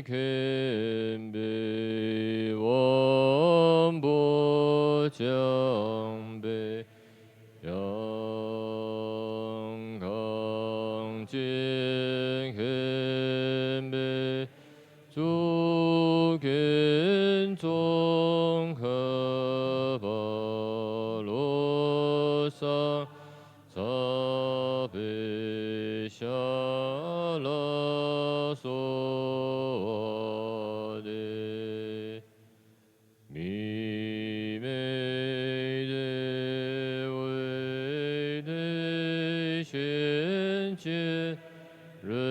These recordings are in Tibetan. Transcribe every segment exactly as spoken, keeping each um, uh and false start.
མཁྱེན་པའི་དབང་པོ་བཅོམ་པའི་ཡང་གང་ཅི་མཁྱེན་པའི་གཙུག་གི་ཙོང་ཁ་པ་ལོ་སང་ས་བེ་ཤ་ལ་སོགས་པ་སྟེ། མི་མེད་བདེ་བའི་དེ་བཞིན་གཤེགས་པའི་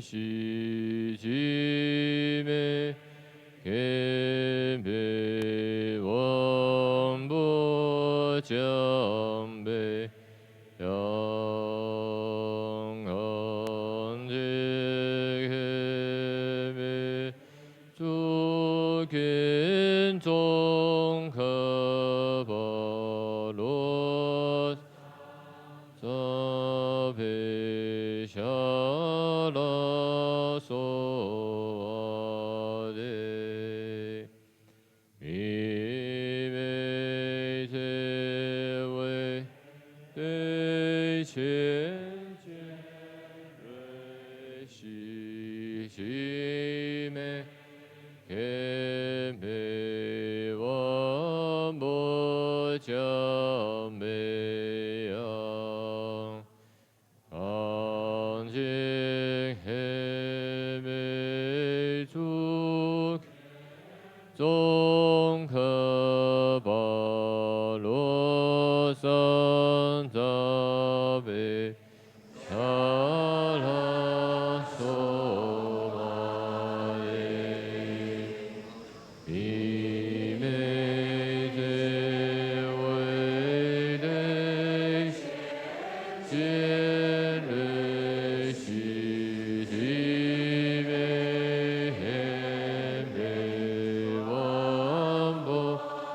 གཞི་འཆི་མེད་མཁྱེན་པའི་དབང་པོ་བཅོམ་པའི་ཡང་གང་ཅི་མཁྱེན་པའི་གཙུག་གི་ཙོང་ཁ་པ་ལོ་ས་བེ་ཤ་ལ་སོགས་པ་སྟེ། མི་མེད་བདེ་བའི་དེ་བཞིན་གཤེགས་པའི་གཞི་འཆི་མེད་མཁྱེན་པའི་དབང་པོ་བཅོམ་པའི་ཡང་གང་ཅི་མཁྱེན་པའི་གཙུག་གི་ཙོང་ཁ་པ་ལོ་སང་ས་བེ་ཤ་ལ་སོགས་པ་སྟེ། མི་མེད་བདེ་བའི་དེ་བཞིན་གཤེགས་པའི་གཞི་འཆི་མེད་མཁྱེན་པའི་དབང་པོ་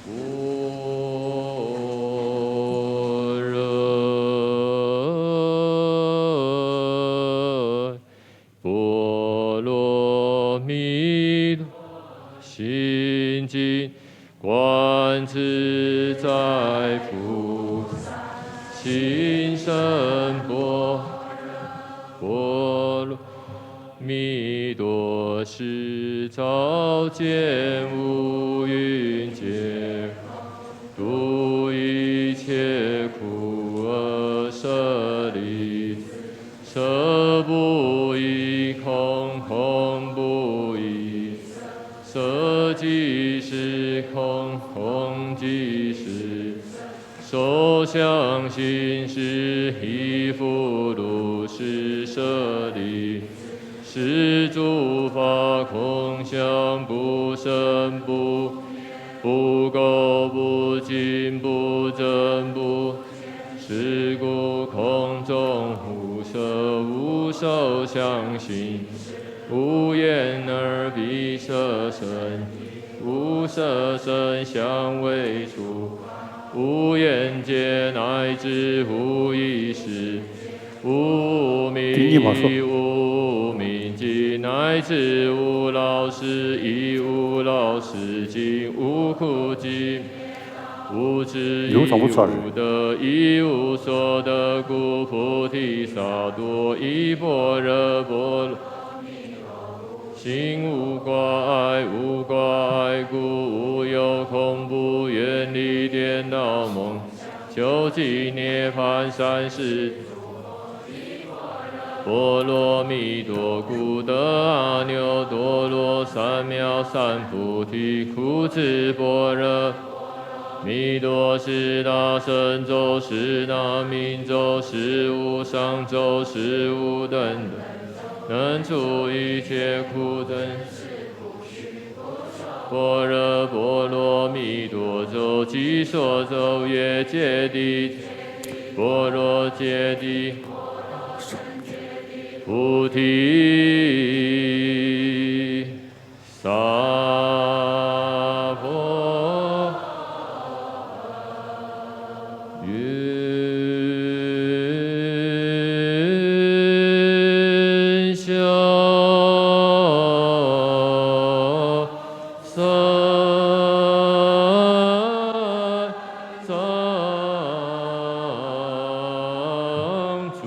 般若波罗蜜多心经，观自在菩萨行深般若波罗蜜多时，照见五蕴皆空，度一切苦厄。舍利子，色不异空，空不异色，色即是空，空即是色，受想行识亦复如是。舍利子，是诸法空相，不生不灭，不垢不净，不增不减。是故空中无色，无受想行识，无眼耳鼻舌身意，无色声香味触法，无眼界，乃至无意识，无无明亦无明尽，乃至无老死亦无老死尽，无苦集灭道，无智亦无得，一无所得。故菩提萨埵依般若波罗蜜多故，心无挂碍。无挂碍故，无有恐怖，远离颠倒梦想，究竟涅槃。三世 般若波罗蜜多故，得阿耨多罗三藐三菩提。苦恣般若波罗蜜多，是大乘咒，是大明咒，是无上咒，是无等咒，能除一切苦。 般若波罗蜜多咒，即所咒曰：揭谛，揭谛，波罗揭谛，波罗僧揭谛，菩提萨婆云霄三藏诸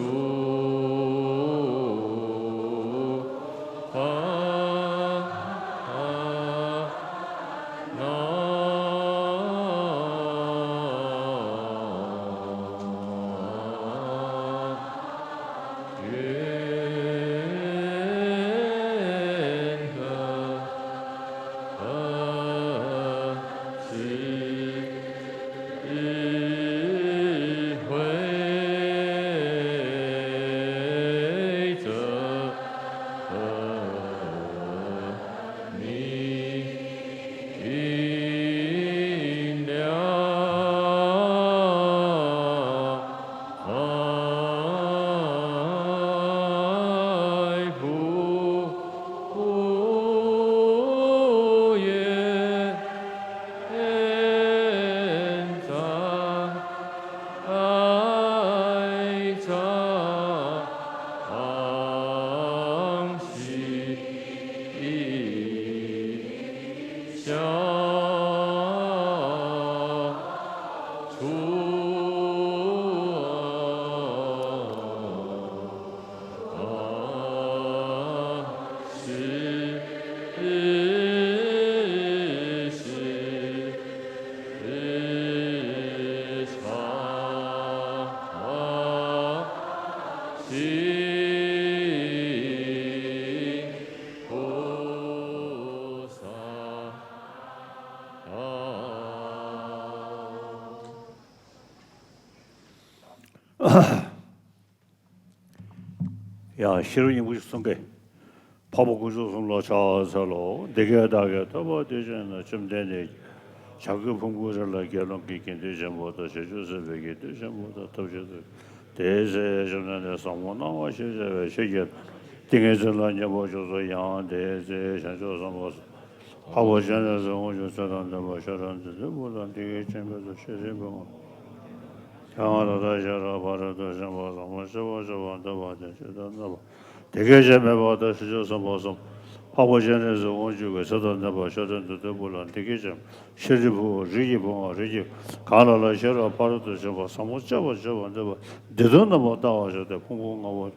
ཡང་ཤེས་རབ་སྙིང་པོ་ཞིག་གསུང་གི། འཕགས་པ་དཀོན་མཆོག་གསུམ་ལ་ཕྱག་འཚལ་ལོ། འདི་སྐད་བདག་གིས་ཐོས་པ་དུས་གཅིག་ན། བཅོམ་ལྡན་འདས་ཀྱིས་བྱ་རྒོད་ཕུང་པོའི་རི་ལ་དགེ་སློང་གི་དགེ་འདུན་ཆེན་པོ་དང་། བྱང་ཆུབ་སེམས་དཔའི་དགེ་འདུན་ཆེན་པོ་དང་། ཐབས་ཤེས་སུ་དེའི་ཚེ་བཅོམ་ལྡན་འདས་ཟབ་མོ་སྣང་བ་ཞེས་བྱ་བའི་ཆོས་ཀྱི་ཏིང་ངེ་འཛིན་ལ་སྙོམས་པར་ཞུགས་སོ། ཡང་དེའི་ཚེ་བྱང་ཆུབ་སེམས་དཔའ་འཕགས་པ་སྤྱན་རས་གཟིགས་དབང་ཕྱུག་ཚེ་དང་ལྡན་པ་ཤེས་རབ་འདུས་སྡེ་པོ་ལ་འདི་སྐད་ཅེས་འབོད་དོ། ཤེས་རིག་པའི་དབང་ཕྱུག་ཡང་དག་ལྟར་ཤེས་རབ་ཕ་རོལ་ཏུ་ཕྱིན་པ་ཟབ་མོ་སྤྱོད་པ་སྤྱོད་པར་འདོད་པ་དེས་ཇི་ལྟར་གནས་པ། དེ་སྐད་ཅེས་སྨྲས་པ་དང་། ཕྱིན་ཅི་སོང་པ་གསུམ། འཕགས་པ་སྤྱན་རས་གཟིགས་དབང་ཕྱུག་གིས་ཚེ་དང་ལྡན་པ་ཤེས་རབ་འདུས་སྡེ་པོ་ལ་འདི་སྐད་ཅེས། ཤཱ་རིའི་བུ། རིགས་ཀྱི་བུའམ་རིགས་ཀྱི། གང་ལ་ལ་ཤེས་རབ་ཕ་རོལ་ཏུ་ཕྱིན་པ་ཟབ་མོ་སྤྱོད་པ་སྤྱོད་པར་འདོད་པ་འདི་དོན་རྣམ་པར་བལྟ་བར་ཤོག་སྟེ། ཕུང་པོ་ལྔ་པོ།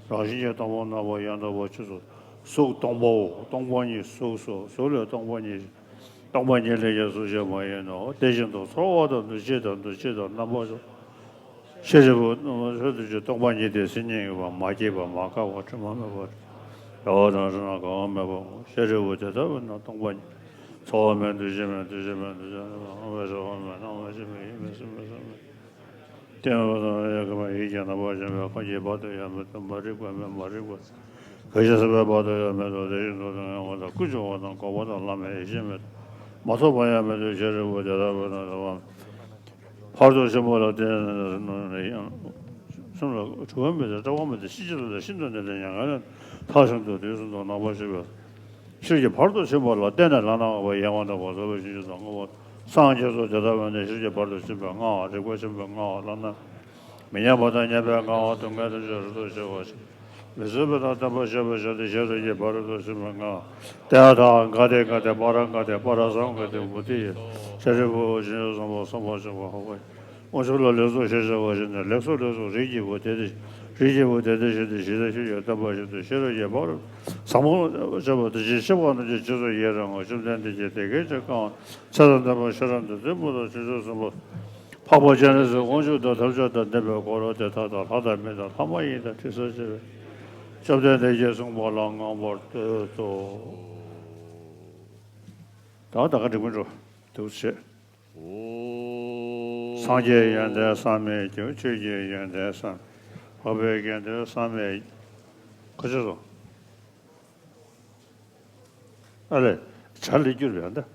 རང་བཞིན་གྱིས་སྟོང་པ་རྣམ་པར་ཡང་དག་པར་ཆོས་སོ། གཟུགས་སྟོང་པའོ། སྟོང་པ་ཉིད་གཟུགས་སོ། གཟུགས་ལས་སྟོང་པ་ཉིད། སྟོང་པ་ཉིད་ལས་ཀྱང་གཟུགས་ཅན་མ་ཡིན་ནོ། དེ་བཞིན་དུ་ཚོར་བ་དང་འདུ་བྱེད་དང་འདུ་བྱེད་དང་རྣམ་པ་ཤེས་རབ་ཕ་རོལ་ཏུ་ཕྱིན། སྟོང་པ་ཉིད་དེ་སེམས་ཉིད་ཡིན་པ། མ་སྐྱེས་པ། མ་འགགས་པ། དྲི་མ་མེད་པ། རྒ་བ་དང་བྲལ་བ། འགག་པ་མེད་པའོ། ཤེས་རབ་ཕ་རོལ་ཏུ་ཕྱིན་པ་དེ་ལྟ་བུ་ན་སྟོང་པ་ཉིད། ཚོར་བ་མེད། འདུ་བྱེད་མེད། འདུ་བྱེད་མེད། འདུ་བྱེད་མེད། སྣང་བའི་ས་བོན་མེད། སྣང་བ་ཅན་མ་ཡིན་པས། སེམས་མེད་ས་མེད། རྟེན་མེད་པ་དང་ཡོད་མེད་པ། ཡིད་ཀྱི་རྣམ་པར་ཤེས་པའི་ཁམས་ཀྱི་བར་དུ་ཡང་མེད་དོ། མ་རིག་པ་མེད། མ་རིག་པ་གང་ཞིག་སེམས་པའི་བར་དུ་ཡང་མེད་དོ། དེ་བཞིན་དུ་མྱོང་བ་དང་ཀུན་འབྱུང་བ་དང་འགོག་པ་དང་བླ་མེད་ཡེ་ཤེས་མེད་དོ། མ་ཐོབ་པ་ཡང་མེད་དོ། ཤེས་རབ་ཕ་རོལ་ཏུ་ཕྱིན་པ་དེ་ལྟ་བུ་ན་ཟབ་མོ་ཕ་རོལ་ཏུ་ཕྱིན་པ་ལ་བརྟེན་ནས་ཡང་སེམས་ལ་གྲོལ་བ་མེད་དེ། སྐྲག་པ་མེད་དེ། ཤེས་བྱ་ལ་ཤིན་ཏུ་ནས་ཏེ་མྱ་ངན་ལས་ཐར་ཞིང་དུ་དུས་གསུམ་དུ་རྣམ་པར་ཤེས་པའི་ཤེས་རབ་ཕ་རོལ་ཏུ་ཕྱིན་པ་ལ་བརྟེན་ནས་ལམ་སྣ་ལྔ་པོ་ཡལ་བར་འདོད་པ་ཟད་པ་ཞི་ཞིང་དུ་བསྔོ་བ་སངས་རྒྱས་སོ། དེ་ལྟ་བུ་ནི་ཤེས་རབ་ཕ་རོལ་ཏུ་ཕྱིན་པའི་མངའ་བ། རིག་པ་ཆེན་པོའི་མངའ་བ། བླ་ན་མི་མཉམ་པ་དང་མཉམ་པའི་མངའ་བ། སྡུག་བསྔལ་ཐམས་ཅད་རབ་ཏུ་ཞི་བ་ཞིང་། མི་བཟོད་པ་དང་བརྟན་པར་བྱེད་པ་ཞིག་སྟེ། ཤེས་རབ་ཀྱི་ཕ་རོལ་ཏུ་ཕྱིན་པའི་མངའ་བ། དེ་ཡང་དག་ག་ཏེ་ག་ཏེ་པཱ་ར་ག་ཏེ་པཱ་ར་སཾ་ག་ཏེ་བོ་དྷི་ཡེ། ཤཱ་རིའི་བུ། ཕྱིན་ཅི་སོང་པ་གསུམ་པར་བྱེད་པ་ཧོ་པ་ཡི། དབང་ཕྱུག་ལ་ལེགས་སོ་ཞེས་བྱ་བ་བཞིན་དུ། ལེགས་སོ་ལེགས་སོ། རིགས་ཀྱི་བུ་དེ་དེ་བཞིན། རིགས་ཀྱི་བུ་དེ་དེ་བཞིན་དུ། ཞི་བདེ་ཆོས་ཀྱི་བསྟན་པ་བཞིན་དུ། ཤེས་རབ་ཀྱི་ཕ་རོལ་ཟབ་མོ་སྤྱོད་པ་དེ་བཞིན་གཤེགས་པ་རྣམས་ཀྱི་རྗེས་སུ་ཡི་རང་ངོ་། བཅོམ་ལྡན་འདས་ཀྱིས་དེ་སྐད་ཅེས་བཀའ་དབང་། ཚེ་དང་ལྡན་པ་ཤེས་རབ་འདུས་སྡེ་པོ་ལ། ཕྱིན་ཅི་སོང་པ་འཕགས་པ་སྤྱན་རས་གཟིགས་དབང་ཕྱུག་དང་། ཐམས་ཅད་དང་ལྡན་པའི་འཁོར་དེ་དག་དང་། ལྷ་དང་མི་དང་ལྷ་མ་ཡིན་དང་། དྲི་ཟར་བཅས་པའི་བཅོམ་ལྡན་འདས་ཀྱིས་གསུངས་པ་ལ་བསྔགས་པར་འདོད་དོ། ད་ད་ག་འགྲིག་མི་འགྲོ། འདུག་བྱེད། སངས་རྒྱས་ཡོན་ཏན་བསམ་མེད་ཀྱང་། ཆོས་ཀྱི་ཡོན་ཏན་བསམ། འཕགས་པའི་དགེ་འདུན་བསམ་མེད། ག་ཅི་སོང་། ཨ་ལས། བྱ་ལས་བསྒྱུར་བས་ད།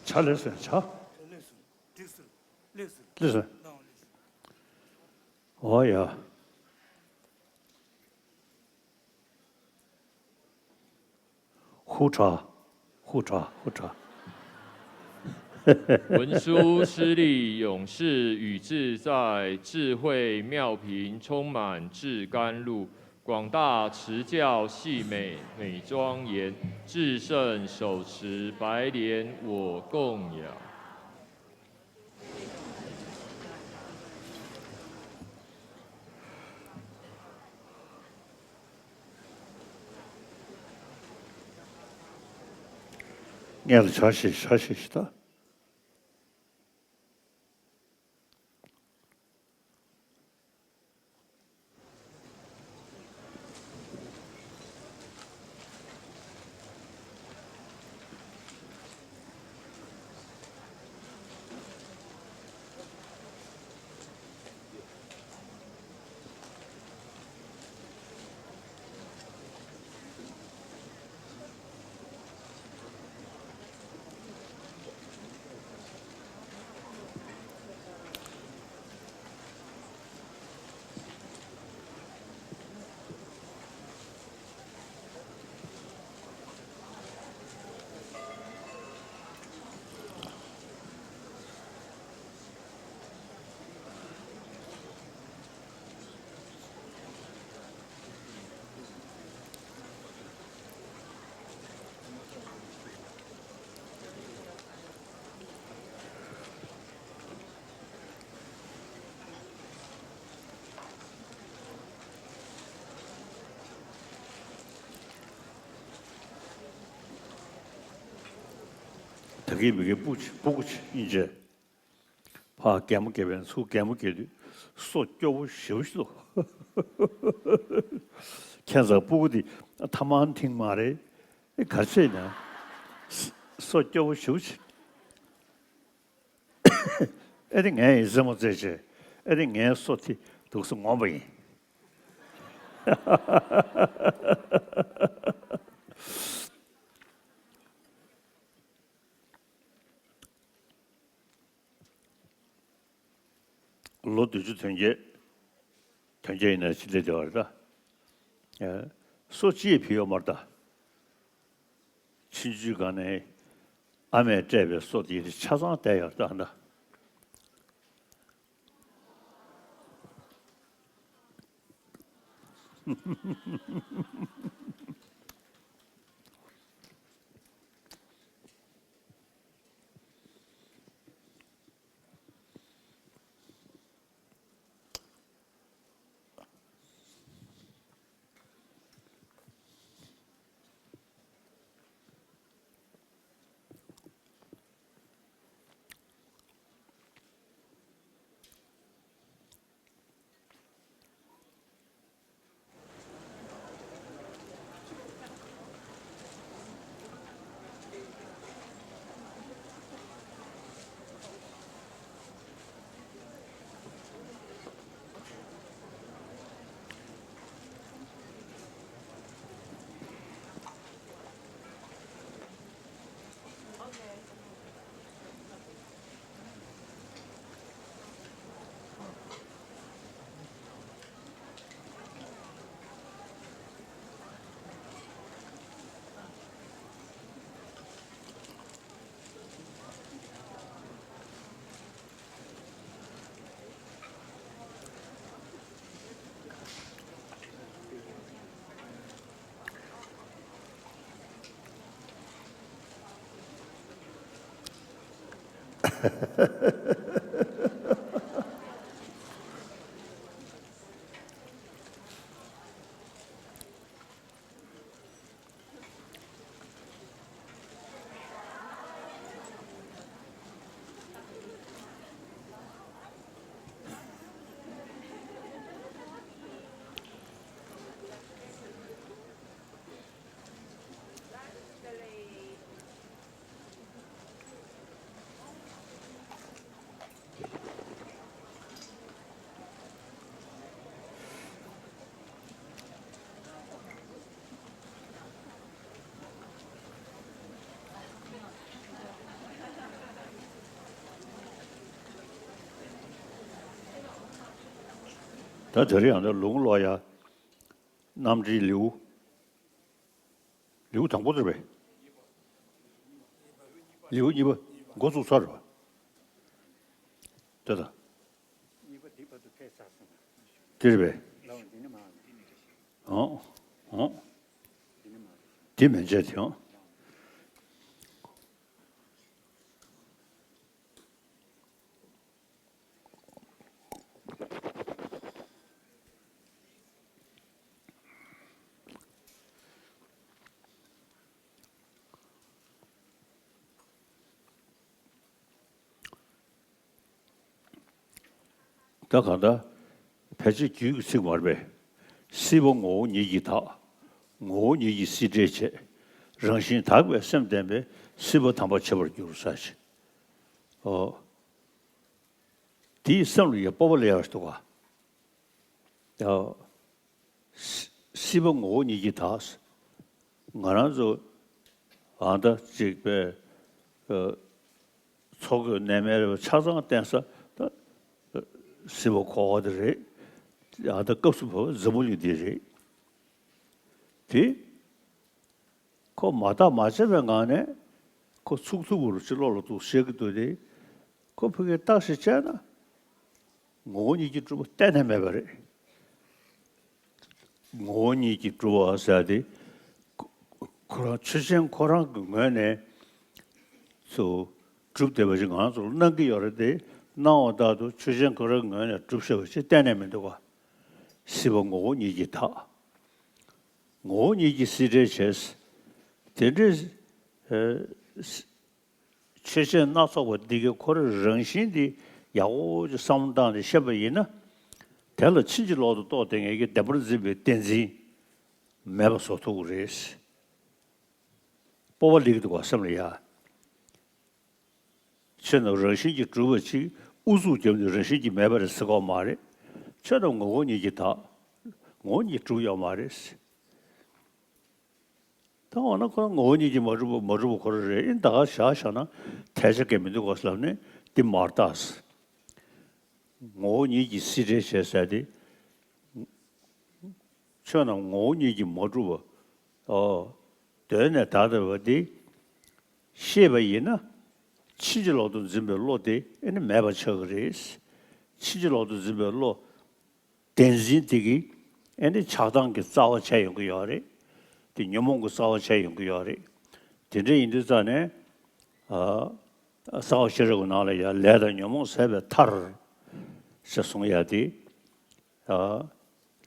ཇ་ལེགས་སོ། ཇ། ལེགས་སོ། ལེགས་སོ། ལེགས་སོ། འོ་ཡ། ཧུ་དྲག་ཧུ་དྲག་ཧུ་དྲག 文殊师利勇士语自在，智慧妙瓶充满至甘露。广大持教戏美美庄严，至圣手持白莲我供养。 སྔོན་ལ་ཕྱག་བཞེས་ཕྱག་བཞེས་ཤིག་ད། ད་གིན་མི་གིན་སྤུ་གུ་ཆེ་སྤུ་གུ་ཆེ་ཡིན་ཅེ། ཕ་གད་མོ་བགད་པའི་ཚུར་གད་མོ་བགད་དུས་སོ་སྐྱོ་བོ་ཞེ་པོ་ཞིག་འདུག་ཁྱེད་ཚོ་སྤུ་གུ་འདི་ཐ་མག་འཐེན་མ་རེད། ཨེ་ག་ཚོད་ན། སོ་སྐྱོ་བོ་ཞེ་པོ་ཞིག་ཨེ་དེ་ངའི་ཡིན་རྩེད་མོ་རྩེད་ཆེ། ཨེ་དེ་ངའི་སོ་དེ་འདུག་སེ་ངོམ་པ་ཡིན། ལོ་བདུན་ཅུ་དོན་བརྒྱད། དོན་བརྒྱད་ཡིན་ན་ཕྱི་ལས་བདེ་བ་རེད་ད། ཨེ། སོ་ཅི་ཡིས་ཕུལ་ཡོད་མ་རེད་ད། ཕྱིན་ཆད་ག་ནས་ཨ་མས་སྤྲད་པའི་སོ་དེ་ཆ་ཚང་བསྡད་ཡོད་ད་ད། ད་དེ་རིང་ཡང་ན་ལུང་ལོ་ཡ། རྣམ་འགྲེལ་ལེའུ། ལེའུ་དང་པོ་དེ་རེད་པས། ལེའུ་གཉིས་པ་འགོ་ཚུགས་ཚར་རེད་པ། དེ་དང་། དེ་རེད་པས། ཨོ། ཨོ། དེ་མན་ཆད་དེ་ཡང་། ད་གང་ལྟར་ཕལ་ཆེར་རྒྱུད་ཀྱི་ཚིག་མ་རེད་པས། སྲིད་པ་ངོ་བོ་ཉིད་ཀྱིས་དག། ངོ་བོ་ཉིད་ཀྱིས་སྲིད་བྲལ་བྱེད། རང་བཞིན་དག་པའི་སེམས་ལྡན་པས། སྲིད་པ་དམ་པར་བྱེད་པར་འགྱུར་ཟེར་ཞིང་། ཨོ། དེའི་སེམས་ལ་ཡང་སྤོབས་པ་སླེབས་ཡག་འདུག་ག། ཨོ། སྲིད་པ་ངོ་བོ་ཉིད་ཀྱིས་དག། ང་རང་ཚོ་ཨ་ད་ཅིག་པའི་ཨ་འཚོ་གོས་གནས་མལ་རེ་ཆ་ཚང་བརྟེན་ས་ད་སྲིད་པ་འཁོར་བ་དེ་རེད། ཨ་ད་སྐབས་སུ་བབས་པ་འཛམ་བུ་གླིང་འདི་རེད། དེ་ཁོ་མ་བརྟགས་མ་དཔྱད་པའི་ངང་ནས་ཁོ་ཚུགས་ཐུབ་པ་རུ་ཅིག་བློ་ལ་འདུག་བཤད་ཀྱི་འདུག་སྟེ། ཁོ་ཕ་གིར་བརྟག་ཞིབ་བྱས་ན་ངོ་བོ་ཉིད་ཀྱིས་གྲུབ་པ་གཏན་ནས་མེད་པ་རེད། ངོ་བོ་ཉིད་ཀྱིས་གྲུབ་པ་ཟེར་ཏེ། ཁོ་ཁོ་རང་ཆོས་ཅན་ཁོ་རང་གི་ངོས་ནས་ཚུར་གྲུབ་བསྡད་པ་ཞིག་ང་ཚོར་སྣང་གི་ཡོད་རེད་དེ། སྣང་བ་ལྟར་དུ་ཆོས་ཅན་ཁོ་རང་གི་ངོས་ནས་གྲུབ་བཞག་པ་ཞིག་གཏན་ནས་མི་འདུག་ག། སྲིད་པ་ངོ་བོ་ཉིད་ཀྱིས་དག། ངོ་བོ་ཉིད་ཀྱིས་སྲིད་བྲལ་བྱེད། དེ་འདྲའི་ཨ་ཆོས་ཅན་སྣ་ཚོགས་པ་འདི་གའི་ཁོ་རའི་རང་བཞིན་འདི་ཡག་པོ་ཅིག་བསམ་བློ་བཏང་ནས་བཤད་པ་ཡིན་ན། དེ་ལ་ཕྱིན་ཅི་ལོག་ཏུ་རྟོགས་བསྡད་མཁན་གྱི་བདེན་པར་འཛིན་པའི་བདེན་འཛིན་མེད་པ་བཟོ་ཐུབ་ཀྱི་རེད། སྤོབས་པ་སླེབས་ཀྱི་འདུག་ག་སེམས་ལ་ཡ། ཆོས་རྣམས་རང་བཞིན་གྱིས་གྲུབ་པ་ཅིག་ཨུ་ཚུགས་བརྒྱབ་ནས་རང་བཞིན་གྱིས་མེད་པ་རེད་ཟེར་གྱི་ཡོད་མ་རེད། ཆོས་རྣམས་ངོ་བོ་ཉིད་ཀྱིས་དག། ངོ་བོ་ཉིད་གྲུབ་ཡོད་མ་རེད། ད་འོ་ན་ཁོ་ངོ་བོ་ཉིད་ཀྱིས་མ་གྲུབ་པ་མ་གྲུབ་པ་ཁོ་རང་རེད། ཨེ་ད་ག་བཞག་བཞག་ན་ཐལ་ཆ་གང་ཡང་མི་འདུག་ག་ལབ་ནས་འདི་མར་བཏགས། ངོ་བོ་ཉིད་ཀྱིས་སྲིད་བྲལ་བྱེད་ཟེར་ཏེ། ཆོས་རྣམས་ངོ་བོ་ཉིད་ཀྱིས་མ་གྲུབ་པ། ཨོ། གདོད་ནས་དག་བསྡད་པ་འདི་ཤེས་པ་ཡིན་ན། ཕྱིན་ཅི་ལོག་ཏུ་འཛིན་པའི་བློ་དེ་ཨེ་ནི་མེད་པ་ཆགས་ཀྱི་རེད། ཕྱིན་ཅི་ལོག་ཏུ་འཛིན་པའི་བློ། བདེན་འཛིན་དེ་གིས་ཨེ་ནི་ཆགས་སྡང་གི་རྩ་བ་ཆགས་ཡོང་གི་ཡོད་རེད། དེ་ཉོན་མོངས་ཀྱི་རྩ་བ་ཆགས་ཡོང་གི་ཡོད་རེད། དེ་འདྲ་ཡིན་དུས་ཙང་ནས། ཨ། རྩ་བ་ཤེས་རབ་ཀྱི་ནང་ལ་ཡང་ལས་དང་ཉོན་མོངས་ཟད་པའི་མཐར། ཞེས་གསུངས་ཡ་དེ། ཨ།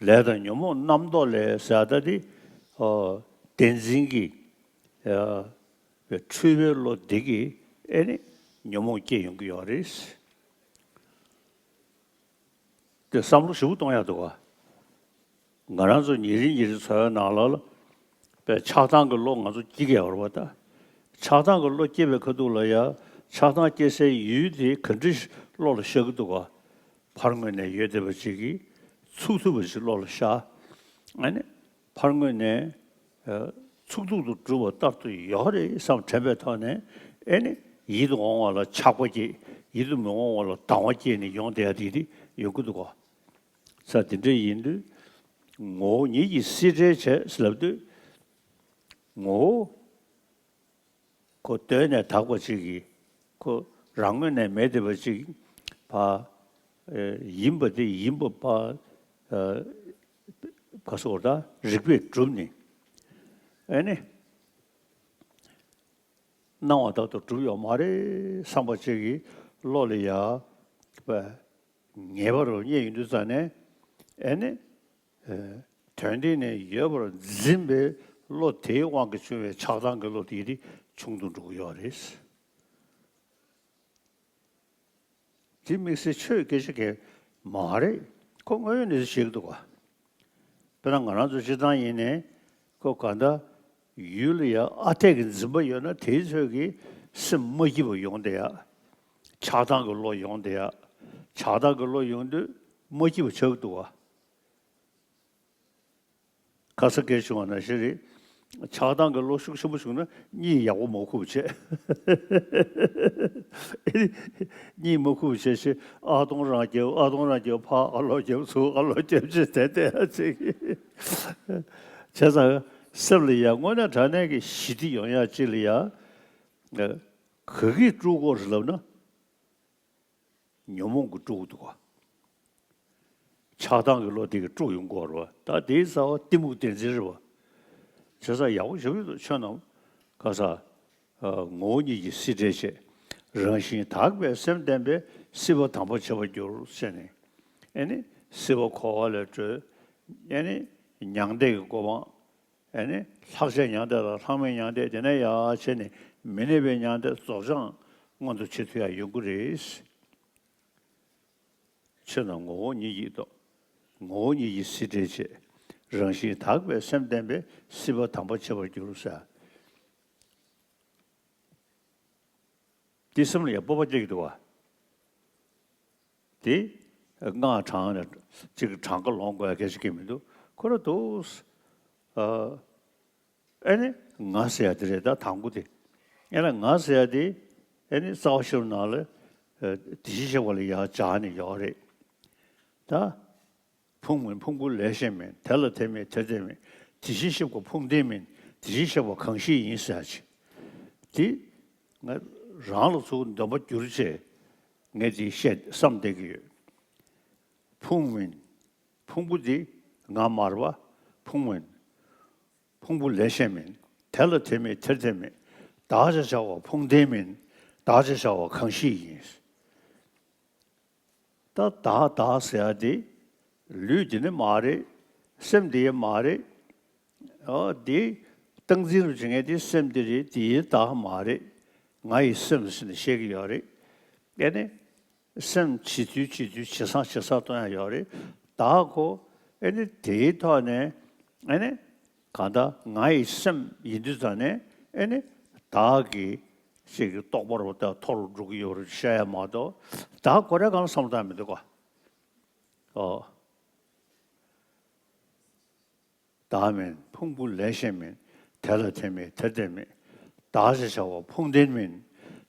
ལས་དང་ཉོན་མོངས་རྣམ་རྟོག་ལས་ཟད་ད་དེ། ཨ། བདེན་འཛིན་གྱི། ཨ། འཁྲུལ་པའི་བློ་འདི་གིས་ཨེ་ནི་ཉོན་མོངས་སྐྱེ་ཡོང་གི་ཡོད་རེད། དེ་བསམ་བློ་ཞིབ་པོ་གཏོང་ཡག་འདུག་ག། ང་རང་ཚོ་ཉིན་རེ་ཉིན་རེ་འཚོ་བའི་ནང་ལ་ལ། པའི་ཆགས་སྡང་གི་བློ་ང་ཚོ་སྐྱེ་གི་ཡོད་རེད་པ་ད། ཆགས་སྡང་གི་བློ་སྐྱེ་བའི་ཁ་ཐུག་ལ་ཡ། ཆགས་སྡང་སྐྱེ་སའི་ཡུལ་དེ་ག་འདྲ་བློ་ལ་ཤར་གི་འདུག་ག། ཕར་ངོས་ནས་ཡོད་བསྡད་པ་ཅིག་གིས་ཚུགས་ཐུབ་པ་ཞིག་བློ་ལ་ཤར། ཨ་ནི། ཕར་ངོས་ནས། ཨ། ཚུགས་ཐུབ་ཏུ་གྲུབ་པ་ལྟར་དུ་ཡོད་རེད་བསམ་དྲན་པའི་ཐོག་ནས། ཨེ་ནི། ཡིད་དུ་འོང་བ་ལ་ཆགས་པ་སྐྱེ། ཡིད་དུ་མི་འོང་བ་ལ་སྡང་བ་སྐྱེས་ནས་ཡོང་བསྡད་ཡ་དེ་དེ་ཡོང་གི་འདུག་ག། ས་དེ་འདྲ་ཡིན་དུས། ངོ་བོ་ཉིད་ཀྱིས་སྲིད་བྲལ་བྱེད་ཟེར་ལབ་དུས། ངོ་བོ། ཁོ་གདོད་ནས་དག་པ་ཅིག་གིས། ཁོ་རང་ངོས་ནས་མེད་བསྡད་པ་ཅིག་ཕ། ཨེ། ཡིན་པ་དེ་ཡིན་པ་ཕ། ཨེ། ག་སོགས་ད་རིགས་པས་གྲུབ་ནས། ཨེ་ནི། སྣང་བ་ལྟར་དུ་གྲུབ་ཡོད་མ་རེད་བསམ་པ་ཅིག་གིས་བློ་ལ་ཡ། པ། ངེས་པ་རུ་རྙེད་ཡོང་དུས་ཙང་ནས། ཨེ་ནི། ཨེ། དོན་སྟེང་ནས་ཡོད་པར་འཛིན་པའི་བློ་དེའི་དབང་གིས་བྱུང་བའི་ཆགས་སྡང་གི་བློ་དེ་དེ་ཆུང་དུ་འགྲོ་གི་ཡོད་རེད། དེ་དམིགས་བསལ་ཆོས་སྐད་ཆ་གང་མ་རེད། ཁོ་དངོས་ཡོད་གནས་ཚུལ་བཤད་ཀྱི་འདུག་ག། དཔེར་ན་ང་རང་ཚོ་སྤྱིར་བཏང་ཡིན་ནའི། ཁོ་གང་ལྟར་ཡུལ་ལ་ཡ་ཨ་འཐས་ཀྱི་འཛིན་པ་ཡོད་ན་དེའི་ཚོད་ཀྱིས་སེམས་མ་སྐྱིད་པ་ཡོང་བསྡད་ཡ། ཆགས་སྡང་གི་བློ་ཡོང་བསྡད་ཡ། ཆགས་སྡང་གི་བློ་ཡོང་དུས་མ་སྐྱིད་པ་ཆགས་ཀྱི་འདུག་ག། ཁ་ས་སྐད་བྱུང་བ་ནང་བཞིན་རེད། ཆགས་སྡང་གི་བློ་ཤུགས་ཆེན་པོ་བྱུང་ན་གཉིད་ཡག་པོ་མ་ཁུག་བྱས། གཉིད་མ་ཁུག་བྱས་ཤེ། ཨ་སྟོང་རང་རྒྱབ། ཨ་སྟོང་རང་རྒྱབ། ཕར་ཨ་ལོག་རྒྱབ། ཚུར་ཨ་ལོག་རྒྱབ་བྱས་བསྡད་བསྡད་ཡ་ཅིག། བྱས་ཙང་སེམས་ལ་ཡ་དངོས་གནས་དྲང་གནས་ཀྱི་ཞི་བདེ་ཡོང་ཡ་ཅིག་ལ་ཡ། ག་གིས་དཀྲུག་དགོས་རེད་ལབ་ན། ཉོན་མོངས་ཀྱིས་དཀྲུག་འདུག་ག། ཆགས་སྡང་གི་བློ་དེ་གིས་དཀྲུགས་ཡོང་གི་ཡོད་རེད་བ། ད་དེའི་རྩ་བ་གཏི་མུག་བདེན་འཛིན་རེད་བ། བྱས་ཙང་ཡག་པོ་ཞེ་པོ་ཅིག་འདུག་ཁྱོད་རྣམས་ག་ས། ཨ། ངོ་བོ་ཉིད་ཀྱིས་སྲིད་བྲལ་བྱེད། རང་བཞིན་དག་པའི་སེམས་ལྡན་པས་སྲིད་པ་དམ་པར་བྱེད་པར་འགྱུར་ཟེར་ནས། ཨེ་ནི་སྲིད་པ་འཁོར་བ་ལས་གྲོལ། ཨེ་ནི་མྱང་འདས་ཀྱི་གོ་འཕང་། ཨེ་ནི་ལྷག་བཅས་མྱང་འདས་དང་ལྷག་མེད་མྱང་འདས། དེ་ནས་ཡར་བྱས་ནས་མི་གནས་པའི་མྱང་འདས་རྫོགས་བྱང་མངོན་དུ་བྱེད་ཐུབ་ཡ་ཡོང་གི་རེད། ཆོས་རྣམས་ངོ་བོ་ཉིད་ཀྱིས་རྟོགས། ངོ་བོ་ཉིད་ཀྱིས་སྲིད་བྲལ་བྱེད། རང་བཞིན་དག་པའི་སེམས་ལྡན་པས་སྲིད་པ་དམ་པར་བྱེད་པར་འགྱུར་ཟེར། འདི་སེམས་ལ་ཡང་སྤོབས་པ་སྐྱེ་གི་འདུག་བ། དེ་སྔགས་བགྲང་ནས་གཅིག་གྲངས་ཀ་ལོངས་དགོས་ཡ་སྐད་ཆ་སྐད་མི་འདུག་ཁོ་ར་འདུག་ཨ། ཨེ་ནི་ང་ཟེར་ཡ་དེ་རེད། ད་དང་པོ་དེ། ཨེ་ན་ང་ཟེར་ཡ་དེ། ཨེ་ནི་རྩ་བ་ཤེས་རབ་ནང་ལ། ཨ། དེ་བཞིན་གཤེགས་པ་ལ་ཡར་སྦྱར་ནས་ཡོད་རེད། ད། ཕུང་མིན་ཕུང་པོ་ལས་གཞན་མིན། དེ་ལ་དེ་མེད་དེར་དེ་མེད། དེ་བཞིན་གཤེགས་པ་ཕུང་ལྡན་མིན། དེ་བཞིན་གཤེགས་པ་གང་ཞིག་ཡིན་ཟེར་ཡ་ཅིག་དེ་ང་རང་ལ་ཚུར་འདོན་པ་བསྒྱུར་བྱས་ངས་དེ་བཤད་བསམ་བསྡད་ཀྱི་ཡོད། ཕུང་མིན། ཕུང་པོ་འདི་ང་མ་རེད་པ། ཕུང་མིན། ཕུང་པོ་ལས་གཞན་མིན། དེ་ལ་དེ་མེད་དེར་དེ་མེད། བདག་ཅེས་བྱ་བ་ཕུང་ལྡན་མིན། བདག་ཅེས་བྱ་བ་གང་ཞིག་ཡིན། ད་བདག་བདག་ཟེར་ཡ་དེ་ལུས་འདི་ནི་མ་རེད། སེམས་འདི་ཡང་མ་རེད། ཨོ་དེ་སྟངས་འཛིན་རུ་བྱེད་མཁན་དེ་སེམས་འདི་རེད། དེ་ཡི་བདག་མ་རེད། ང་ཡི་སེམས་ཟེར་ནས་བཤད་ཀྱི་ཡོད་རེད། ཨེ་ནི། སེམས་བྱེད་ཚུལ་བྱེད་ཚུལ་བྱེད་སང་བྱེད་སང་གཏོང་ཡ་ཡོད་རེད། བདག་གོ། ཨེ་ནི་དེའི་ཐོག་ནས་ཨེ་ནི་གང་ལྟར་ང་ཡི་སེམས་ཡིན་དུས་ཙང་ནས་ཨེ་ནི་བདག་གི་ཅིག་གི་རྟོག་པ་རུ་ད་མཐོ་རུ་འགྲོ་གི་ཡོད་རེད་བཤད་ཡ་མ་གཏོགས། བདག་ཁོ་རང་གང་བསམ་བློ་བཏང་མི་འདུག་ག་ཨོ། བདག་མིན་ཕུང་པོ་ལས་གཞན་མིན། དེ་ལ་དེ་མེད་དེར་དེ་མེད། བདག་ཅེས་བྱ་བ་ཕུང་ལྡན་མིན།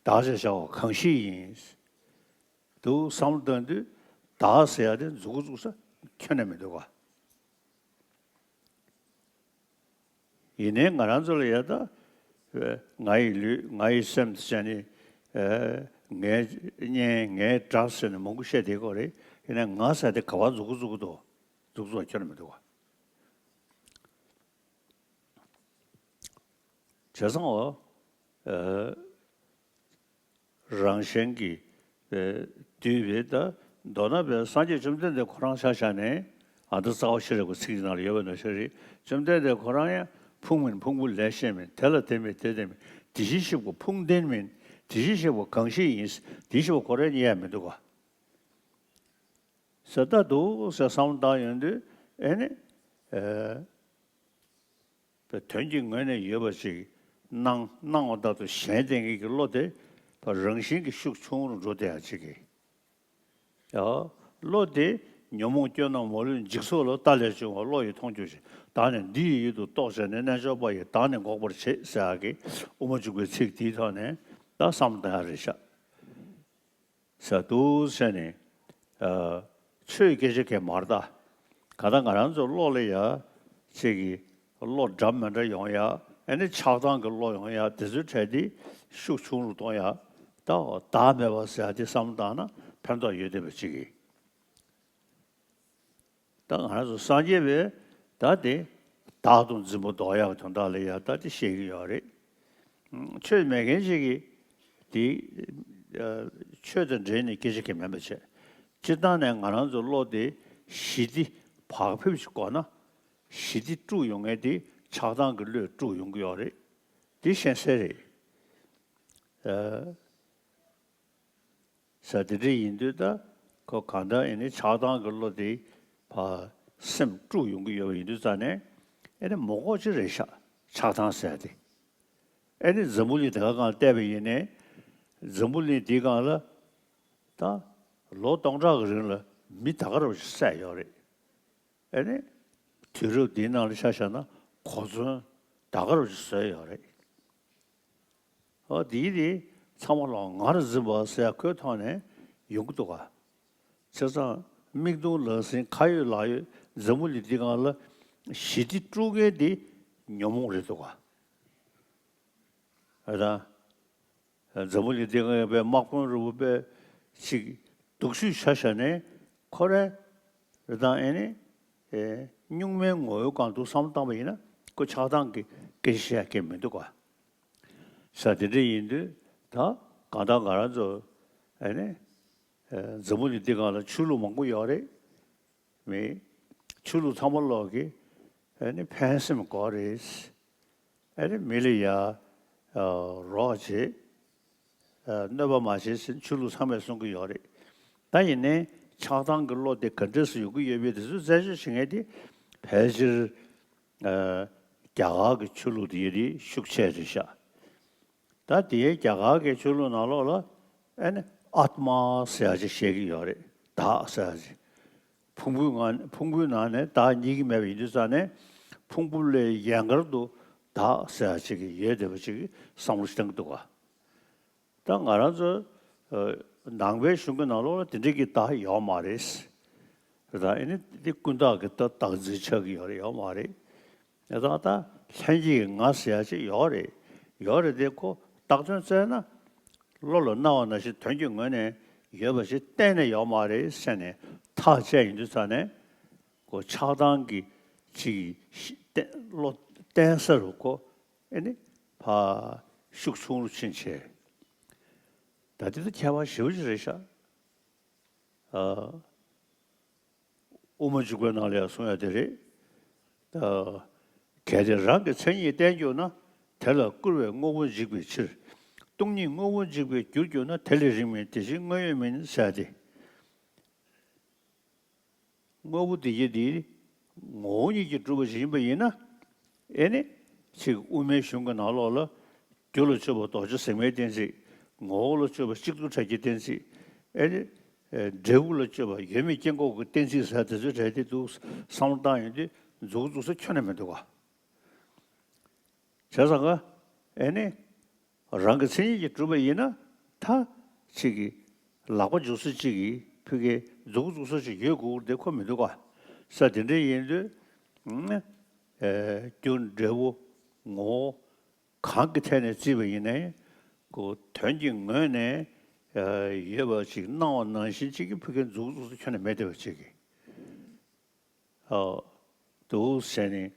བདག་ཅེས་བྱ་བ་གང་ཞིག་ཡིན། འདུག་བསམ་བློ་བཏང་དུས་བདག་ཟེར་ཡ་དེ་མཛུབ་གུ་བཙུགས་ས་ཁྱོན་ནས་མི་འདུག་ག་ཡིན་ནའི་ང་རང་ཚོ་ལ་ཡ་ད། ང་ཡི་ལུས་ང་ཡི་སེམས་ཟེར་ནས། ངའི་གཉེན་ངའི་དགྲ་ཟེར་ནས་མང་པོ་བཤད་བསྡད་ཀྱི་ཡོད་རེད། ཡིན་ནའི་ང་ཟེར་དེ་ག་པར་མཛུབ་གུ་བཙུགས་ཀྱི་འདུག་མཛུབ་གུ་བཙུགས་ས་ཁྱོན་ནས་མི་འདུག་ག་བྱས་ཙང་འོ། ཨ། རང་གཞན་གྱིས་བསྡུས་པའི་ད་མདོར་ན་པའི་སངས་རྒྱས་བཅོམ་ལྡན་འདས་ཁོ་རང་ཆ་བཞག་ནས། ཨ། ད་རྩ་བ་ཤེས་རབ་ཀྱི་ཚིག་ནང་ལ་ཡོད་པ་ནང་བཞིན་རེད། བཅོམ་ལྡན་འདས་ཁོ་རང་ཡང་ཕུང་མིན་ཕུང་པོ་ལས་གཞན་མིན། དེ་ལ་དེ་མེད་དེར་དེ་མེད། དེ་བཞིན་གཤེགས་པ་ཕུང་ལྡན་མིན། དེ་བཞིན་གཤེགས་པ་གང་ཞིག་ཡིན། དེ་བཞིན་གཤེགས་པ་ཁོ་རང་རྙེད་ཡ་མི་འདུག་ག་ཟེར་ད་འདུག་ཟེར་བསམ་བློ་བཏང་ཡོང་དུས་ཨེ་ནི། ཨ། པའི་དོན་གྱི་ངོས་ནས་ཡོད་པ་ཞིག་སྣང་སྣང་བ་ལྟར་དུ་ཞེན་བསྡད་མཁན་གྱི་བློ་དེ་བ་རང་བཞིན་གྱིས་ཤུགས་ཆུང་རུ་འགྲོ་བསྡད་ཡ་ཅིག་གིས། ཡ། བློ་དེ་ཉོན་མོངས་སྐྱོན་རྣམས་མ་ལུས་འཇིག་ཚོགས་ལ། ལྟ་ལས་བྱུང་བ་བློ་ཡིས་མཐོང་གྱུར་ཅིག་བདག་ནི་འདི་ཡི་ཡུལ་དུ་གཏོགས་བྱས་ནས། རྣལ་འབྱོར་པ་ཡིས་བདག་ནི་འགོག་པར་བྱེད་ཟེར་ཡ་གི་དབུ་མ་འཇུག་པའི་ཚིག་དེའི་ཐོག་ནས་ད་བསམ་བློ་བཏང་ཡ་རེད་ཤག་ཟེར་འདུག་ཟེར་ནས། ཨ། ཆོས་སྐད་ཆ་གས་མ་རེད་ད། ག་ད་ང་རང་ཚོ་བློ་ལ་ཡ། ཅིག་གི་བློ་འདྲ་མི་འདྲ་ཡོང་ཡ། ཨ་ནི་ཆགས་སྡང་གི་བློ་ཡོང་ཡ། དེ་ཚོའི་གྲས་དེ་ཤུགས་ཆུང་རུ་གཏོང་ཡ། ད་བདག་མེད་པ་ཟེར་ཡ་དེ་བསམ་བློ་བཏང་ན་ཕན་ཐོགས་ཡོད་བསྡད་པ་ཅིག་གིས། ད་ང་རང་ཚོ་སངས་རྒྱས་པས་ད་དེ་བདག་ཏུ་འཛིན་པ་ལྡོག་ཡག་གི་དོན་དག་ལ་ཡ་ད་དེ་བཤད་ཀྱི་ཡོད་རེད། ཆོས་མེད་མཁན་ཞིག་གིས་དེ་ཆོས་དང་འབྲེལ་ནས་སྐད་ཆ་གང་མེད་པ་བྱས། སྤྱིར་བཏང་ནས་ང་རང་ཚོ་བློ་དེ་ཞི་བདེ་བག་ཕེབས་ཤིག་དགོས་ན། ཞི་བདེ་དཀྲུགས་ཡོང་མཁན་དེ་ཆགས་སྡང་གི་བློས་དཀྲུགས་ཡོང་གི་ཡོད་རེད། དེ་ཤེས་གསལ་རེད། ཨ། ས་དེ་འདྲ་ཡིན་དུས་ད་ཁོ་གང་ལྟར་ཨེ་ནི་ཆགས་སྡང་གི་བློ་དེ་ཕར་སེམས་དཀྲུགས་ཡོང་གི་ཡོད་པ་ཡིན་དུས་ཙང་ནས། ཨེ་ནི་མོ་ཀོ་ཅི་རེད་ཤག་ཆགས་སྡང་ཟེར་ཡ་དེ། ཨེ་ནི་འཛམ་བུ་གླིང་དེ་ག་སྒང་བལྟས་པ་ཡིན་ནའི། འཛམ་བུ་གླིང་འདིའི་སྒང་ལ་ད་ལོ་སྟོང་ཕྲག་གི་རིང་ལ་མི་ད་ག་རང་བཞིན་བསད་ཡོད་རེད། ཨེ་ནི་དུས་རབས་འདིའི་ནང་ལ་ཆ་བཞག་ན་གོ་མཚོན་ད་ག་རང་བཞིན་བཟོས་ཡོད་རེད། འོ་དེའི་དེ་ཚང་མ་ལོག་ངར་འཛིན་པ་ཟེར་ཁོའི་ཐོག་ནས་ཡོང་གི་འདུག་ག་བྱས་ཙང་མིག་མཐོང་ལག་ཟིན་ཁ་ཡོད་ལག་ཡོད་འཛམ་བུ་གླིང་འདི་སྒང་ལ་ཞི་བདེ་དཀྲུག་མཁན་དེ་ཉོན་མོངས་རེད་འདུག་ག་ཨ་ད། འཛམ་བུ་གླིང་འདི་སྒང་ཡོད་པའི་དམག་དཔོན་རུ་བོ་པའི་ཅིག་སྡུག་ཤོས་ཆ་བཞག་ནས་ཁོ་རའི། རེད། ད་ཨེ་ནི་ཨེ་གཉུག་མའི་ངོ་བོའི་སྒང་དུ་བསམ་བློ་བཏང་པ་ཡིན་ན་ཁོ་ཆགས་སྡང་གི་སྐད་ཆ་བཤད་མཁན་མི་འདུག་ག། ས་དེ་འདྲ་ཡིན་དུས་ད་གང་ལྟར་ང་རང་ཚོ་ཨེ་ནི་ཨེ་འཛམ་བུ་གླིང་འདི་སྒང་ལ་ཆོས་ལུགས་མང་པོ་ཡོད་རེད། མི་ཆོས་ལུགས་ཚང་མ་ལོག་གི་ཨེ་ནི་ཕན་སེམས་དགོས་རེད། ཨེ་ནི་མི་ལ་ཡ་རོགས་བྱེད། གནོད་པ་མ་བྱེད་ཟེར་ཆོས་ལུགས་ཚང་མས་གསུང་གི་ཡོད་རེད། ད་ཡིན་ནའི་ཆགས་སྡང་གི་བློ་དེ་ག་འདྲས་སུ་ཡོང་གི་ཡོད་པའི་དེ་ཚོ་རྩད་གཅོད་བྱེད་མཁན་དེ་ཕལ་ཆེར་རྒྱ་གར་གྱི་ཆོས་ལུགས་དེ་ཡིན་དེ་ཤུགས་ཆེ་རེད་ཤག། ད་དེའི་རྒྱ་གར་གྱི་ཆོས་ལུགས་ནང་ལོགས་ལ་ཨེ་ནི་ཨཱཏྨ་ཟེར་ཡ་ཅིག་བཤད་ཀྱི་ཡོད་རེད། བདག་ཟེར་ཡ་ཅིག། ཕུང་པོའི་ངང་ཕུང་པོའི་ནང་ནས་བདག་རྙེད་ཀྱི་མེད་པ་ཡིན་དུས་ཙང་ནས་ཕུང་པོ་ལས་ཡན་གར་དུ་བདག་ཟེར་ཡ་ཅིག་ཡོད་བསྡད་པ་ཅིག་བསམ་བློ་ཞིག་བཏང་གི་འདུག་ག། ད་ང་རང་ཚོ་ནང་པའི་གཞུང་གི་ནང་ལོགས་ལ་དེ་འདྲའི་གི་བདག་ཡོད་མ་རེད། ད་ཨེ་ནི་འདི་ཀུན་བརྟགས་ཀྱི་ད་བདག་འཛིན་ཆགས་ཀྱི་ཡོད་རེད་ཡོད་མ་རེད། ད་ད་ལྷན་སྐྱེས་ཀྱི་ང་ཟེར་ཡ་ཅིག་ཡོད་རེད། ཡོད་རེད་དེ་ཁོ་བདག་དོན་བཙལ་ན་བློ་ལ་སྣང་བ་ནང་བཞིན་དོན་གྱི་ངོས་ནས་ཡོད་པ་ཞིག་གཏན་ནས་ཡོད་མ་རེད་ཟེར་ནས་ཐག་བཅད་ཡིན་དུས་ཙང་ནས་ཁོ་ཆགས་སྡང་གི་ཅིག་བློ་བརྟན་ས་རུ་ཁོ་ཨེ་ནི་ཕ་ཤུགས་ཆུང་རུ་ཕྱིན་བྱས། ད་དེ་ད་ཁྱད་པར་ཞེ་པོ་ཅིག་རེད་ཤག། ཨ། དབུ་མ་འཇུག་པའི་ནང་ལ་ཡང་གསུང་ཡ་དེ་རེད། ད་གལ་ཏེ་རང་གི་མཚན་ཉིད་བསྟན་གྱུར་ན། དེ་ལ་སྐུར་བས་དངོས་པོ་འཇིག་པའི་ཕྱིར། སྟོང་ཉིད་དངོས་པོ་འཇིག་པའི་རྒྱུར་གྱུར་ན། དེ་ལས་རིང་མིན་དེ་བཞིན་དངོས་ཡོད་མིན་ཟེར་ཏེ། དངོས་པོ་དེ་ཡི་དེ་ངོ་བོ་ཉིད་ཀྱིས་གྲུབ་པ་ཞིག་ཡིན་པ་ཡིན་ན། ཨེ་ནི་ཅིག་དབུ་མའི་གཞུང་གི་ནང་ལོགས་ལ། རྒྱུ་ལ་དཔྱོད་པ་རྡོ་རྗེ་ཟེགས་མའི་གཏན་ཚིགས། ངོ་བོ་ལ་དཔྱོད་པ་གཅིག་ཏུ་བྲལ་གྱི་གཏན་ཚིགས། ཨེ་ནི་འབྲས་བུ་ལ་དཔྱོད་པ་ཡོད་མེད་སྐྱེ་འགོག་གི་གཏན་ཚིགས་ཟེར་དེ་ཚོ་བྲལ་ཏེ་འདུག་བསམ་བློ་བཏང་ཡོང་དུས་མཛུབ་གུ་འཛུགས་ས་ཁྱོན་ནས་མི་འདུག་ག། བྱས་ཙང་ཀ་ཨེ་ནི་རང་གི་མཚན་ཉིད་ཀྱིས་གྲུབ་པ་ཡིན་ན། ད་ཅིག་གི་ལག་པ་འཇུ་ས་ཅིག་གི་ཕི་གའི་མཛུབ་གུ་འཛུགས་ས་ཅིག་ཡོད་དགོས་དེ་ཁོ་མི་འདུག་ག། ས་དེ་འདྲ་ཡིན་དུས་ཨེ་རྒྱུ་འབྲས་བུ་ངོ་བོ་གང་གི་ཐད་ནས་བརྩིས་པ་ཡིན་ནའི་ཁོ་དོན་གྱི་ངོས་ནས་ཡོད་པ་ཅིག་སྣང་བ་ནང་བཞིན་ཅིག་གི་ཕི་གའི་མཛུབ་གུ་འཛུགས་ས་ཁྱོན་ནས་མེད་བསྡད་པ་ཅིག་གི། འདུག་ཟེར་ནས་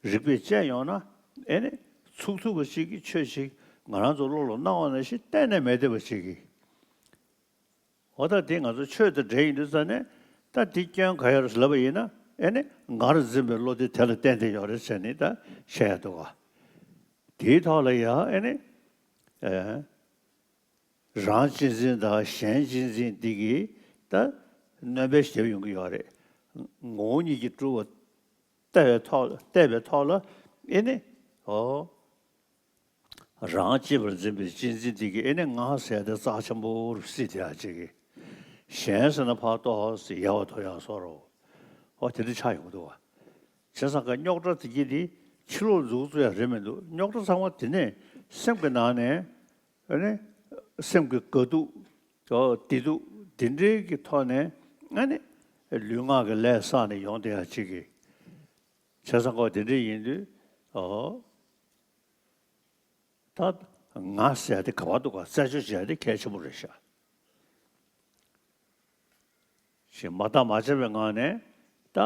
རིགས་པས་དཔྱད་ཡོང་ན། ཨེ་ནི་ཚུགས་ཐུབ་པ་ཞིག་གི་ཆོས་ཤིག་ང་རང་ཚོ་བློ་ལ་སྣང་བ་ནང་བཞིན་གཏན་ནས་མེད་བསྡད་པ་ཞིག་གིས། འོ་ད་དེ་ང་ཚོ་ཆོས་དང་འབྲེལ་ཡིན་དུས་ཙང་ནས། ད་དེ་སྐྱོན་ག་ཡོད་རེད་ལབ་པ་ཡིན་ན། ཨེ་ནི་ངར་འཛིན་པའི་བློ་དེ་དེ་ལ་བརྟེན་ཏེ་ཡོད་རེད་ཟེར་ནས་ད་བཤད་ཡ་འདུག་ག། དེའི་ཐོག་ལ་ཡང་ཨེ་ནི། རང་གཅེས་འཛིན་དང་གཞན་གཅེས་འཛིན་འདི་གིས་ད་གནོད་པ་ཞིག་ཡོང་གི་ཡོད་རེད། ངོ་བོ་ཉིད་ཀྱིས་གྲུབ་པ་བལྟ་བའི་ཐོག་བལྟས་པའི་ཐོག་ལ་ཨེ་ནི། ཨོ། རང་གཅེས་པར་འཛིན་པའི་གཅེས་འཛིན་འདི་གིས་ཨེ་ནི་ང་ཟེར་ཏེ་རྩ་ཆེན་པོ་རུ་བརྩིས་བསྡད་ཡ་ཅིག་གིས། གཞན་ཟེར་ན་ཕར་གཏོགས་ཟེར་ཡལ་བ་དོར་ཡག་བཟོ་འདྲ། ཨོ་དེ་འདྲ་ཆགས་ཡོང་གི་འདུག་བ། བྱས་ཙང་ཀ་རྙོག་དྲ་དེ་གྱིས་དེ་ཕྱི་ལོགས་འཛུགས་བཙུགས་ཡ་རེད་མི་འདུག། རྙོག་དྲ་ཚང་མ་དེ་ནས་སེམས་ཀྱི་ནང་ནས། ཨ་ནི་སེམས་ཀྱི་དགའ་སྡུག་བདེ་སྡུག་འདི་འདྲའི་གི་ཐོག་ནས། ཨ་ནི་ལུས་ངག་གི་ལས་བསགས་ནས་ཡོང་བསྡད་ཡ་ཅིག་གི། བྱས་ཙང་ཀ་དེ་འདྲ་ཡིན་དུས། ཨོ། ད་ང་ཟེར་ཡ་དེ་ག་པར་འདུག་ག། རྩད་གཅོད་བྱེད་ཡ་དེ་གལ་ཆེན་པོ་རེད་ཤག། ཞེས་མ་བརྟགས་མ་དཔྱད་པའི་ངང་ནས་ད་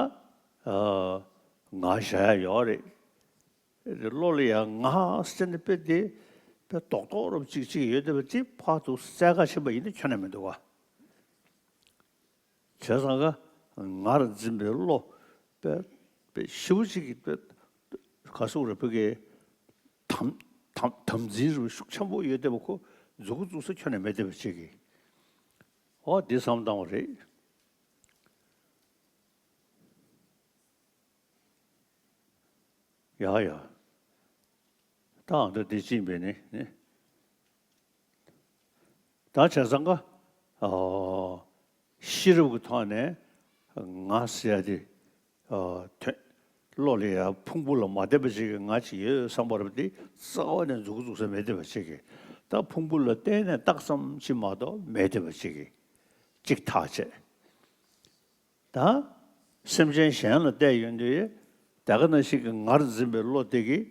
ང་བཞག་ཡ་ཡོད་རེད། བློ་ལ་ཡང་ང་ཟེར་ནས་དཔེ་དེ་དཔེ་རྡོག་རྡོག་རབ་ཅིག་ཅིག་ཡོད་བསྡད་པ་དེ་ཕར་དུ་བཙལ་ག་ཕྱིན་པ་ཡིན་ན་ཁྱོན་ནས་མི་འདུག་ག། བྱས་ཙང་ཀ་ངར་འཛིན་པའི་བློ་དཔེ་དཔེ་ཞེ་པོ་ཅིག་གི་དཔེ་ག་སོགས་རེ་བོད་ཀྱི་དམ་དམ་དམ་འཛིན་རུ་ཤུགས་ཆེན་པོ་ཡོད་བསྡད་པ་ཁོ་མཛུབ་གུ་བཙུགས་ས་ཁྱོན་ནས་མེད་བསྡད་པ་ཅིག་གིས། ཨོ་འདི་བསམ་བཏང་བ་རེད། ཡ་ཡ། ད་ཨ་འདྲ་འདི་ཅིག་འབད་ནི་ནི། ད་བྱས་ཙང་ཀ། ཨོ། ཤེས་རབ་ཀྱི་ཐོག་ནས་ང་ཟེར་ཡ་དེ། ཨོ། དོན། བློ་ལ་ཡ་ཕུང་པོ་ལ་མ་བརྟེན་པ་ཞིག་གི་ང་ཅིག་ཡོད་བསམ་པ་རེད་པ་དེ་རྩ་བ་ནས་མཛུབ་གུ་བཙུགས་ས་མེད་བསྡད་པ་ཅིག་གིས། ད་ཕུང་པོ་ལ་བརྟེན་ནས་བཏགས་ཙམ་ཅིག་མ་གཏོགས་མེད་བསྡད་པ་ཅིག་གིས། གཅིག་ཐག་བཅད། ད་སེམས་ཅན་གཞན་ལ་བལྟས་ཡོང་དུས། དེ་ག་ནང་བཞིན་གྱི་ངར་འཛིན་པའི་བློ་དེ་གིས་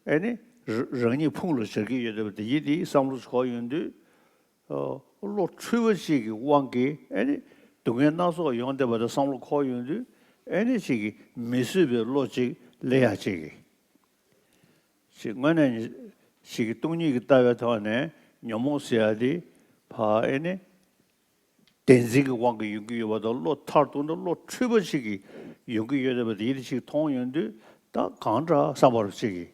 ཨེ་ནི་ར་རང་ཉིད་ཕུང་ལ་སྦྱར་གྱི་ཡོད་བསྡད་པ་དེ་ཡིན་དེ་བསམ་བློ་འཁོར་ཡོང་དུས། ཨ། བློ་འཁྲུལ་བ་ཅིག་གི་དབང་གིས་ཨེ་ནི་ སྡུག་བསྔལ་སྣ་ཚོགས་ཡོང་བསྡད་པ་དང་བསམ་བློ་འཁོར་ཡོང་དུས། ཨེ་ནི་ཅིག་གི་མི་བཟོད་པའི་བློ་ཅིག་སླེབས་ཡ་ཅིག་གི། ཅིག་དངོས་གནས་ཅིག་གི་སྟོང་ཉིད་ཀྱི་ལྟ་བའི་ཐོག་ནས་ཉོན་མོངས་ཟེར་ཡ་དེ་ཕར་ཨེ་ནི་བདེན་འཛིན་གྱི་དབང་གིས་ཡོང་གི་ཡོད་པ་དང་། བློ་མཐར་གཏུགས་ན་བློ་འཁྲུལ་པ་ཅིག་གིས་ཡོང་གི་ཡོད་པ་དེ་ཡིད་ཅིག་མཐོང་ཡོང་དུས། ད་གང་འདྲ་བསམ་པ་རུ་ཅིག་གི།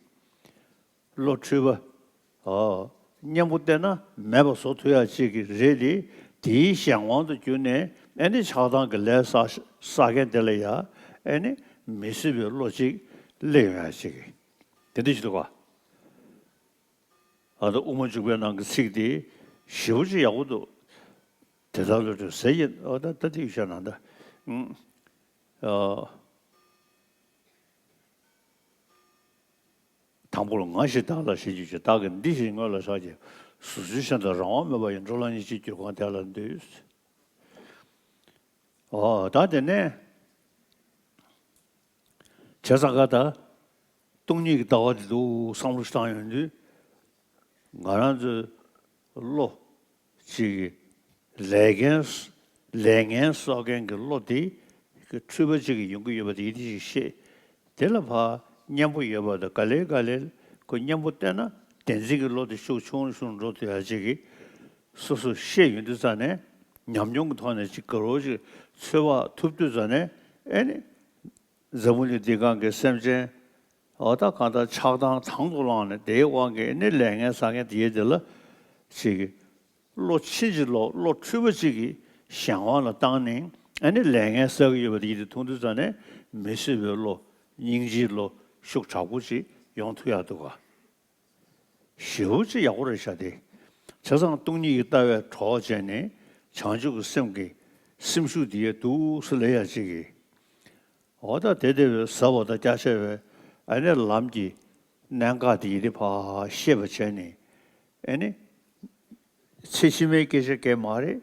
བློ་འཁྲུལ་པ། ཨོ། གཉེན་པོ་བསྟེན་ན་མེད་པ་བཟོ་ཐུབ་ཡ་ཅིག་གི་རེད་དེ། དེའི་གཞན་དབང་དུ་གྱུར་ནས་ཨེ་ནི་ཆགས་སྡང་གི་ལས་བསགས་བསགས་མཁན་དེ་ལ་ཡ་ཨེ་ནི་མི་བཟོད་པའི་བློ་ཅིག་སླེབས་ཡོང་ཡ་ཅིག་གི། དེ་འདྲ་ཞིག་འདུག་ག། ཨ་ད་དབུ་མ་འཇུག་པའི་ནང་གི་ཚིག་དེ་ཞེ་པོ་ཅིག་ཡག་པོ་འདུག། དེ་དག་བློ་གྲོས་ཟེར་ཡིན། ཨོ་ད་ད་དེ་ཡོད་ཤག་ནང་ད། ཨ། དང་པོར་ང་ཞེས་བདག་ལ་ཞེས་བརྗོད་ཅིང་། བདག་གིས་འདི་ཞེས་སྔོན་ལ་བཞག་ཅིང་། སོ་སོའི་ཞེན་དང་རང་དབང་མེད་པ་ཡི། འགྲོ་ལ་ཉེར་ཞིའི་རྒྱུ་གང་དེ་ལ་འདུད། ཨོ་ད་དེ་ནས་བྱས་ཙང་ག་ད་སྟོང་ཉིད་ཀྱི་ལྟ་བ་དེ་འདུག་བསམ་བློ་ཞིག་བཏང་ཡོང་དུས། ང་རང་ཚོའི་བློ་གཅིག་གི་ལས་ངན་ལས་ངན་གསོག་མཁན་གྱི་བློ་དེ་འཁྲུལ་པ་གཅིག་གིས་ཡོང་གི་ཡོད་པ་དེ་ཡིད་ཆེས་ཤེས། དེ་ལ་ཕར་གཉེན་པོ་ཡོད་པ་དང་། ག་ལེ་ག་ལེ་ཁོ་གཉེན་པོ་བསྟེན་ན་བདེན་འཛིན་གྱི་བློ་དེ་ཤུགས་ཆུང་རུ་ཆུང་རུ་འགྲོ་ཐུབ་ཡ་གཅིག་གི་སོ་སོ་ཤེས་ཡོང་དུས་ཙ་ནས། ཉམས་མྱོང་གི་ཐོག་ནས་གཅིག་ག་རོ་ཅིག་ཚོད་དཔག་ཐུབ་དུས་ཙ་ནས། ཨེ་ནི་འཛམ་བུ་གླིང་འདི་སྒང་གི་སེམས་ཅན། འོ་ད་གང་ལྟར་ཆགས་སྡང་དང་དུ་བླངས་ནས་དེའི་དབང་གིས་ནི་ལས་ངན་བསགས་མཁན་དེའི་དེ་ལ་ཅིག་གི་བློ་ཕྱིན་ཅི་ལོག་བློ་འཁྲུལ་པ་ཅིག་གི་གཞན་དབང་ལ་བཏང་ནས། ཨ་ནི་ལས་ངན་བསགས་ཀྱི་ཡོད་པ་དེ་ཡིད་དུ་མཐོང་དུས་ཙ་ནས་མི་བཟོད་པའི་བློ། སྙིང་རྗེའི་བློ་ཤུགས་དྲག་པོ་ཅིག་ཡོང་ཐུབ་ཡག་འདུག་ག། ཞེ་པོ་ཅིག་ཡག་པོ་རེད་ཤག་དེ། བྱས་ཙང་སྟོང་ཉིད་ཀྱི་ལྟ་བའི་གྲོགས་བྱས་ནས་བྱང་ཆུབ་ཀྱི་སེམས་ཀྱི་སེམས་ཤུགས་དེ་ཡ་འདུག་སེ་སླེབས་ཡ་ཅིག་གི། འོ་ད་དེ་དེ་བས་ཟབ་པ་དང་རྒྱ་ཆེ་བའི་ཨ་ནི་ལམ་གྱི་གནད་འགག་དེ་ཡི་དེ་ཕར་ཤེས་པ་བྱས་ནས། ཨ་ནི་ཚེ་ཕྱི་མའི་སྐད་ཆ་གང་ཡང་མ་རེད།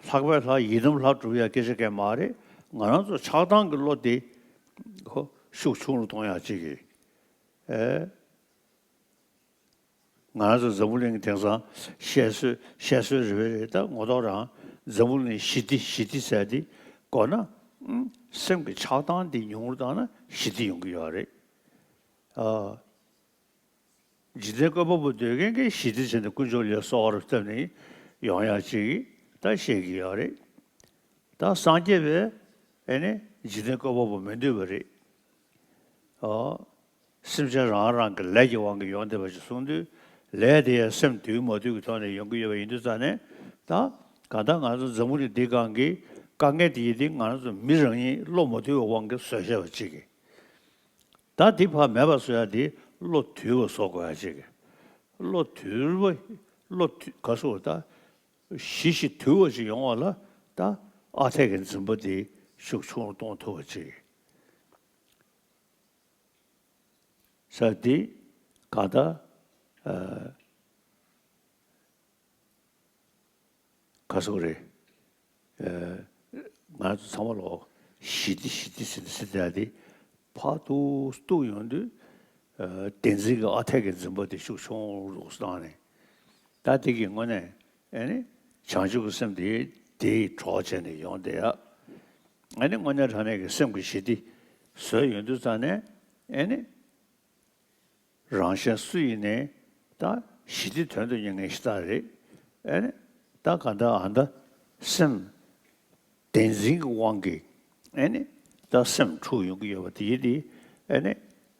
ལྷག་པའི་ལྷ་ཡི་དམ་ལྷ་སྒྲུབ་ཡ་སྐད་ཆ་གང་ཡང་མ་རེད། ང་རང་ཚོ་ཆགས་སྡང་གི་བློ་དེ་ཁོ་ཤུགས་ཆུང་རུ་གཏོང་ཡ་ཅིག་གི། ཨེ། ང་རང་ཚོ་འཛམ་བུ་གླིང་གི་དེང་སང་བཤད་སྲོལ་བཤད་སྲོལ་རེད་པས་རེད། ད་ངོ་ཐོག་རང་འཛམ་བུ་གླིང་ཞི་བདེ་ཞི་བདེ་ཟེར་དེ་དགོས་ན། ཨུམ། སེམས་ཀྱི་ཆགས་སྡང་དེ་ཉུང་རུ་བཏང་ན་ཞི་བདེ་ཡོང་གི་ཡོད་རེད། ཨ། འཇིག་རྟེན་བཀོད་པ་པོ་འདོད་མཁན་གྱིས་ཞི་བདེ་བྱས་ནས་དཀོན་མཆོག་ལ་གསོལ་བ་བཏབ་ནས་ཡོང་ཡག་ཅིག་ད་བཤད་ཀྱི་ཡོད་རེད། ད་སངས་རྒྱས་པས་ཨེ་ནི་འཇིག་རྟེན་བཀོད་པ་པོ་མི་འདོད་པ་རེད། ཨོ། སེམས་ཅན་རང་རང་གི་ལས་ཀྱི་དབང་གིས་ཡོང་བསྡད་པ་ཞིག་གསུངས་དུས། ལས་དེ་ཡང་སེམས་འདུལ་མ་འདུལ་གྱི་ཐོག་ནས་ཡོང་གི་ཡོད་པ་ཡིན་དུས་ཙང་ནས། ད་གང་ལྟར་ང་ཚོ་འཛམ་བུ་གླིང་འདིའི་སྒང་གི་དཀའ་ངལ་དེ་ཡི་དེ་ང་ཚོ་མི་རང་ཉིད་བློ་མ་དུལ་བའི་དབང་གིས་བཟོས་བཞག་པ་ཅིག་གི། ད་འདི་ཕར་མེད་པ་བཟོ་ཡ་དེ་བློ་དུལ་བ་བཟོ་དགོས་ཡ་ཅིག་གི། བློ་དུལ་བ། བློ་དུལ་ག་སོ་ད། ཞི་ཞིང་དུལ་བ་ཞིག་ཡོང་བ་ལ་ད་ཨ་འཐས་ཀྱི་འཛིན་པ་དེ་ཤུགས་ཆུང་རུ་གཏོང་ཐུབ་པ་ཅིག་གི། ས་འདི་ག་ད། ཨ། ག་སོགས་རེད། ཨ། ང་ཚོ་ཚང་མ་ལོ་ཞི་བདེ་ཞི་བདེ་ཟེར་ནས་ཟེར་བསྡད་དེ་ཕར་ཏུ་གཏུག་ཡོང་དུས། ཨ། བདེན་འཛིན་གྱི་ཨ་འཐས་ཀྱི་འཛིན་པ་དེ་ཤུགས་ཆུང་རུ་བཏང་ནས། ད་དེ་གི་དངོས་གནས་ཨེ་ནི་བྱང་ཆུབ་ཀྱི་སེམས་དེ་དེའི་གྲོགས་བྱས་ནས་ཡོང་བསྡད་ཡ། ཨེ་ནི་དངོས་གནས་དྲང་གནས་ཀྱི་སེམས་ཀྱི་ཞི་བདེ་བཟོས་ཡོང་དུས་ཙང་ནས། ཨེ་ནི་རང་གཞན་སུ་ཡིན་ནའི་ད་ཞི་བདེ་དོན་དུ་གཉེར་མཁན་ཞིག་ད་རེད། ཨེ་ནི་ད་ག་འདྲ་ཨ་འདྲ་སེམས་བདེན་འཛིན་གྱི་དབང་གིས་ཨེ་ནི་ད་སེམས་འཁྲུག་ཡོང་གི་ཡོད་པ་དེ་ཡིན་ཏེ། ཨེ་ནི་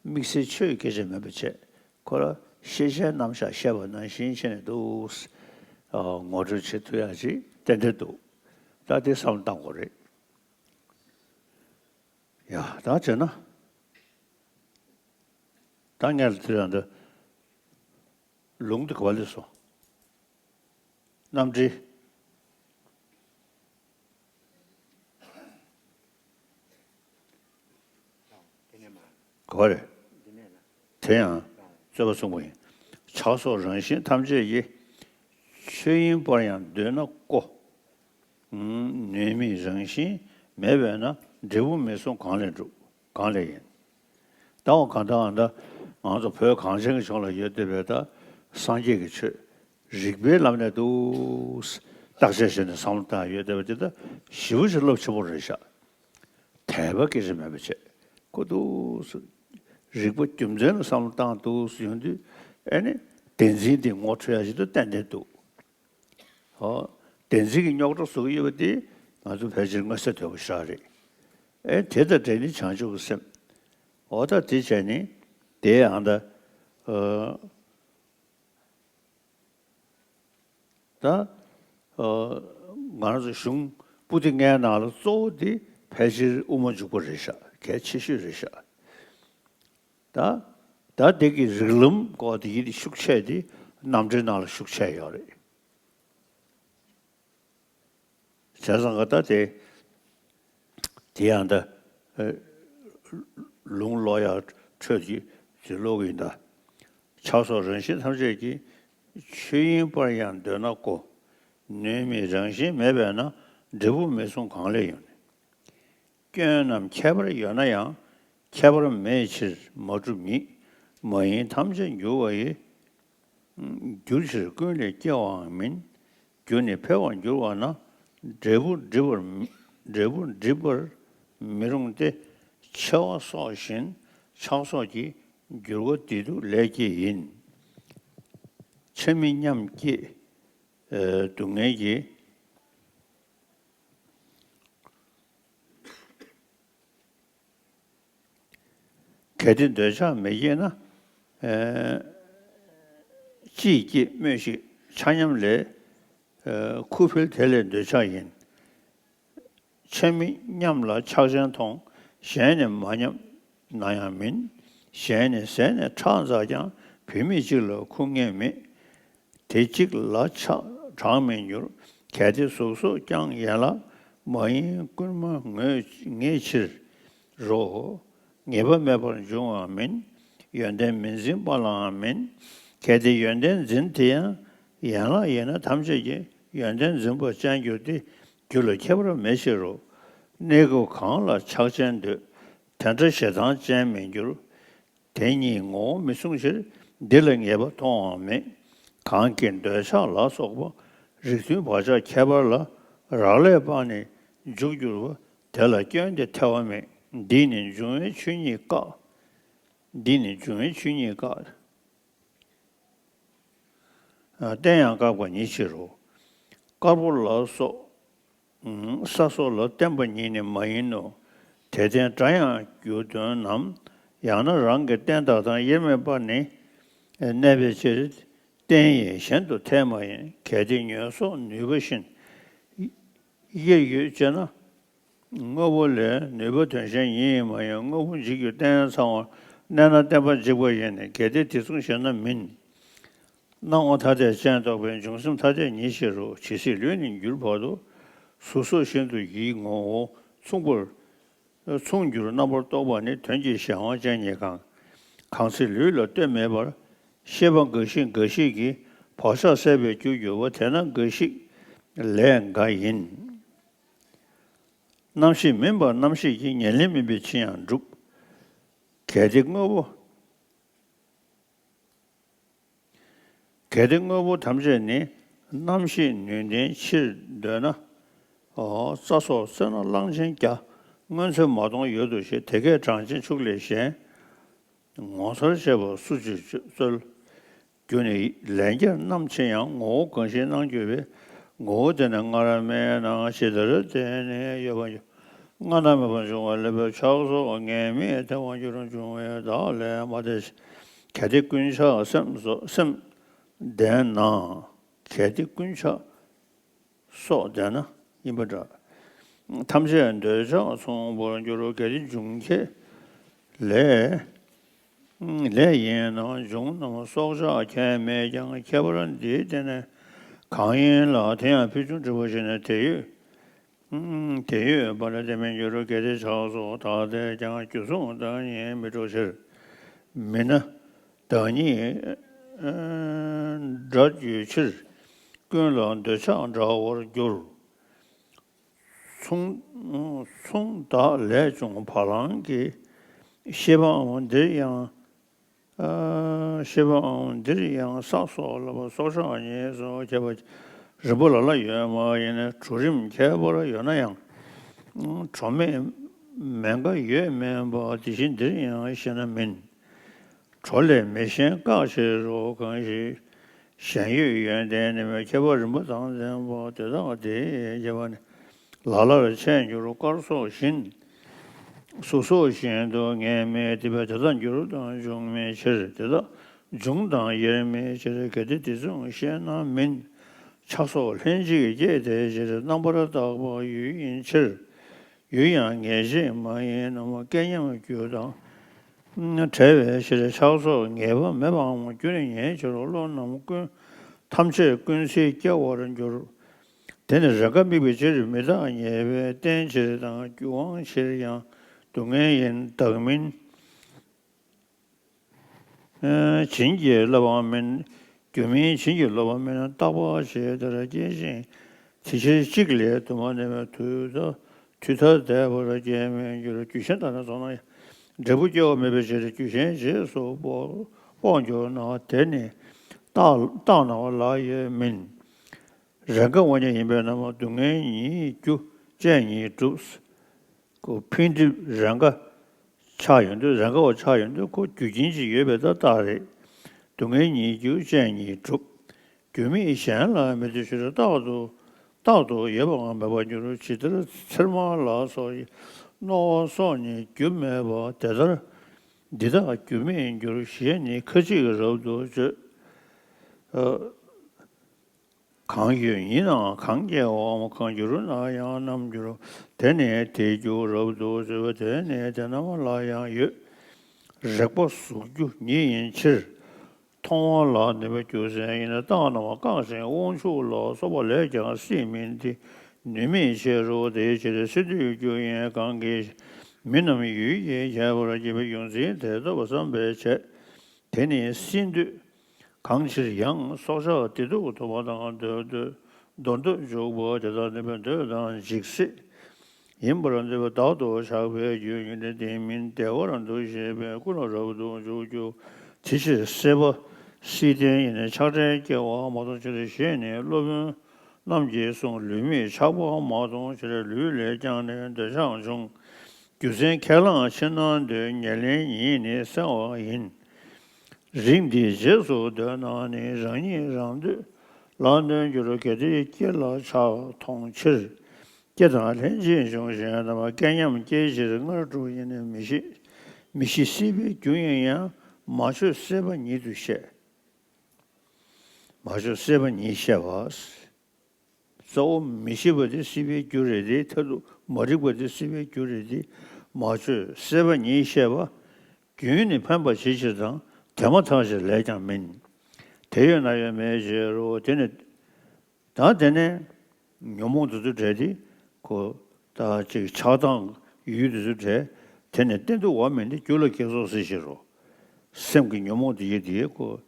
དམིགས་བསལ་ཆོས་སྐད་ཆ་མིན་པ་བྱས། ཁོ་རང་ཤེས་བྱའི་རྣམ་གཞག་བཤད་པ་ནང་བཞིན་བྱས་ནས་འདུག། ཨ། ངོ་སྤྲོད་བྱེད་ཐུབ་ཡ་ཅིག་ཏན་ཏན་འདུག། ད་དེ་བསམ་བློ་བཏང་དགོས་རེད། ཡ། ད་བྱས་ན་ད་ངས་ལ་དེ་རང་འདི་ལུང་དེ་ག་པར་སླེབས་སོང་། རྣམ་འགྲེལ། ག་པར་རེད། དེ་ཡང་རྩོད་པ་གསུངས་པ་ཡིན། ཆགས་སོགས་རང་བཞིན་ཐམས་ཅད་ཀྱི། ཆོས་དབྱིངས་པར་ཡང་འདོད་ན་ཀོ། ནུས་མེད་རང་བཞིན་མེད་པས་ན། འབྲས་བུ་མི་སྲུང་གང་ལས་འགྲུབ། གང་ལས་ཡིན། ད་འོ་གང་ལྟར་ཨ་ད་ང་ཚོ་བོད་གངས་ཅན་གྱི་ལྗོངས་ལ་ཡོད་བསྡད་པའི་ད་སངས་རྒྱས་ཀྱི་ཆོས་རིགས་པའི་ལམ་ནས་འདུག། བརྟག་དཔྱད་བྱས་ནས་བསམ་བློ་བཏང་ཡོད་བསྡད་པ་དེ་ད་ཞེ་པོ་ཅིག་རླབས་ཆེན་པོ་རེད་ཤག་དད་པ་སྐད་ཆ་མེད་པ་བྱས་ཁོ་འདུག་སེ། རིག་པ་རྒྱུ་མཚན་ལ་བསམ་བློ་བཏང་འདུག་སེ་ཡོང་དུས་ཨེ་ནི་བདེན་འཛིན་དེ་ངོ་འཕྲོད་ཡ་ཞིག་ཏུ་ཏན་ཏན་འདུག་ཨོ། བདེན་འཛིན་གྱི་རྙོག་དྲ་བཟོ་གི་ཡོད་པ་དེ་ང་ཚོ་ཕལ་ཆེར་མངོན་གསལ་དོད་པོ་ཞིག་རེད། ཨེ་དེ་དང་འབྲེལ་ནས་བྱང་ཆུབ་ཀྱི་སེམས། འོ་ད་དེ་བྱས་ནས་དེ་ཡང་ད། ཨ། ད། ཨ། ང་རང་ཚོ་གཞུང་པོ་ཏི་ལྔའི་ནང་ལ་གཙོ་བོ་དེ་ཕལ་ཆེར་དབུ་མ་འཇུག་པ་རེད་ཤག་གལ་ཆེ་ཤོས་རེད་ཤག་ད། ད་དེ་གི་རིགས་ལམ་སྐོར་དེ་ཡིད་ཤུགས་ཆེ་དེ་རྣམ་འགྲེལ་ནང་ལ་ཤུགས་ཆེ་ཡོད་རེད། བྱས་ཙང་ག་ད་དེ། དེ་ཡང་ད། ཨེ། ལུང་ཀློག་ཡག་འཕྲོད་ཀྱི་དེ་ཀློག་གི་ཡིན་ད། ཆགས་སོགས་རང་བཞིན་ཐམས་ཅད་ཀྱི། ཆོས་དབྱིངས་པར་ཡང་འདོད་ན་གོ། ནུས་མེད་རང་བཞིན་མེད་པས་ན། འབྲས་བུ་མི་གསུང་གང་ལས་ཡོང་། སྐྱོན་རྣམས་ཁྱད་པར་ཡོད་ན་ཡང་། ཁྱད་པར་མེད་ཕྱིར་མ་གྲུབ་ཉིད། མ་ཡིན་ཐམས་ཅད་འགྱུར་བ་ཡི། འགྱུར་ཕྱིར་ཀུན་ལས་སྐྱེ་བའང་མིན། རྒྱུ་ནི་འཕེལ་བར་འགྱུར་བ་ན། འབྲས་བུ་འགྲིབ་པར་མི། འབྲས་བུ་འགྲིབ་པར་མི་རུང་སྟེ། འཆི་བ་སོགས་བཞིན་ཆགས་སོགས་ཀྱི། འགྱུར་བ་བདེ་སྡུག་ལས་སྐྱེས་ཡིན། ཆ་མི་མཉམ་སྐྱེས། ཨ། སྡུག་བསྔལ་གྱི། གལ་ཏེ་འདོད་ཆགས་མི་སྐྱེས་ན། ཨ། ཅིས་སྐྱེས་སྨོས་ཤིག་ཆ་མཉམ་ལས། ཨ། ཁུ་འཕེལ་དེ་ལས་འདོད་ཆགས་ཡིན། ཆ་མི་མཉམ་ལ་ཆགས་ཅན་མཐོང་། གཞན་ནི་མ་མཉམ་ན་ཡང་མིན། གཞན་ནི་ཟས་ནས་ཁྲག་འཛག་ཀྱང་། བུད་མེད་གཅིག་ལ་ཁུ་ངེས་མེད། དེ་གཅིག་ལ་ཆགས་གྲང་མི་འགྱུར། གལ་ཏེ་གཟུགས་སོགས་ཀྱང་ཡན་ལག་མ་ཡིན་ཀུན་མ་ངེས་ཕྱིར་རོ། ངེས་པ་མེད་པར་འབྱུང་བའང་མིན། ཡོན་ཏན་མི་འཛིན་པ་ལའང་མིན། གལ་ཏེ་ཡོན་ཏན་འཛིན་དེ་ཡང་ཡན་ལག་ཡིན་ན་ཐམས་ཅད་ཀྱི་ཡོན་ཏན་འཛིན་པ་ཅན་འགྱུར་ཏེ་རྒྱུ་ལ་ཁྱད་པར་མེད་ཕྱིར་རོ། གནས་སྐབས་གང་ལ་ཆགས་ཅན་འདོད། དེ་འདྲ་ཞེ་སྡང་ཅན་མི་འགྱུར། དེ་གཉིས་ངོ་བོ་མི་མཚུངས་ཕྱིར། འདི་ལ་ངེས་པ་མཐོང་བའང་མེད། གང་གིས་འདོད་ཆགས་ལ་སོགས་པ། རིགས་མཐུན་བག་ཆགས་ཁྱད་པར་ལ། རག་ལས་པ་ནི་འཇུག་འགྱུར་བ། དེ་ལ་སྐྱོན་དེ་ཐེ་བ་མེད། འདིས་ནི་འབྱུང་བའི་ཆོས་ཉིད་བཀག་འདིས་ནི་འབྱུང་བའི་ཆོས་ཉིད་བཀག་ཨ། བརྟན་ཡང་བཀག་པ་ཉིད་ཕྱིར་རོ། དཀར་པོ་ལ་སོགས། ཨུམ། ས་སོགས་ལ་བརྟེན་པ་ཉིད་ནི་མ་ཡིན་ནོ། དེ་བརྟེན་སྒྲ་ཡང་རྒྱུ་དོན་ནམ། ཡང་ན་རང་གི་རྟེན་བདག་དང་དབྱེར་མེད་པ་ནི་གནས་པའི་ཕྱིར། རྟེན་ཡིན་གཞན་དུ་འཐད་མ་ཡིན། གལ་ཏེ་ཉོན་སོགས་ནུས་པ་བཞིན་དབྱེར་ཡོད་ཅེ་ན། དངོས་པོ་ལས་ནུས་པ་དོན་གཞན་ཉིད་ཡིན་མ་ཡིན། དངོས་པོ་འཇིག་རྒྱུ་རྟེན་ཚང་བར་གནས་ན་བརྟེན་པ་འཇིག་པ་ཡིན། གལ་ཏེ་དེ་མཚུངས་ཞེ་ན་མིན། སྣང་བ་ཐ་དད་ཅན་རྟོགས་པའི་འབྱུང་སེམས་ཐ་དད་ཉིད་ཕྱིར་རོ། ཇི་སྲིད་ལུས་ནས་འགྱུར་བར་དུ། གཟུགས་སོགས་བཞིན་དུ་ཡིད་ངོ་བོ་མཚུངས་པར་མཚུངས་འགྱུར་རྣམ་པར་རྟོག་པ་ནི་དོན་གྱི་གཞན་དབང་ཅན་ཉིད་གང་། གང་ཚེ་ལུས་ལ་ལྟོས་མེད་པར། ཤེས་པ་འགའ་ཞིག་འགའ་ཞིག་གིས་བག་ཆགས་སད་པའི་རྒྱུར་འགྱུར་བ་དེས་ན་འགའ་ཞིག་ལས་འགའ་ཡིན། རྣམ་ཤེས་མིན་པ་རྣམ་ཤེས་ཀྱི། ཉེར་ལེན་མིན་པའི་ཕྱིར་ཡང་འགྲུབ། གལ་ཏེ་དངོས་པོ། གལ་ཏེ་དངོས་པོ་ཐམས་ཅད་ནི་རྣམ་ཤེས་ནུས་ལྡན་ཕྱིར་འདོད་ན། ཨོ། རྩྭ་སོགས་བསོད་ནམས་གླང་ཆེན་བརྒྱ། སྔོན་ཚེ་མ་མཐོང་ཡོད་དོ་ཞེས། དེ་སྐད་གྲངས་ཅན་ཕྱུགས་ལས་གཞན། ངོ་མཚར་ཆེ་བ་སུ་ཅིག་འཚོལ། རྒྱུ་ནི་ལན་བརྒྱར་རྣམ་མཁྱེན་ཡང་། ངོ་བོ་གང་ཞིག་སྣང་གྱུར་པའི། ངོ་བོ་དེ་ནི་སྔར་མེད་ན། ཇི་ལྟར་དེ་ནི་ཡོད་པར་འགྱུར། སྔ་ན་མེད་པར་འབྱུང་བ་ལེགས་པའི་ཆགས་སོགས་ངེས་མེད་ཐལ་བར་འགྱུར། འབྱུང་བའི་བདག་ལས་མ་འདས། གལ་ཏེ་ཀུན་ཆགས་སེམས་སོགས་སེམས་ལྡན་ན། གལ་ཏེ་ཀུན་ཆགས་སོགས་ལྡན་ན་ཡིན་པ་འདྲ། ཐམས་ཅད་འདོད་ཆགས་མཚུངས་པར་འགྱུར། གལ་ཏེ་འབྱུང་ཁྱད་ལས། ལས་ཡིན་ན་འབྱུང་རྣམས་སྲོག་ཆགས་ཁྱད་མེད་ཀྱང་། ཁྱད་པར་འདི་དེ་ནི་གང་ཡིན་ལ། དེ་ཡང་ཕུལ་བྱུང་འབྲས་བུ་ཞེས་ནས་དེ་ཡོད། དེ་ཡོད་པ་ལ་དེ་མི་འགྱུར། གལ་ཏེ་ཆགས་སོགས་ཐ་དད་ཀྱང་། རྒྱུ་མཚུངས་བདག་ཉིད་མི་འགྲུབ་ཕྱིར། མིན་ན་བདག་ཉིད་འདྲ་འགྱུར་ཕྱིར། ཀུན་ལ་འདོད་ཆགས་འདྲ་བར་འགྱུར། མཚུངས་མཚུངས་བདག་ལས་བྱུང་བ་ལང་གི། ཤེས་པའམ་འདིར་ཡང་། ཤེས་པའམ་འདིར་ཡང་ས་སོགས་ལ་སྲོག་ཆགས་ཉིད་སོགས་ཁྱད་པར། རིམ་པ་ལ་ལ་ཡོད་མ་ཡིན། གྲོ་རིམ་ཁྱད་པར་ཡོད་ན་ཡང་། གྲོ་མེད་མེད་འགའ་ཡོད་མིན་པ། དེ་བཞིན་འདིར་ཡང་ཤེས་ན་མིན། གྲོ་ལས་མི་གཞན་བཀག་ཕྱིར་རོ། གང་ཞིག་གཞན་ཡོད་ཡོན་ཏན་ནི་མེད། ཁྱད་པར་རིམ་པ་དང་ལྡན་པ་དེ་དག་དེ་ཡི་རྒྱས་པ་ནི། ལ་ལར་འཆད་འགྱུར་སྐར་ཚོགས་བཞིན། གཟུགས་སོགས་བཞིན་དུ་ངེས་མེད་དེ། དེ་དག་འགྱུར་དང་འབྱུང་མེད་ཕྱིར། དེ་དག་འབྱུང་དང་ཡེར་མེད་ཕྱིར། གལ་ཏེ་དེ་མཚུངས་ཤེས་ན་མིན། ཆགས་སོགས་ལྷན་ཅིག་སྐྱེས་དེའི་ཕྱིར། རྣམ་པར་དག་པ་ཡུལ་ཡིན་ཕྱིར། ཡུལ་ཡང་ངེས་ཤེས་མ་ཡིན་ནམ། སྐལ་མཉམ་རྒྱུ་དང་བྲལ་བའི་ཕྱིར། ཆགས་སོགས་ངེས་པ་མེད་པའམ་རྒྱུ་ནི་ངེས་ཕྱིར་རོ། བློ་རྣམས་ཀུན་ཐམས་ཅད་ཀུན་གཟིགས་སྐྱེ་བར་འགྱུར། དེ་ནི་རེས་འགའ་དམིགས་པའི་ཕྱིར། མི་རྟག་ངེས་པའི་རྟེན་ཕྱིར་དང་། རྒྱུ་དབང་ཕྱིར་ཡང་སྡུག་བསྔལ་ཡིན། བདག་མིན་བྱིན་གྱིས་རློབ་པའང་མིན། རྒྱུ་མིན་བྱིན་གྱིས་རློབ་པའང་མིན། རྟག་པ་ཞེས་དེ་ལ་སྐྱེ་ཞིང་། དེ་ཕྱིར་གཅིག་ལས་དུ་མ་ནི་མེད། དུས་མཐར་དུས་མཐར་འདས་པར་སྐྱེ་མི་འགྱུར། རྒྱུ་གཞན་དག་ནི་སོང་ན་ཡང་། འབྲས་བུ་སྐྱེ་བ་མེད་པའི་ཕྱིར། རྒྱུ་གཞན་རྗེས་སུ་དཔོག་དཔོག་འགྱུར་ན། དེ་ནི་རྟག་རྟག་ན་བ་ལ་ཡོད་མིན། རེས་འགའ་དབང་ཉིད་ཡིན་པས་ན། སྡུག་བསྔལ་ཉིད་རྒྱུ་ཅན་ཉིད་གྲུབ། ཁོ་འཕེལ་འགྲིབ་རེས་འགའ་ཆགས་ཡོང་དུས། རེས་འགའ་བ་ཆགས་ཡོང་དུས་ཁོ་རྒྱུ་རྐྱེན་ཅིག་ཡོད་པའི་ལྟ་རྟགས་རེད། སྡུག་བསྔལ་ཉིད་རྒྱུ་ཅན་ཉིད་གྲུབ། རྒྱུ་མེད་གཞན་ལ་མི་ལྟོས་ཕྱིར། རྟག་ཏུ་རྟག་ཏུ་ཡོད་པའང་མེད་པར་འགྱུར། ཇི་ལྟར་ཚེར་མ་ལ་སོགས་ཀྱི། རྣོ་བ་སོགས་ནི་རྒྱུ་མེད་པ། དེ་ལྟར་འདི་དག་རྒྱུ་མེད་འགྱུར། ཞེས་ནི་ཁ་ཅིག་རབ་ཏུ་བརྗོད། གང་ཡོད་ཡིན་ནའང་གང་སྐྱེ་བའམ། གང་འགྱུར་ན་ཡང་རྣམ་འགྱུར། དེ་ནི་དེའི་རྒྱུ་རབ་ཏུ་བརྗོད་པ། དེ་ནི་དེ་རྣམས་ལ་ཡང་ཡོད། རེག་པ་གཟུགས་རྒྱུ་ཉིད་ཡིན་ཕྱིར། མཐོང་བ་ལ་ནུས་པའི་རྒྱུ་མཚན་ཡིན། རྟག་ན་བ་བཀག་ཅིང་དབང་ཕྱུག་ལ་སོགས་པ་ལས་ཀྱང་སྲིད་མིན་ཏེ། ནུས་མེད་ཕྱིར་རོ། དེའི་ཕྱིར་སྲིད་མཐའི་རྒྱུ་ཡིན་གང་གིས། མི་རྣམས་ཡུལ་གྱི་ཁྱད་པར་སྐྱེ་བའི་ཡོངས་འཛིན་དེ་ལྟ་བུ་བསམ་པས་བྱས། དེ་ནི་སྲིད་འདོད་གང་ཕྱིར་ཡང་། སྲོག་ཆགས་བདེ་སྡུག་མཐོང་བ་དང་། འདོད་འདོད་འདོར་འདོད་འཇུག་པ་དེ་དག་ནི། འདོད་དང་འཇིགས་སྲིད་ཡིན་པར་འདོད་པ་བདག་ཏུ་ཆགས་པའི་རྒྱུ་ཡིན་ཏེ། དེ་མིན་བདེ་བར་འདུ་ཤེས་པས་ཀུན་ལ་རབ་ཏུ་འཇུག་རྒྱུ། དེ་ཕྱིར་སྲེད་པ་སྲིད་རྟེན་ཡིན་ཆགས་བྲལ་སྐྱེ་བ་མ་མཐོང་ཕྱིར། ཞེས་ནི་སློབ་དཔོན་རྣམས་ཀྱིས་གསུངས། ལུས་མེད་ཆགས་པ་མ་མཐོང་ཕྱིར། ལུས་ལས་ཀྱང་ནི་འདོད་ཆགས་འབྱུང་། རྒྱུ་མཚན་ཁས་བླངས་ཕྱིར་ན་འདོད། ཉེར་ལེན་ཉིད་ནི་སེལ་བ་ཡིན། རིགས་འདིའི་རྗེས་སུ་འདོད་ན་ནི། རང་ཉིད་རང་འདོད་ལ་འདོད་འགྱུར། གལ་ཏེ་སྐྱེ་ལ་ཆགས་མཐོང་ཕྱིར། སྐྱེ་དང་ལྷན་ཅིག་འབྱུང་ཞིང་རྣམ། སྐལ་མཉམ་སྐྱེ་ཕྱིར་སྔར་གྲུབ་ཡིན། མི་ཤེས་མི་ཤེས་སྲིད་པའི་རྒྱུ་ཡིན་ཡང་། མ་བཅོས་སྲེད་པ་ཉིད་དུ་བཤད། མ་བཅོས་སྲེད་པ་ཉིད་བཤད་པ། གཙོ་བོ་མི་ཤེས་པ་དེ་སྲིད་པའི་རྒྱུ་རེད་དེ། མཐར་ཐུག་མ་རིག་པ་དེ་སྲིད་པའི་རྒྱུ་རེད་དེ། མ་བཅོས་སྲེད་པ་ཉིད་བཤད་པ། རྒྱུན་ནི་འཕེན་པར་བྱེད་ཕྱིར་དང་། དེ་མ་ཐག་ཕྱིར་ལས་ཀྱང་མིན། དེ་ཡོད་ན་ཡོད་མེད་ཕྱིར་རོ། དེ་ནི་ད་དེ་ནས་ཉོན་མོངས་དེ་ཚོ་བྲལ་ཏེ་ཁོ་ད་ཅིག་ཆགས་སྡང་ཡུལ་དེ་ཚོ་བྲལ། དེ་ནི་གཏན་དུ་བ་མིན་ཏེ། རྒྱུ་ལ་གེགས་སོགས་སྲིད་ཕྱིར་རོ། སེམས་ཀྱི་ཉོན་མོངས་དེ་ཡི་དེ་ཁོ།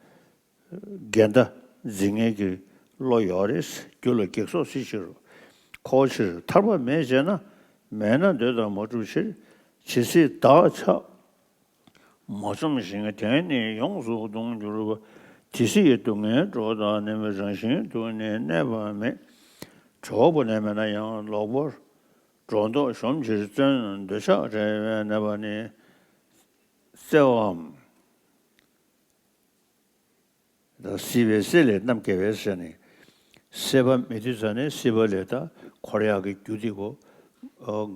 འགལ་ཟླ་འཛིན་མཁན་གྱི་བློ་ཡོད་རེད། རྒྱུ་ལ་གེགས་སོགས་སྲིད་ཕྱིར་རོ། འཁོར་ཕྱིར་ཐར་པ་མེད་ཅེ་ན། མེད་ན་འདོད་དང་མ་གྲུབ་ཕྱིར། ཇི་སྲིད་བདག་ཆགས་མ་བཅོམ་ཞིང་། དེ་ནི་ཡོངས་སུ་གདུང་གྱུར་པ། དེ་སྲིད་སྡུག་བསྔལ་སྒྲོ་བཏགས་ནི་མེད། རང་བཞིན་དུ་ནི་གནས་པ་མེད། གྲོགས་པོ་ནི་མེད་ན་ཡང་། ལོག་པར་སྒྲོ་འདོགས་གཞོམ་ཕྱིར་བརྩོན། འདོད་ཆགས་བྲལ་བའི་གནས་པ་ནི། བརྩེ་བའམ། ད་སྲིད་པའི་སྲེད་ལས་རྣམ་རྒྱལ་བའི་ཟེར་ནས། སྲེད་པ་མེད་དུས་ཙ་ནས་སྲིད་པ་ལས་ད་འཁོར་ཡག་གི་རྒྱུ་དེ་གོ།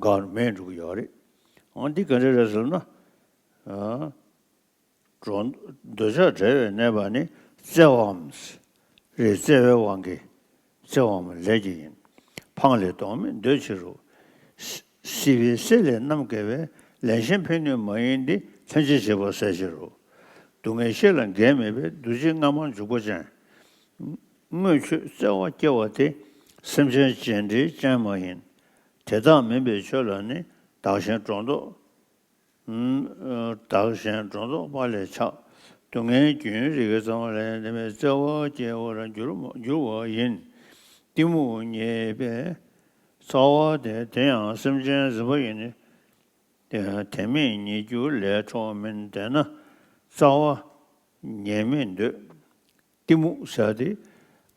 འགག་མེད་འགྲོ་གི་ཡོད་རེད། འོ་འདི་ག་འདྲ་རེད་ཟེར་ན། འགྲོ་འདོད་ཆགས་བྲལ་བའི་གནས་པ་ནི། བརྩེ་བའམ། རེད། བརྩེ་བའི་དབང་གིས། བརྩེ་བའམ་ལས་ཀྱི་ཡིན། འཕངས་ལས་ལྡོག་མེད་འདོད་ཕྱིར་རོ། སྲིད་པའི་སྲེད་ལས་རྣམ་རྒྱལ་བས། ལན་གཞན་འཕེན་ནུས་མ་ཡིན་ཏེ། ལྷན་ཅིག་བྱེད་པ་ཟད་ཕྱིར་རོ། སྡུག་བསྔལ་ཤེས་ལ་འགལ་མེད་པས། འདུ་བྱེད་སྔ་མ་འཇུག་པ་ཅན། དངོས་ཆོས་བརྩེ་བ་སྐྱེ་བ་དེ། སེམས་ཅན་རྗེས་འབྲེལ་ཅན་མ་ཡིན། དེ་དག་མིན་པའི་ཆོས་ལ་ནི། བདག་གཞན་སྒྲོ་འདོགས། བདག་གཞན་སྒྲོ་འདོགས་པ་ལས་ཆགས། སྡུག་བསྔལ་རྒྱུན་རིག་ཙམ་ལས། དེ་མེད་བརྩེ་བ་སྐྱེ་བར་འགྱུར་འགྱུར་བ་ཡིན། གཏི་མུག་ཉེས་པའི་རྩ་བ་དེ། དེ་ཡང་སེམས་ཅན་ཟིན་པ་ཡིན། དེ་མེད་ཉེས་རྒྱུ་ལས་འཕྲོ་མིན། དེས་ན་རྩ་བ་ཉེས་མེད་འདོད། གཏི་མུག་ཟེར་དེ་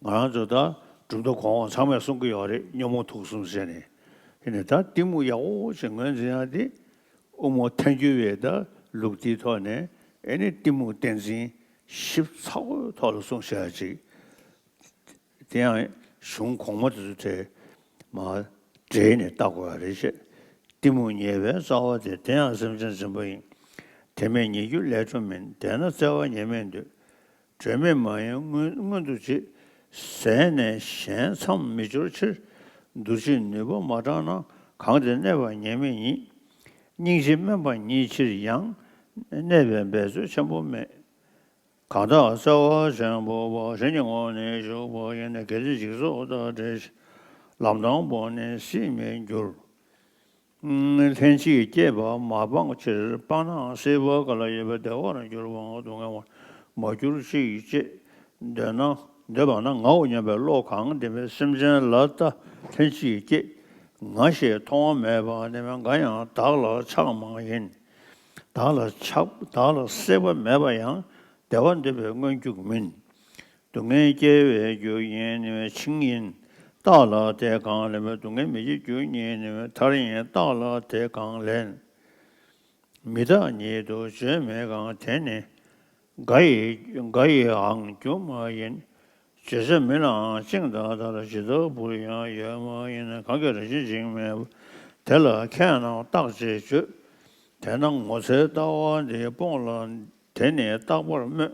ང་རང་ཚོ་ད་ གྲུབ་མཐའ་གོང་འོག་ཚང་མས་གསུང་གི་ཡོད་རེད། ཉོན་མོངས་དུག་གསུམ་ཟེར་ནས། དེ་ནས་ད་གཏི་མུག་ཡག་པོ་ཞིག་ངོས་འཛིན་ཡག་དེ་དབུ་མ་ཐལ་འགྱུར་བའི་ད་ལུགས་དེའི་ཐོག་ནས་ཨེ་ནི་གཏི་མུག་བསྟན་འཛིན་ཞིབ་ཚགས་པོའི་ཐོག་ལ་གསུངས་བཞག་ཅིག་དེ་ཡང་གཞུང་གོང་མ་དེ་ཚོ་དེ་མར་འབྲེལ་ནས་བལྟ་དགོས་པ་རེད་ཤག་གཏི་མུག་ཉེས་པའི་རྩ་བ་དེ། དེ་ཡང་སེམས་ཅན་འཛིན་པ་ཡིན། དེ་མེད་ཉེས་གྱུར་ལས་སྒྲུབ་མིན། དེས་ན་བརྩེ་བ་ཉེས་མེད་འདོད། སྒྲོན་མེ་མ་ཡིན་མངོན་མངོན་དུ་བྱེད། ཟད་ནས་གཞན་མཚམས་མི་སྦྱོར་ཕྱིར། འདུ་བྱེད་ནུས་པ་མ་དྲངས་ན། གང་དེ་གནས་པ་ཉེས་མེད་ཉིད། སྙིང་རྗེ་དམན་པ་ཉིད་ཕྱིར་ཡང་། གནས་པའི་འབད་རྩོལ་ཆེན་པོ་མེད། གང་དག་བརྩེ་བ་ཆེན་པོ་པ། གཞན་གྱི་ངོ་ནས་ཞུགས་པ་ཡིན། གལ་ཏེ་འཇིག་ཚོགས་དང་བྲལ་ཕྱིར། ལམ་དང་པོ་ནས་སྲིད་མི་འགྱུར། ལྷན་ཅིག་སྐྱེས་པ་མ་སྤངས་ཕྱིར། སྤངས་ནའང་སྲིད་པ་ག་ལ་ཡོད་པའི་བདེ་བར་འགྱུར་བའང་སྡུག་བསྔལ་བར་མ་གྱུར་ཅིག་ཅེས་འདོད་ན། འདོད་པ་ན་ངའོ་སྙམ་པའི་བློ་གང་ལྡན་པའི་སེམས་ཅན་ལ་ལྟ། ལྷན་ཅིག་སྐྱེས། ང་ཞེས་མཐོང་བ་མེད་པ་ནི་འགའ་ཡང་བདག་ལ་ཆགས་མང་ཡིན། བདག་ལ་ཆགས་བདག་ལ་སྲེད་པ་མེད་པ་ཡང་བདེ་བ་འདོད་པའི་མངོན་འཇུག་མིན། སྡུག་བསྔལ་སྐྱེ་བའི་རྒྱུ་ཡིན་ནི་འཆིང་ཡིན། རྟགས་ལ་དེ་གང་ལེན་པའི། སྡུག་བསྔལ་མི་སྐྱེ་རྒྱུ་ཡིན་ནི་མཐར་ཡིན། རྟགས་ལ་དེ་གང་ལེན། མི་རྟག་ཉིད་དུ་བརྗོད་མི་གང་། དེ་ནི་འགའ་ཡི་འགའ་ཡིའང་རྒྱུ་མ་ཡིན། བརྗོད་བྱ་མི་ལའང་བཅིངས་དང་ལྡན་ལ། ཇི་ལྟ་བུར་ཡང་ཡོད་མ་ཡིན། གང་གིས་རང་བཞིན་འཇིག་མེད་པ། དེ་ལ་ཁྱེད་རྣམས་རྟག་ཅེས་བརྗོད། དེས་ན་ངོ་ཚའི་ལྟ་བ་འདི་སྤོངས་ལ། དེ་ནི་རྟག་པར་སྨོས།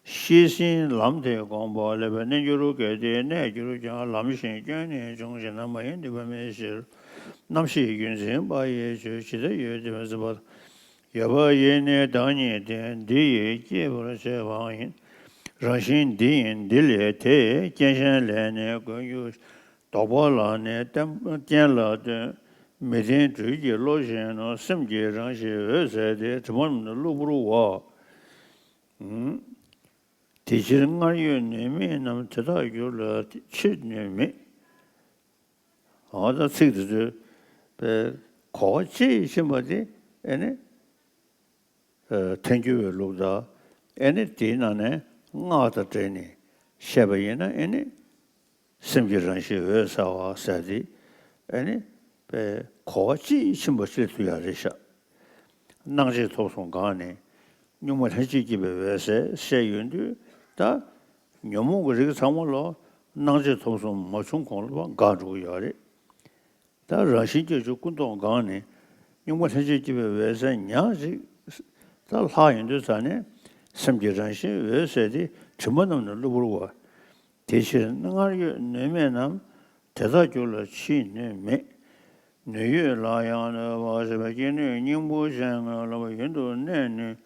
ཤེས་ཟིན་ལམ་དེ་བསྒོམས་པ་ལེགས་པའི་རྣལ་འབྱོར་གལ་ཏེ་གནས་གྱུར་ཀྱང་། ལམ་བཞིན་སྐྱོན་ནི་འབྱུང་ཞིང་ན། མ་ཡིན་ནུས་པ་མེད་ཕྱིར། རྣམ་ཤེས་རྒྱུད་འཛིན་པ་ཡིས་བརྗོད། ཇི་ལྟར་ཡོད་དེ་འཛིན་པ་ཡོད་པ་ཡིས་ནི་བདག་ཉིད་བསྟན། འདི་ཡིས་སྐྱེད་པར་བྱེད་པའང་ཡིན། རང་བཞིན་འདི་ཡིན་འདི་ལས་དེ། རྐྱེན་གཞན་ལས་ནི་གོལ་འགྱུར། ལྡོག་པ་ལ་ནི་བརྟེན་རྐྱེན་ལ་བརྟེན། མི་བརྟེན་སྦྲུལ་གྱི་བློ་བཞིན་ནོ། སེམས་ཀྱི་རང་བཞིན་འོད་གསལ་དེ། དྲི་མ་རྣམས་ནི་གློ་བུར་བ། དེ་ཕྱིར་སྔར་ཡོད་ནུས་མེད་རྣམས། དེ་དག་འགྱུར་ལ་ཕྱིར་ནུས་མེད། འོ་ད་ཚིག་དེ་ཚོའི་པའི་གོ་བ་དཔྱིས་ཕྱིན་པ་དེ་ཨེ་ནི། ཐལ་འགྱུར་བའི་ལུགས་དང་། ཨེ་ནི་དེའི་ནང་ནས་སྔགས་དང་འབྲེལ་ནས་བཤད་པ་ཡིན་ན། ཨེ་ནི་སེམས་ཀྱི་རང་བཞིན་འོད་གསལ་བ་ཟེར་དེ་ཨེ་ནི་པའི་གོ་བ་དཔྱིས་ཕྱིན་པ་ཞིག་ཏུ་ཡང་རེད་ཤག་སྣང་མཆེད་ཐོབ་གསུམ་གང་ནས་གཉུག་མ་ལྷན་ཅིག་སྐྱེས་པའི་འོད་གསལ་བཤད་ཡོང་དུས། ད་ཉོན་མོངས་ཀྱི་རིགས་ཚང་མ་ལ་སྣང་མཆེད་ཐོབ་གསུམ་མ་བྱུང་གོང་ལ་འགག་འགྲོ་གི་ཡོད་རེད། ད་རང་བཞིན་སྐྱེ་འཆི་ཀུན་རྟོག་གང་ནས་གཉུག་མ་ལྷན་ཅིག་སྐྱེས་པའི་འོད་གསལ་ཉག་གཅིག་ད་ལྷག་ཡོང་དུས་ཙ་ནས། སེམས་ཀྱི་རང་བཞིན་འོད་གསལ་དེ་དྲི་མ་རྣམས་ནི་གློ་བུར་བ། དེ་ཕྱིར་སྔར་ཡོད་ནུས་མེད་རྣམས། དེ་དག་འགྱུར་ལ་ཕྱིར་ནུས་མེད། ནུས་ཡོད་ལ་ཡང་གནོད་པ་ཟད་པའི། སྐྱེ་ནུས་སྙིང་པོ་ཅན་སྔོན་ལ་ཡུན་དུ་གནས་ནུས་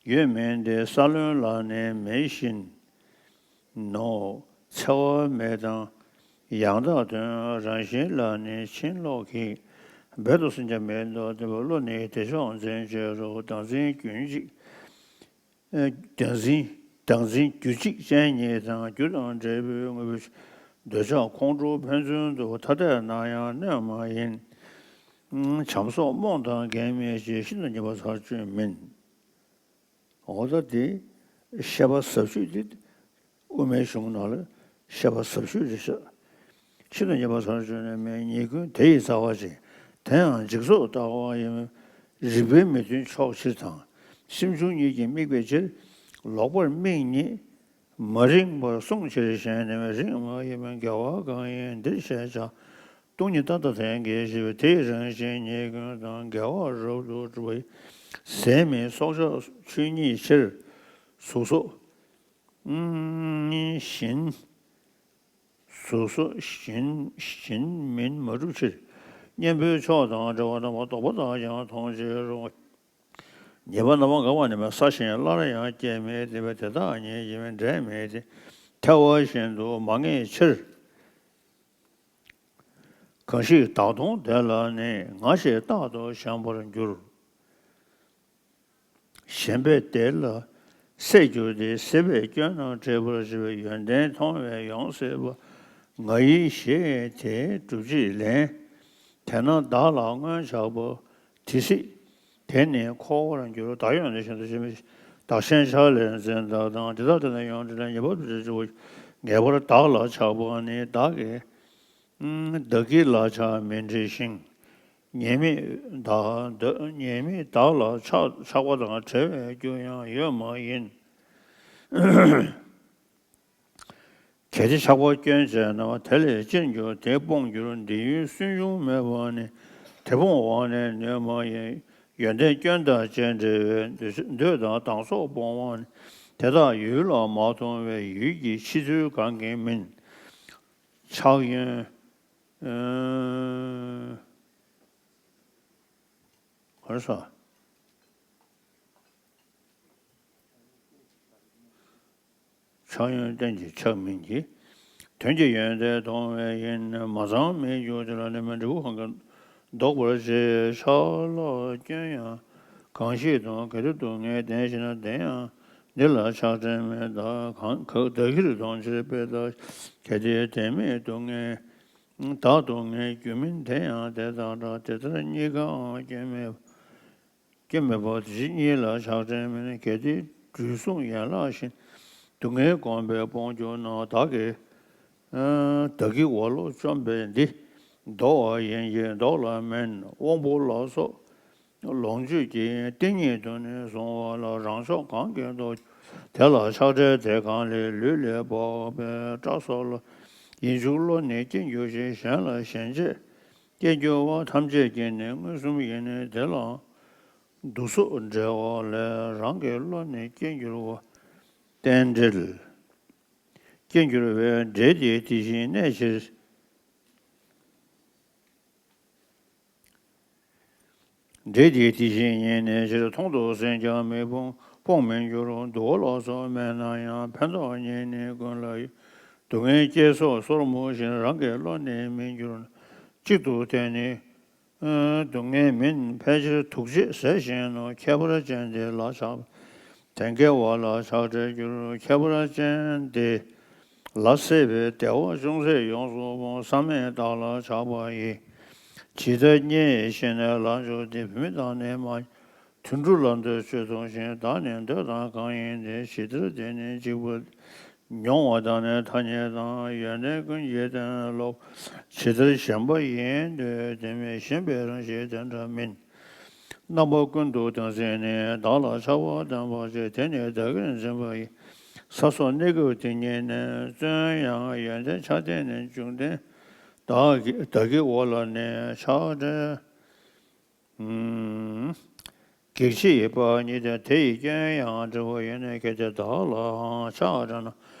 ཡོད་མིན་ཏེ། ས་བོན་ལ་ནི་མེད་བཞིན་ནོ། འཚེ་བ་མེད་དང་ཡང་དག་དོན། རང་བཞིན་ལ་ནི་ཕྱིན་ལོག་གི། རྦད་དོ་སེམས་ཀྱང་མེད་དོ། བདེན་པ་བློ་ནི་དེ་ཕྱོགས་འཛིན་བྱེད་རོ། བདག་འཛིན་རྒྱུན་གཅིག་བདག་འཛིན་བདག་འཛིན་རྒྱུད་གཅིག་ཅན་ཉིད་དང་། རྒྱུ་དང་འབྲས་བུའི་དངོས་པོའི་ཕྱིར། འདོད་ཆགས་ཁོང་ཁྲོ་ཕན་ཚུན་དུ། ཐ་དད་ན་ཡང་གནོད་མ་ཡིན། བྱམས་སོགས་རྨོངས་དང་འགལ་མེད་ཅིང་། ཤིན་ཏུ་ཉེས་པ་ཚར་གཅོད་མིན། འོ་ད་དེ་བཤད་པ་ཟབ་ཤོས་དེ་དབུ་མའི་གཞུང་ནང་ལ་བཤད་པ་ཟབ་ཤོས་རེད་ཤག་ཤིན་ཏུ་ཉེས་པ་ཚར་གཅོད་ནི་མེད། ཉེས་ཀུན་དེ་ཡི་རྩ་བ་ཅན། དེ་ཡང་འཇིག་ཚོགས་ལྟ་བ་ཡིན། རིགས་པའི་མི་མཐུན་ཕྱོགས་ཕྱིར་དང་། སེམས་བྱུང་ཉིད་ཀྱིས་དམིགས་པའི་ཕྱིར། ལོག་པར་དམིགས་ཉིད་མ་རིག་པར་བསྲུང་ཕྱིར་གཞན་ནི་མེད། རིགས་མ་ཡིན་པའི་འགལ་བ་གང་ཡིན་འདིར་བཤད་བྱ། སྟོང་ཉིད་ལྟ་དང་དེ་འགལ་ཞེས་པའི། དེ་ཡི་རང་བཞིན་ཉེས་ཀུན་དང་། འགལ་བ་རབ་ཏུ་གྲུབ་པ་ཡི། ཟད་མེད་སྲོག་ཆགས་ཆོས་ཉིད་ཕྱིར། གཟུགས་སོགས་གཞན། གཟུགས་སོགས་གཞན་གཞན་མིན་མ་གྲུབ་ཕྱིར། གཉེན་པོའི་ཕྱོགས་དང་བྲལ་བ་དང་། ལྡོག་པ་དག་ཀྱང་མཐོང་ཕྱིར་རོ། ཉེས་པ་རྣམ་པར་འགག་པ་ནི་མེད། ས་གཞན་སླར་ཡང་སྐྱེ་མེད་དེ། དེ་དག་ཉིད་ཀྱིས་འབྲས་མེད་དེ། ཐལ་བ་བཞིན་དུ་མ་ངེས་ཕྱིར། གང་ཞིག་བདག་མཐོང་དེ་ལ་ནི། ང་ཞེས་རྟག་ཏུ་བཞེངས་པར་འགྱུར། ཞེན་པས་དེ་ལ་སྲེད་གྱུར་ཏེ། སྲེད་པའི་སྐྱོན་རྣམས་འབྲེལ་པར་བྱེད་པའི། ཡོན་ཏན་མཐོང་བས་ཡོངས་སྲེད་པ། ང་ཡི་ཞེས་དེ་སྒྲུབ་བྱེད་ལན། དེས་ན་བདག་ལ་མངོན་ཆགས་པ་དེ་སྲིད། དེ་ནི་འཁོར་བར་འགྱུར། བདག་ཡོད་ནི་བཞིན་དུ་ཞེན་པའི་ཕྱིར། བདག་གཞན་ཕྱག་ལེན་འཛིན་དག་དང་། དེ་དག་དེ་ནས་ཡོངས་འབྲེལ་ལས། ཉེས་པ་དེ་འབྲས་གཅིག་པ། ངེས་པར་བདག་ལ་ཆགས་པ་ནི། བདག་གི་བདག་གིས་ལ་ཆགས་མི་འགྲིགས་ཤིང་། ཉེས་དམིགས་བདག་ཉེས་དམིགས་བདག་ལ་ཆགས་ཆགས་པ་དང་བྲལ་བའི་རྒྱུ་ཡང་ཡོད་མ་ཡིན། གལ་ཏེ་ཆགས་པ་སྐྱོན་བྱས་ན་དེ་ལས་ཅི་འགྱུར་དེ་སྤོང་འགྱུར། འདི་ཡུལ་སུན་འབྱུང་མེད་པ་ནི། དེ་སྤོང་བ་ནི་ནུས་མ་ཡིན། ཡོན་ཏན་སྐྱོན་དང་བཅས་འབྲེལ་བའི་འདོད་འདོད་དང་སྡང་ཟོག་སྤོང་བ་ནི། དེ་དག་ཡུལ་ལ་མ་མཐོང་བས་ཡུལ་གྱི་ཕྱི་ཚུལ་གང་གིས་མིན། ཆགས་ཡོན། ཨ་ག་རེ་ཟེར། ཆགས་ཡོན་རྟེན་གྱི་ཆགས་མིན་གྱི། དོན་གྱི་ཡོན་ཏན་མཐོང་བས་ཡིན། མ་ཚང་མི་འགྱུར་དེ་ལ་ནི། མི་འབྲས་བུ་གང་གིས་བཟློག་པར་བྱེད། ཆགས་ལ་སྐྱོན་ཡང་གང་ཞིག་དང་། གལ་ཏེ་སྡུག་བསྔལ་བདེན་ཞེ་ན། དེ་ཡང་འདི་ལ་ཆགས་བྲལ་མིན། བདག་གང་གང་བདག་གིར་མཐོང་ཕྱིར་དཔེ་ལྟར། གལ་ཏེ་དེ་མིན་སྡུག་བསྔལ་བདག་སྡུག་བསྔལ་རྒྱུ་མིན། དེ་ཡང་དེ་ལྟར་འདྲ། དེ་ལྟར་གཉིས་ཀའང་སྐྱོན་མེད་པ། སྐྱོན་མེད་པ་དེ་གཉིས་ལ་ཆགས་བྲལ་མིན། གལ་ཏེ་འགྲོས་བཟུང་ཡན་ལག་བཞིན། སྡུག་བསྔལ་གོམས་པས་སྤོང་འགྱུར་ན། བདག་གིས་བདག་གིས་འོག་ལོག་བཅོམ་པས་འདི། འདོར་བ་ཡིན་གྱི་བཟློག་ལ་མིན། དབང་པོ་ལ་སོགས་ལོངས་སྤྱོད་ཀྱི། རྟེན་ཉིད་དུ་ནི་བཟུང་བ་ལ། རང་ཕྱོགས་གང་གིས་བཟློག་འགྱུར། དེ་ལ་ཆགས་བྲལ་དེ་གང་ལས། ལུས་ལས་འཕགས་པའི་སྐྲ་སོགས་ལ། ཡིད་འབྱུང་བློ་ནི་སྐྱེ་འགྱུར་ཞིང་། གཞན་ལ་ཞེན་བྱས་སྐྱེ་འགྱུར་བ། ཐམས་ཅད་ཀྱི་ནི་མངོན་སུམ་ཡིན། དེ་ལ་བསྡུ་གསོག་འབྲེལ་བ་ལས། རང་གི་བློ་ནི་སྐྱེ་འགྱུར་བ། རྟེན་འབྲེལ། སྐྱེ་འགྱུར་བའི་འབྲེལ་དེ་དེ་བཞིན་གནས་ཕྱིར། འབྲེལ་དེ་དེ་བཞིན་ཉིད་གནས་ཕྱིར། མཐོང་དུ་ཟིན་ཀྱང་མི་སྤོང་སྤོང་མི་འགྱུར། དུ་བ་ལ་སོགས་མེད་ན་ཡང་། ཕན་འདོགས་ཉིད་ནི་ཀུན་ལ་ཡོད། སྡུག་བསྔལ་སྐྱེ་སོགས་སོར་མོ་བཞིན། རང་གི་བློ་ནི་མི་འགྱུར། གཅིག་ཏུ་དེ་ནི་སྡུག་བསྔལ་མིན། ཕལ་ཆེར་དུག་ཅེས་ཟད་བཞིན་ནོ། ཁྱད་པར་ཅན་དེ་ལ་ཆགས་པ། དེ་འགལ་བ་ལ་ཆགས་བྲལ་འགྱུར། ཁྱད་པར་ཅན་དེ་ལ་སྲེད་པའི་བདེ་བ་ཅུང་ཟད་ཡོངས་སུ་སྤོང་། བསམ་མེད་བདག་ལ་ཆགས་པ་ཡིས། ཇི་ལྟར་རྙེད་ཞེ་ན་ལ་འཇུག་སྟེ། བུད་མེད་དང་ནི་མ་དུད་འགྲོ་ལ་འདོད་ཆོས་མཐོང་ཞིང་། བདག་ནི་འདོད་དང་གང་ཡིན་ཏེ། ཇི་ལྟར་དེ་ནི་གཅིག་པུ། མྱོང་བ་དང་ནི་ཐ་སྙད་དང་། ཡོན་ཏན་ཀུན་གྱི་རྟེན་ལོག་ཇི་ལྟར་ཞེན་པ་ཡིན་ཏེ། དེ་མིན་ཞེན་པའི་རང་བཞིན་དེ་འདྲ་མིན། རྣམ་པ་ཀུན་ཏུ་དེང་ཟད་ནས། བདག་ལ་ཆགས་པ་བརྟན་པར་བྱེད། དེ་ནི་བདག་གིར་འཛིན་པ་ཡིན། ས་སོགས་གནས་སྐབས་དེ་ཉིད་ནས། བརྩོན་ཡང་ཡོན་ཏན་ཆགས་བརྟན་ནི་འབྱུང་ལྡན། བདག་གི་བདག་གི་འོག་ལ་ནི་ཆགས་བྲལ། ཨུམ། གེགས་བྱེད་པ་ཉིད་དེ། དེ་ཡི་སྐྱོན་ཡང་འབྲས་བུ་ཡིན། གལ་ཏེ་བདག་ལའང་ཆགས་བྲལ་ན།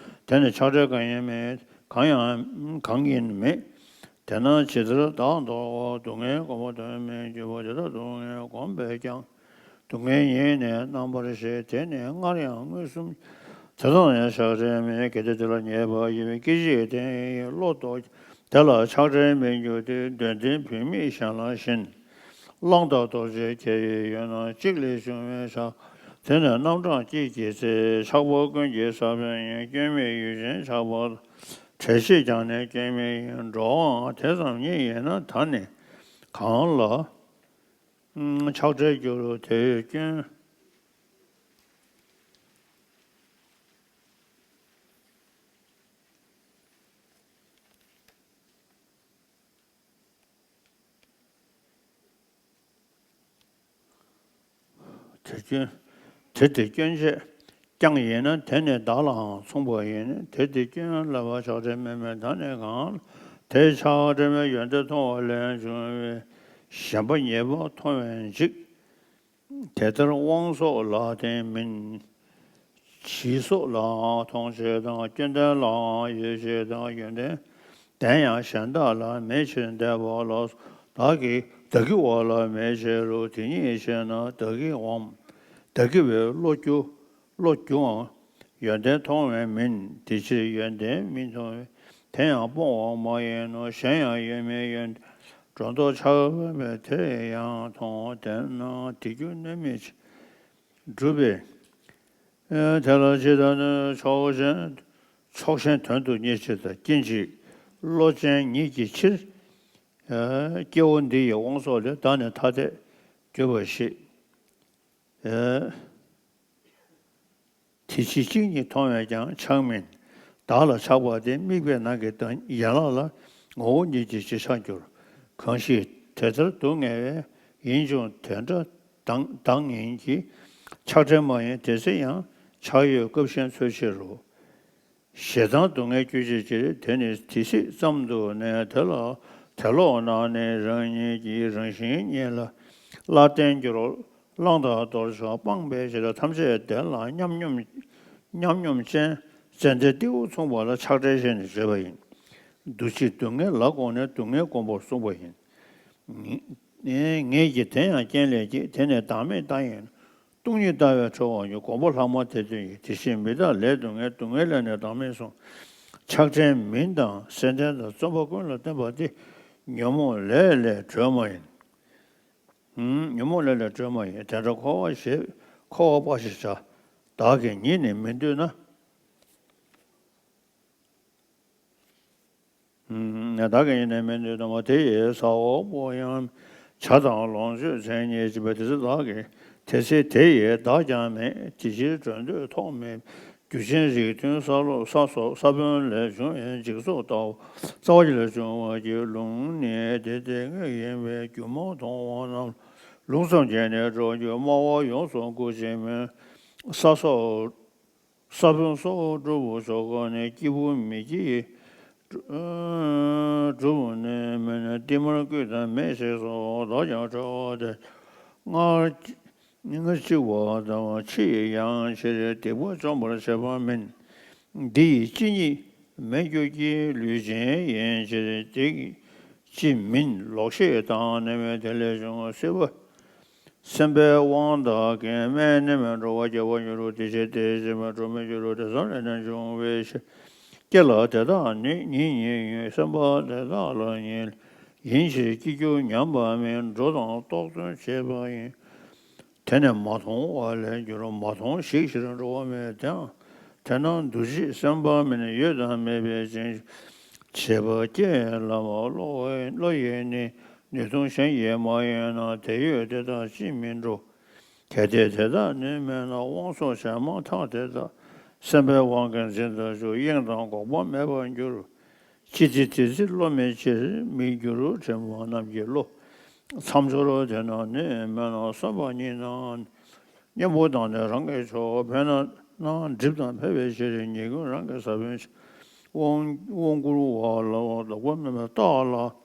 དེ་ནི་ཆགས་བྲལ་གང་ཡིན་མེད། གང་ཡང་གང་ཡིན་མེད། དེས་ན་ཇི་ལྟར་བདག་འདོར་བ། སྡུག་བསྔལ་གོམས་པ་དོན་མི་འགྱུར་བ། དེ་ལྟར་སྡུག་བསྔལ་གོམས་པས་ཀྱང་། སྡུག་བསྔལ་ཉིད་ནི་རྣམ་པར་ཤེས། དེ་ནི་སྔར་ཡང་མངོན་སུམ། དེ་དག་ནི་ཆགས་བྲལ་མིན། གལ་ཏེ་དེ་ལ་ངེས་པ་ཡིན། སྐད་ཅིག་དེ་ཡི་བློ་ལྡོག་དེ་ལ་ཆགས་བྲལ་མི་འགྱུར་ཏེ། དོན་དེ་བུད་མེད་གཞན་ལ་བྱིན། གླང་དག་ལྡོག་ཅེས་ཁྱེར་ཡོད་ན། གཅིག་ལས་བྱུང་བའི་ཆགས། དེ་ནི་རྣམ་གྲངས་གཅིག་གི་ཚེ། ཆགས་པ་ཀུན་གྱི་ས་བོན་ཡིན། སྐྱོན་མེད་ཡུལ་ཅན་ཆགས་པ། བྲལ་ཕྱིར་ཀྱང་ནི་སྐྱོན་མེད་ཡིན། འགྲོ་བའང་དེ་ཙམ་ཉིད་ཡིན་ན། ད་ནི་གང་ལ་ཆགས་བྲལ་འགྱུར་དེ་སྐྱོན། དེ་སྐྱོན། དེ་དེ་སྐྱོན་བྱས་ཀྱང་ཡིན་ན། དེ་ནི་བདག་ལའང་མཚུངས་པ་ཡིན། དེ་དེ་སྐྱོན་ལ་བ་ཆགས་བྲལ་མེད་མོད། ད་ནི་གང་ལ་དེ་ཆགས་བྲལ་མེད། ཡོན་ཏན་མཐོང་བ་ལས་བྱུང་བའི་ཞེན་པ་ཉེས་པ་མཐོང་བས་འཇིགས། དེ་ལྟར་དབང་སོགས་ལ་རྟེན་མིན། བྱད་སོགས་ལའང་མཐོང་བྱེད་དང་། སྐྱོན་ལྡན་ལའང་ཡོད་བྱེད་དང་། ཡོན་ཏན་ལྡན་ཡང་གཞན་དག་ལ་མེད་ཕྱིར་འདོད་པ་ལ་སོགས། བདག་གི་བདག་གི་འོག་ལ་མེད་བྱེད་རུང་། དེ་ཉིད་ཤེས་ན་བདག་གི་འོག་མིན། བདག་གི་བའི་བློ་རྒྱུ། བློ་རྒྱུའང་ཡོན་ཏན་མཐོང་བས་མིན། དེ་ཕྱིར་ཡོན་ཏན་མིན་མཐོང་བས། དེ་ཡང་སྤོང་བ་མ་ཡིན་ནོ། གཞན་ཡང་ཡོད་མིན་ཡོན་ཏན་སྒྲོ་འདོགས་ཆགས་པས་དེ་ཡང་མཐོང་། དེས་ན་དེ་རྒྱུ་གནོད་མེད་ཕྱིར་སྒྲུབ་པས། དེ་ལ་ཇི་ལྟར་ནི་ཕྱོགས་ཞེན། ཕྱོགས་ཞེན་དོན་དུ་གཉེར་ཕྱིར་དང་། སྐྱེ་འཇིག་བློ་ཅན་ཉིད་ཀྱི་ཕྱིར། སྐྱེ་བོ་འདི་ཡི་དབང་སོགས་ལས། བདག་ནི་ཐ་དད་གྱུར་པ་ཞེས། དེ་ཕྱིར་གཅིག་ཉིད་མཐོང་བས་ཀྱང་ཆགས་མིན། བདག་ལ་ཆགས་པ་དེ་དམིགས་པའི་ནང་གི་ཡན་ལག་ལ་ངོ་བོ་ཉིད་ཀྱི་རྗེས་ཆགས་འགྱུར། གང་ཞིག་དེ་ལྟར་སྡུག་བསྔལ་བས། ཡིན་ཀྱང་དེ་འདྲ་བདག་བདག་ཉིད་ཀྱི་ཆགས་བྲལ་མ་ཡིན། དེ་ཚེ་ཡང་ཆགས་ཡོད་སྐབས་གཞན་འཚོལ་ཕྱིར་རོ། ཞེ་སྡང་སྡུག་བསྔལ་སྐྱེ་བྱའི་ཕྱིར། དེ་ནི་དེ་སྲིད་ཙམ་དུ་ནི་དེ་ལ་དེ་ལོག་ན་ནི་རང་ཉིད་ཀྱི་རང་བཞིན་ཉིད་ལ་སླར་བརྟེན་འགྱུར། བླང་དང་དོར་བྱ་སྤངས་པའི་ཕྱིར། ཐམས་ཅད་བདེ་ལ་མཉམ་སྙོམས་མཉམ་སྙོམས་ཅན། ཙན་དན་ཏིལ་བུ་མཚུངས་པ་ལ་ཆགས་བྲལ་ཞེས་ནི་བརྗོད་པ་ཡིན། འདུ་བྱེད་སྡུག་བསྔལ་ལ་དགོངས་ནས་སྡུག་བསྔལ་སྒོམ་པར་གསུངས་པ་ཡིན། ངེད་ཀྱིས་དེ་ཡང་རྐྱེན་ལས་སྐྱེས། དེ་ནི་བདག་མེད་ལྟ་ཡིན། སྟོང་ཉིད་ལྟ་བས་ཁྲོ་བ་ཉིད། དགོངས་པ་ལྷག་མ་དེ་དོན་ཡིན། དེ་བཞིན་མི་རྟག་ལས་སྡུག་བསྔལ། སྡུག་བསྔལ་ལས་ནི་བདག་མེད་གསུངས། ཆགས་བྲལ་མིན་དང་སེམས་ལྡན་དང་བརྩོན་པ་ཀུན་ལ་བརྟེན་པ་སྟེ། ཉོན་མོངས་ལས་ལས་གྲོལ་མ་ཡིན། ཉོན་མོངས་ལས་ལས་གྲོལ་མ་ཡིན། དེ་འདྲ་འཁོར་བ་ཞེས་འཁོར་བ་པ་ཞེས་བྱ། བདག་གིས་ཉིད་ནི་མི་འདོད་ན། བདག་གིས་ཉིད་ནི་མི་འདོད་ན། དེ་ཡི་ས་འོག་པོ་ཡང་། བྱ་དང་ལོངས་སྤྱོད་མཚན་ཉིད་ཅན་པས། དེ་ཚེ་བདག་གིས་དེ་ཚེ་དེ་ཡི་བདག་ཀྱང་མེད། དེ་ཕྱིར་གྲོལ་འདོད་ཐོག་མེད། རྒྱུ་ཅན་རིགས་མཐུན་ས་ལོག་ས་སོགས་ས་བོན་ལས་བྱུང་བའི་འཇིག་ཚོགས་ལྟ་བུ་རྩ་བ་ལས་བྱུང་བ་གི་ལུང་ནི་དེ་སྟེ་དངོས་ཡིན་པས་སྒྱུ་མ་མཐོང་བ་རྣམས་ལུང་ཙམ་གྱིས་ནི་སྒྲོ་འགྱུར། སྨྲ་བ་ཡོངས་སུ་མགུ་བྱེད་མིན། ས་སོགས་ས་བོན་སོགས་སྒྲུབ་པོ་ཆོ་ག་ནི། སྐྱེས་བུ་མི་སྐྱེ་སྒྲུབ་ནི་མིན། ཏིལ་མར་བསྐུས་དང་མེ་བསྲེགས་སོགས་བདག་ཀྱང་ཁྲོ་བ་དེ། སྔར་སྔར་འཆི་བ་དང་ཕྱི་ཡི་ཡང་ཕྱིར་སྡིག་པ་བཅོམ་པར་བྱེད་པ་མིན། འདི་ཡི་སྤྱི་ཉིད་མེད་འགྱུར་གྱི། ལུས་ཅན་ཡིན་ཕྱིར་སྡིག་ཅི་མིན་ལོག་ཤེས་དང་ནི་མེད། དེ་ལས་བྱུང་སྲིད་པ་སེམས་པའི་དབང་དག་གིས་སྨད་ནི་མེད། འགྲོ་བ་སྐྱེ་བར་འགྱུར་རོ། དེ་ཕྱིར་དེ་ཕྱིར་མེད་འགྲོ་མི་འགྱུར་རོ། དེ་ཙམ་ལས་ནི་འབྱུང་བའི་ཕྱིར། སྐྱེ་ལ་དེ་དག་ནི་ཉིད་ཉིད་ཡིན། སེམས་པ་དེ་དག་ལ་ཉིད་ཡིན་ཕྱིར་སྐྱེ་འགྱུར་ཉམས་པ་མིན། འགྲོ་དང་རྟོགས་དོན་བྱེད་པ་ཡིན། དེ་ནི་མ་མཐོང་བ་ལས་འགྱུར་རོ། མ་མཐོང་ཞིག་ཕྱིར་འགྲོ་བ་མེད། དེའང་དེ་ན་འདུ་བྱེད་སེམས་པ་མིན། ཡོད་དང་མེད་པའི་རྐྱེན་བྱེད་པ་སྐྱེ་བའི་ལམ་བློ་བློ་ཡིས་ནི་ནུས་མཐོང་གཞན་གྱིས་མ་ཡིན་ན། དེ་ཡོད་དེ་དག་ཅིས་མི་འགྲོ། གལ་ཏེ་དེ་དག་ནི་མེད་ན། དབང་སོགས་བྱས་མ་ཐག་དེ་དག་སེམས་པའི་དབང་གིས་འཛིན་དུ་འཇུག་གཡེང་དང་འགོག་པ་མེད་པར་འགྱུར། ཅི་སྟེ་དེ་ཚེ་བློ་མེད་ཕྱིར་མི་འགྱུར། དྲན་པ་རྣམས་ཀྱི་བློ་མཚམས་སྦྱོར་དེ་ན་ནི་མེད་ན། བསམ་པ་ཉིད་ནའང་གཉེན་པོ་དང་ནི་རང་གི་ཕྱོགས། འཕེལ་ན་ན་འགྲིབ་དང་འཕེལ་བའི་ཕྱིར། ཉེས་ཀུན་རང་གི་ས་བོན་ཕྱིར། དབང་དབང་བསྐུར་བ་ལ་ལྡོག་པ་མེད་པའི་རྟགས་ལ།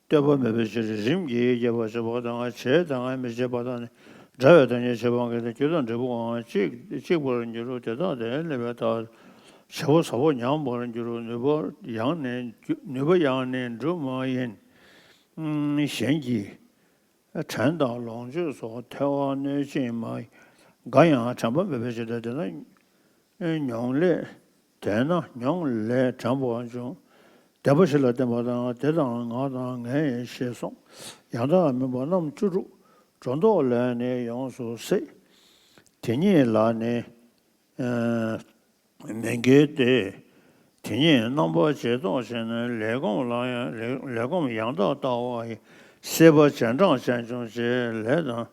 ལྟོས་པ་མེད་པའི་ཕྱིར། རིམ་གྱིས་རྒྱས་པར་བྱེད་པ་དང་། བྱས་དང་མི་བྱེད་པ་དང་ནི། འདྲ་བའི་བདག་ཉིད་བྱེད་པ་གང་ཡིན། རྒྱུ་དང་འབྲས་བུའང་གཅིག་གཅིག་པར་འགྱུར་རོ། དེ་དག་དེ་ལས་པའི་བདག་བྱེད་པ་ཟབ་པོ་ཉམས་པར་འགྱུར་རོ། ནུས་པ་ཡང་ནི་ནུས་པ་ཡང་ནི་འགྲུབ་མ་ཡིན། གཞན་གྱི་བྲན་དང་ལོངས་སྤྱོད་སོགས་ཐལ་བ་གནོད་ཅིང་མ་ཡིན། འགའ་ཡང་དྲན་པ་མེད་པའི་ཕྱིར། དེ་ལྟ་ན། མྱོང་ལས། དེས་ན་མྱོང་ལས་དྲན་པ་འབྱུང་། བདེན་པ་བཞི་ལ་བརྟེན་པ་དང་། དེ་དང་ང་དང་ངའི་ཞེས་སོགས་ཡང་དག་མིན་པ་རྣམ་བཅུ་དྲུག་སྒྲོ་འདོགས་ལས་ནི་ཡོངས་སུ་ཟད། དེ་ཉིད་ལ་ནི་མི་འགལ་ཏེ། དེ་ཉིད་རྣམ་པར་འབྱེད་རྟོགས་ཕྱིར་ནི། ལས་སྒོམ་ལ་ཡང་ལས་ལས་སྒོམ་ཡང་དག་ལྟ་བ་ཡི། སྲེད་པ་རྗེས་འབྲང་ཅན་འབྱུང་བྱེད་ལས་དང་།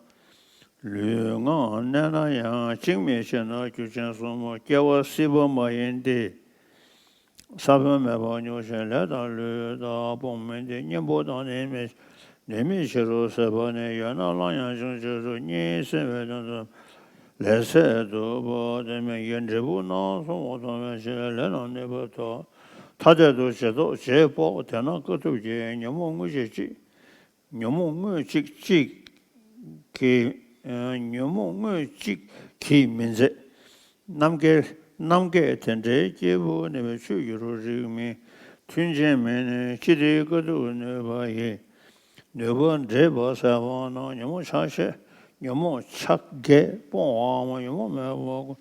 ལུས་ངག་གནས་ན་ཡང་། གཅིག་མིན་ཕྱིར་ན་རྒྱུ་ཅན་གསུམ། སྐྱེ་བ་སྲིད་པ་མ་ཡིན་ཏེ། ས་བོན་མེད་པར་མྱོང་ཞིང་། ལས་དང་ལུས་དག་སྤོང་མིན་ཏེ། གཉེན་པོ་དང་ནི་མི་ནུས་མེད་ཕྱིར་རོ། ཟད་པ་ནི་ཡོད་ན་སླར་ཡང་འབྱུང་ཕྱིར་རོ། གཉིད་སད་པའི་དོན་དུ་ལས་ཟད་འདུག་པ། དེ་མིན་གྱི་འབྲས་བུ་རྣམ་གསུམ་མཐོང་བའི་ཕྱིར། ལས་རྣམས་ནུས་པ་ཐོབ། ཐ་དད་དུ་རྗེས་ཐོབ་རྗེས་དཔོག་དེས་ན་དཀའ་ཐུབ་ཀྱིས། ཉོན་མོངས་དངོས་གཅིག་གཅིག་ཉོན་མོངས་དངོས་གཅིག་གཅིག་གིས། ཉོན་མོངས་དངོས་གཅིག་གིས་མི་འཛད། རྣམ་མཁས་རྣམ་མཁས་དེ་འདྲའི་སྐྱེས་བུ་ནི། ཆོས་འགྱུར་རིགས་མིན་མཐུན་རྐྱེན་མིན། ཅི་སྟེ་དཀའ་ཐུབ་ནུས་པ་ཡིས། ནུས་པ་འདྲེས་པ་ཟད་པ་ན། ཉོན་མོངས་ཆགས་ཞེན་ཉོན་མོངས་ཆགས་བརྒྱད་སྤོང་བའམ། ཉོན་མོངས་མེད་པ་ཀུན།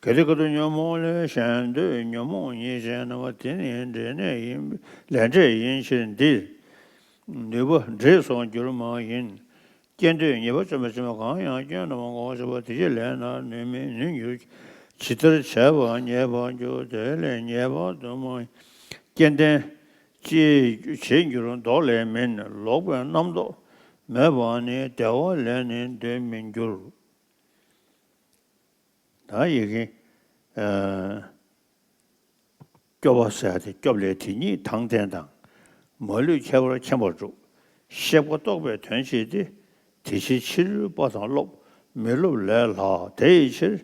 གལ་ཏེ་དཀའ་ཐུབ་ཉོན་མོངས་ལས། གཞན་འདོད་ཉོན་མོངས་ཉེས་བྱས་ན། དེ་ནི་འབྲས་གནས་ཡིན་ལས་འབྲས་ཡིན་ཕྱིར་འདིར། ནུས་པ་འདྲེས་སུ་འགྱུར་མ་ཡིན། སྐྱེ་འདོད་ཉེས་པ་བཅོམ་པའི་ཕྱིར། གང་ཡང་སྐྱོན་རྣམས་འགོག་བྱེད་པ། དེ་ཕྱིར་ལས་རྣམས་ནུས་མིན་ནུས་འགྱུར་གྱི། ཇི་ལྟར་བྱས་པ་ཉེས་པར་འགྱུར། དེ་ལས་ཉེས་པ་དུ་མ་ཡིན། སྐྱེ་ལྡན་ཅེས་བྱེད་འགྱུར་ལྡོག་ལས་མིན། ལོག་པའི་རྣམ་རྟོག་མེད་པ་ནི། བདེ་བ་ལས་ནི་འདོད་མི་འགྱུར། ད་ཡི་གེ་ཨ། སྐྱོབ་པ་ཟེར་ཡ་དེ་སྐྱོབ་ལས་དེ་ཉིད་དང་ལྡན་དང་། མ་ལུས་ཁྱད་པར་མཁྱེན་པར་འགྲུབ། གཤེགས་པ་རྟོགས་པའི་དོན་བྱེད་དེ། དེ་ཕྱིར་ཕྱི་རོལ་པ་དང་སློབ། མི་སློབ་ལས་ལྷག་དེ་ཡི་ཕྱིར།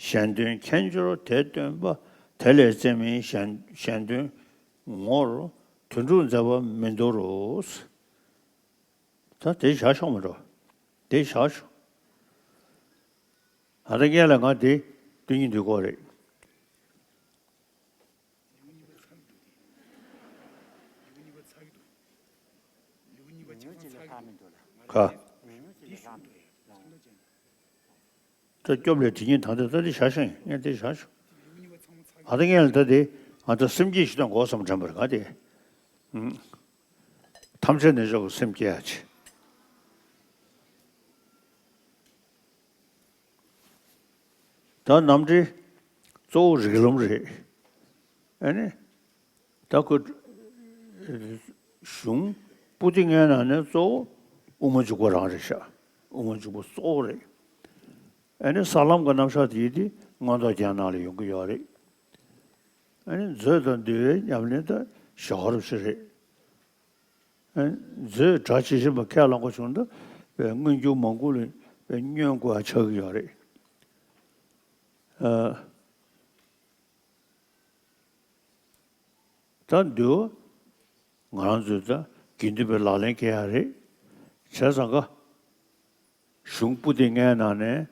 གཞན་དོན་མཁྱེན་སྦྱོར་དེ་སྟོན་པ། དེ་ལས་བརྩེ་མིན་གཞན་གཞན་དོན་ངོར། དོན་དྲུག་མཛད་པ་མི་འདོར་རོ། ད་དེ་བཞག་ཤོག་མ་འགྲོ། དེ་བཞག་ཤོག་ཨ་ད་སྔན་ལ་ང་དེ་སྟོན་གྱི་འདུག་གོ་རེད། ཁ། ད་སྐྱོབ་ལས་དེ་ཉིད་དང་དེ་ད་དེ་བཞག་ཤིང་ངས་དེ་བཞག་ཤོག་ཨ་ད་སྔན་ལ་ད་དེ་ང་ད་སེམས་བསྐྱེད་ཞིག་དང་གོ་བསམ་དྲན་པར་ག་དེ། ཐམས་ཅད་གནས་མཆོག་གི་སེམས་བསྐྱེད་ཡ་ཆེ། ད་རྣམ་འགྲེལ་གཙོ་བོ་རིགས་ལམ་རེད། ཨ་ནི། ད་ཁོ། གཞུང་པོ་ཏི་ལྔའི་ནང་ནས་གཙོ་བོ་དབུ་མ་འཇུག་པ་རང་རེད་ཤག་དབུ་མ་འཇུག་པ་གཙོ་བོ་རེད། ཨ་ནི་ས་ལམ་གྱི་རྣམ་གཞག་དེ་ཡིན་ཏེ་མངོན་རྟོགས་རྒྱན་ནང་ལ་ཡོང་གི་ཡོད་རེད། ཨ་ནི་མཛོད་དང་འདུལ་བའི་ཉམས་ལེན་ད་ཞོར་ཞིག་རེད། མཛོད་གྲྭ་ཇི་བཞིན་པ་ཁས་བླངས་པ་བྱུང་ན་པའི་མངོན་གྱུར་མང་པོ་ལ་པའི་བསྙོན་དགོས་ཡ་ཆགས་ཀྱི་ཡོད་རེད། ད་འདུལ་བ་ང་རང་ཚོས་ད་དགེ་འདུན་པའི་ལག་ལེན་འཁེལ་ཡ་རེད། བྱས་ཙང་ཀ་གཞུང་པོ་ཏི་ལྔའི་ནང་ནས་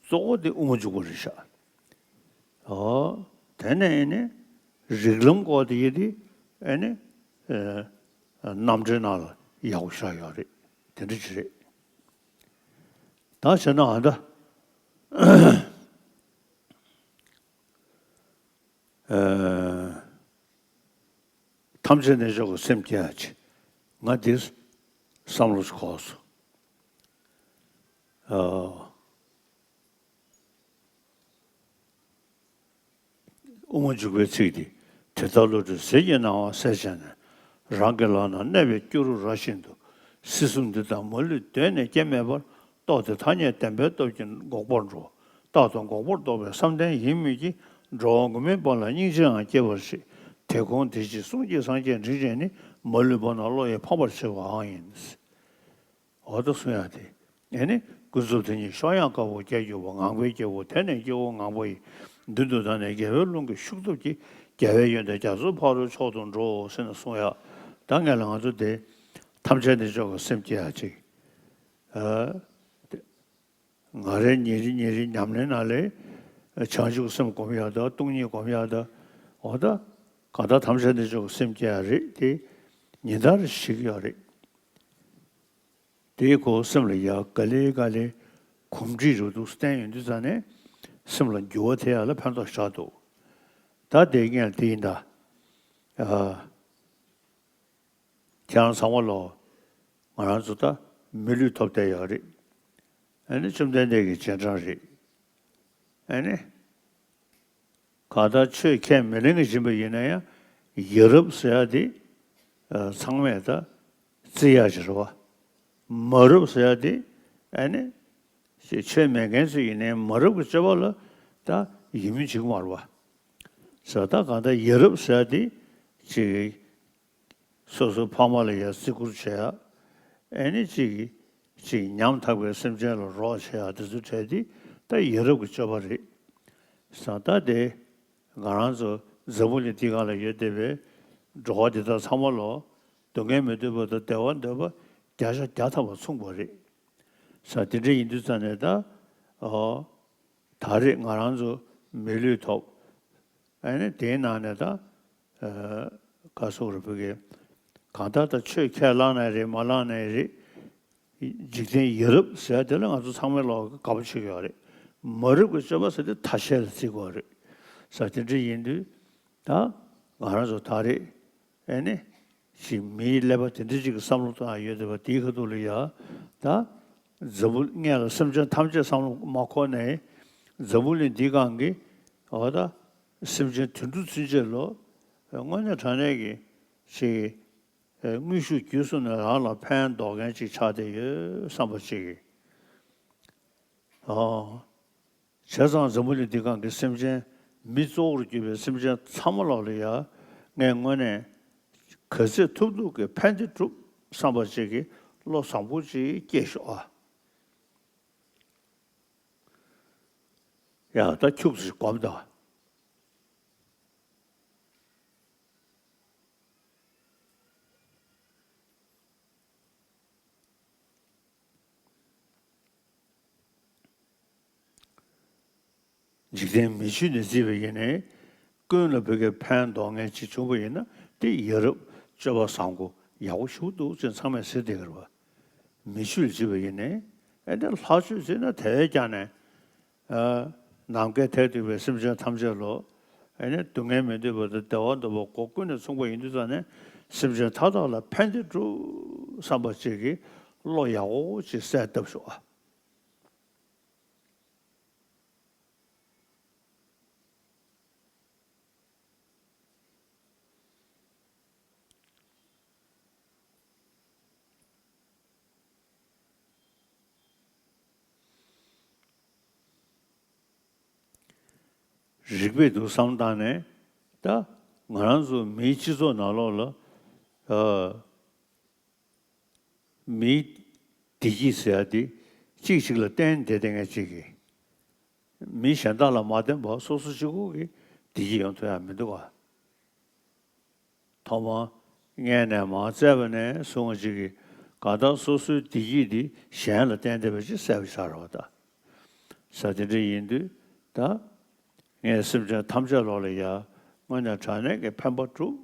གཙོ་བོ་དེ་དབུ་མ་འཇུག་པ་རེད་ཤག་ཨོ། དེ་ནས་ཨེ་ནི་རིགས་ལམ་སྐོར་དེ་ཡིན་དེ་ཨེ་ནི་ཨེ། རྣམ་འགྲེལ་ནང་ལ་ཡག་པོ་བཞག་ཡོད་རེད། དེ་འདྲ་ཅིག་རེད། ད་བྱས་ན་ཨ་ད། ཨེ། ཐམས་ཅད་གནས་མཆོག་གི་སེམས་བསྐྱེད་ཡ་ཆེ། ང་འདིར་བསམ་བློ་ཞིག་འཁོར་སོང་། ཨ། དབུ་མ་འཇུག་པའི་ཚིག་འདི། དེ་ལྟར་བློ་གྲོས་ཟིལ་གྱིས་གནང་བ་གསལ་བྱས་ནས། རང་གི་ལག་ན་གནས་པའི་སྐྱུ་རུ་ར་བཞིན་དུ། སྲིད་གསུམ་འདི་དག་མ་ལུས་གདོད་ནས་སྐྱེ་མེད་པར། རྟོགས་ཏེ་ཐ་སྙད་བདེན་པའི་སྟོབས་ཀྱིས་འགོག་པར་འགྲོ། རྟག་ཏུ་འགོག་པར་རྟོགས་པའི་བསམ་གཏན་ཡིན་མོད་ཀྱི། འགྲོ་བ་མགོན་མེད་པ་ལ་སྙིང་རྗེའང་སྐྱེ་བར་བྱེད། དེ་ཁོང་དེ་ཕྱིར་གསུང་གཅིག་སངས་རྒྱས་དྲིན་ཅན་ནི། མ་ལུས་པ་རྣམས་བློ་ཡིས་ཕམ་པར་བྱེད་པའང་ཡིན། འོ་ད་གསུང་ཡག་དེ། ཨེ་ནི་ཀུན་རྫོབ་དེ་ཉིད་གཤོག་ཡངས་དཀར་པོ་རྒྱས་གྱུར་པ། ངང་པའི་སྐྱེ་བོ་དེ་ནི་སྐྱེ་བོ་ངང་པ་ཡི། མདུན་དུ་བདར་ནས་རྒྱལ་བའི་ཀླུང་གི་ཤུགས་སྟོབས་ཀྱིས། རྒྱལ་བའི་ཡོན་ཏན་རྒྱ་མཚོའི་ཕ་རོལ་མཆོག་ཏུ་འགྲོ། ཟེར་ནས་གསུང་ཡག་ད་ངས་ལ་ང་ཚོ་དེ་ཐམས་ཅད་གནས་མཆོག་གི་སེམས་བསྐྱེད་ཡག་ཅིག་ཨ། ང་རའི་ཉིན་རེ་ཉིན་རེ་ཉམས་ལེན་ནང་ལས། བྱང་ཆུབ་སེམས་སྒོམ་ཡག་དང་སྟོང་ཉིད་སྒོམ་ཡག་དང་། འོ་ད། གང་ལྟར་ཐམས་ཅད་གནས་མཆོག་གི་སེམས་བསྐྱེད་ཡག་རེད་དེ། ཉིན་ལྟར་ཞིག་ཡོད་རེད། དེའི་སྐོར་སེམས་ལ་ཡ་ག་ལེ་ག་ལེ་གོམས་འདྲིས་རུ་འདུག་བསྟན་ཡོང་དུས་ཙ་ནས་སེམས་ལ་འགྱུར་བ་ཐེབས་ཡ་ལ་ཕན་ཐོགས་ཆགས་འདུག་ད་དེ་སྔོན་དེ་ཡིན་ད། ཨ། ཁྱེད་རང་ཚང་མ་ལོ། ང་རང་ཚོ་ད་མི་ལུས་ཐོབ་བསྡད་ཡོད་རེད། ཨ་ནི་བཅོམ་ལྡན་འདས་ཀྱི་རྗེས་འབྲང་རེད། ཨ་ནི། གང་ལྟར་ཆོས་ཁས་མི་ལེན་གྱི་ཡིན་པ་ཡིན་ན་ཡང་། ཡ་རབས་ཟེར་ཡ་དེ། ཨ། ཚང་མས་ད་བརྩི་ཡ་ཅིག་རེད་བ། མ་རབས་ཟེར་ཡ་དེ། ཨ་ནི། ཅིག་ཆོས་མེད་མཁན་ཚོ་ཡིན་ནའི་མ་རབས་ཀྱི་སྤྱོད་པ་ལ་ད་ཡིད་སྨོན་བྱེད་ཀྱི་མ་རེད་བ། ཟེར་ད་གང་ལྟར་ཡ་རབས་ཟེར་ཡ་དེ། ཅིག་སོ་སོའི་ཕ་མ་ལ་ཡ་བརྩི་བཀུར་བྱེད་ཡ། ཨེ་ནི་ཅིག་ཅིག་ཉམ་ཐག་པའི་སེམས་ཅན་ལ་རོགས་བྱེད་ཡ་དེ་ཚོ་གྲས་དེ་ད་ཡ་རབས་ཀྱི་སྤྱོད་པ་རེད། ས་ད་དེ་ང་རང་ཚོ་འཛམ་བུ་གླིང་འདི་སྒང་ལ་ཡོད་བསྡད་པའི་འགྲོ་བ་འདི་དག་ཚང་མ་ལོ། སྡུག་བསྔལ་མི་འདོད་པ་དང་བདེ་བ་འདོད་པ་བརྒྱ་ཆ་བརྒྱ་ཐམ་པ་མཚུངས་པ་རེད། ས་དེ་འདྲ་ཡིན་དུས་ཙ་ནས་ད། ཨོ། ད་རེས་ང་རང་ཚོ་མི་ལུས་ཐོབ། ཨ་ནི་དེའི་ནང་ནས་ད། ཨ། ག་སོགས་རེ་བོད་ཀྱི། གང་ལྟར་ད་ཆོས་ཁས་བླངས་ནའི་རེད། མ་བླངས་ནའི་རེད། འཇིག་རྟེན་ཡ་རབས་ཟེར་དེ་ལ་ང་ཚོ་ཚང་མའི་ལོག་དགའ་པོ་བྱེད་ཀྱི་ཡོད་རེད། མ་རབས་ཀྱི་སྤྱོད་པ་ཟེར་དེ་ཐ་ཤལ་ལ་བརྩི་དགོས་རེད། ས་དེ་འདྲ་ཡིན་དུས་ད་ང་རང་ཚོ་ད་རེས་ཨེ་ནི་ཅིག་མིའི་ཀླད་པ་དེ་འདྲ་ཅིག་གི་བསམ་བློ་བཏང་ཡོད་བསྡད་པ་དེའི་ཁ་ཐུག་ལ་ཡ་ད་འཛམ་བུ་སྔོན་ལ་སེམས་ཅན་ཐམས་ཅད་བསམ་བློ་མ་འཁོར་ནའི་འཛམ་བུ་གླིང་འདི་སྒང་གི་འོ་ད། སེམས་ཅན་དུད་འགྲོ་ཚུན་ཆད་ལོ། དངོས་གནས་དྲང་གནས་ཀྱི་ཅིག་དངོས་ཤུགས་བརྒྱུད་གསུམ་ནས་རང་ལ་ཕན་འདོགས་མཁན་ཅིག་ཆགས་བསྡད་ཡོད་བསམ་པ་ཅིག་ཨོ། བྱས་ཙང་འཛམ་བུ་གླིང་འདི་སྒང་གི་སེམས་ཅན་མི་གཙོ་བོར་གྱུར་པའི་སེམས་ཅན་ཚང་མ་ལོག་ལ་ཡ། ངས་དངོས་གནས་ག་ཚོད་ཐུབ་ཐུབ་ཀྱི་ཕན་བདེ་སྒྲུབ་བསམ་པ་ཅིག་གི་བློ་བཟང་པོ་ཅིག་སྐྱེས་ཤོག་ཨ། ཡ་ད་ཁྱུག་ཙམ་སྒོམ་དང་། འཇིག་རྟེན་མི་ཆོས་ནས་བརྩིས་པ་ཡིན་ནའི། ཀུན་ལ་བོད་ཀྱི་ཕན་འདོགས་མཁན་ཅིག་བྱུང་བ་ཡིན་ན། དེ་ཡ་རབས་སྤྱོད་པ་བཟང་པོ་ཡག་པོ་ཞིག་འདུག་ཅེས་ཚང་མས་ཟེར་བསྡད་ཀྱི་རེད་པ། མི་ཆོས་ལ་བརྩིས་པ་ཡིན་ནའི། ཨེ་འདྲ་ལྷག་སྤྱོད་བརྩིས་ན་དེ་བས་ཀྱང་ནས། ཨ། ནམ་མཁའི་མཐས་གཏུགས་པའི་སེམས་ཅན་ཐམས་ཅད་ལ། ཨེ་ནི་སྡུག་བསྔལ་མི་འདོད་པ་དང་བདེ་བ་འདོད་པ་སྒོ་ཀུན་ནས་མཚུངས་པ་ཡིན་དུས་ཙང་ནས། སེམས་ཅན་མཐའ་དག་ལ་ཕན་བདེ་སྒྲུབ་བསམ་པ་ཅིག་གི་བློ་ཡག་པོ་ཅིག་གསལ་བཏབ་ཤོག་ཨ། རིགས་པས་འདུག་བསམ་བཏང་ནས། ད་ང་རང་ཚོ་མིའི་སྤྱི་ཚོགས་ནང་ལོགས་ལ། ཨ། མིའི་བདེ་སྐྱིད་ཟེར་ཡ་དེ་གཅིག་གཅིག་ལ་བརྟེན་བསྡད་བསྡད་མཁན་གཅིག་གིས། མི་གཞན་དག་ལ་མ་བརྟེན་པར་སོ་སོ་གཅིག་པོ་གིས་བདེ་སྐྱིད་ཡོང་ཐུབ་ཡ་མི་འདུག་ག། ཐོག་མར་མངལ་ནས་མར་བཙས་པ་ནས་བཟུང་བ་གཅིག་གིས་གང་ལྟར་སོ་སོའི་བདེ་སྐྱིད་དེ་གཞན་ལ་བརྟེན་བསྡད་པ་ཅིག་གསལ་པོ་ཆགས་རེད་པ་ད། ས་དེ་འདྲ་ཡིན་དུས་ད། ངས་སེམས་ཅན་ཐམས་ཅད་ལོག་ལ་ཡ་དངོས་གནས་དྲང་གནས་ཀྱི་ཕན་པ་སྒྲུབ་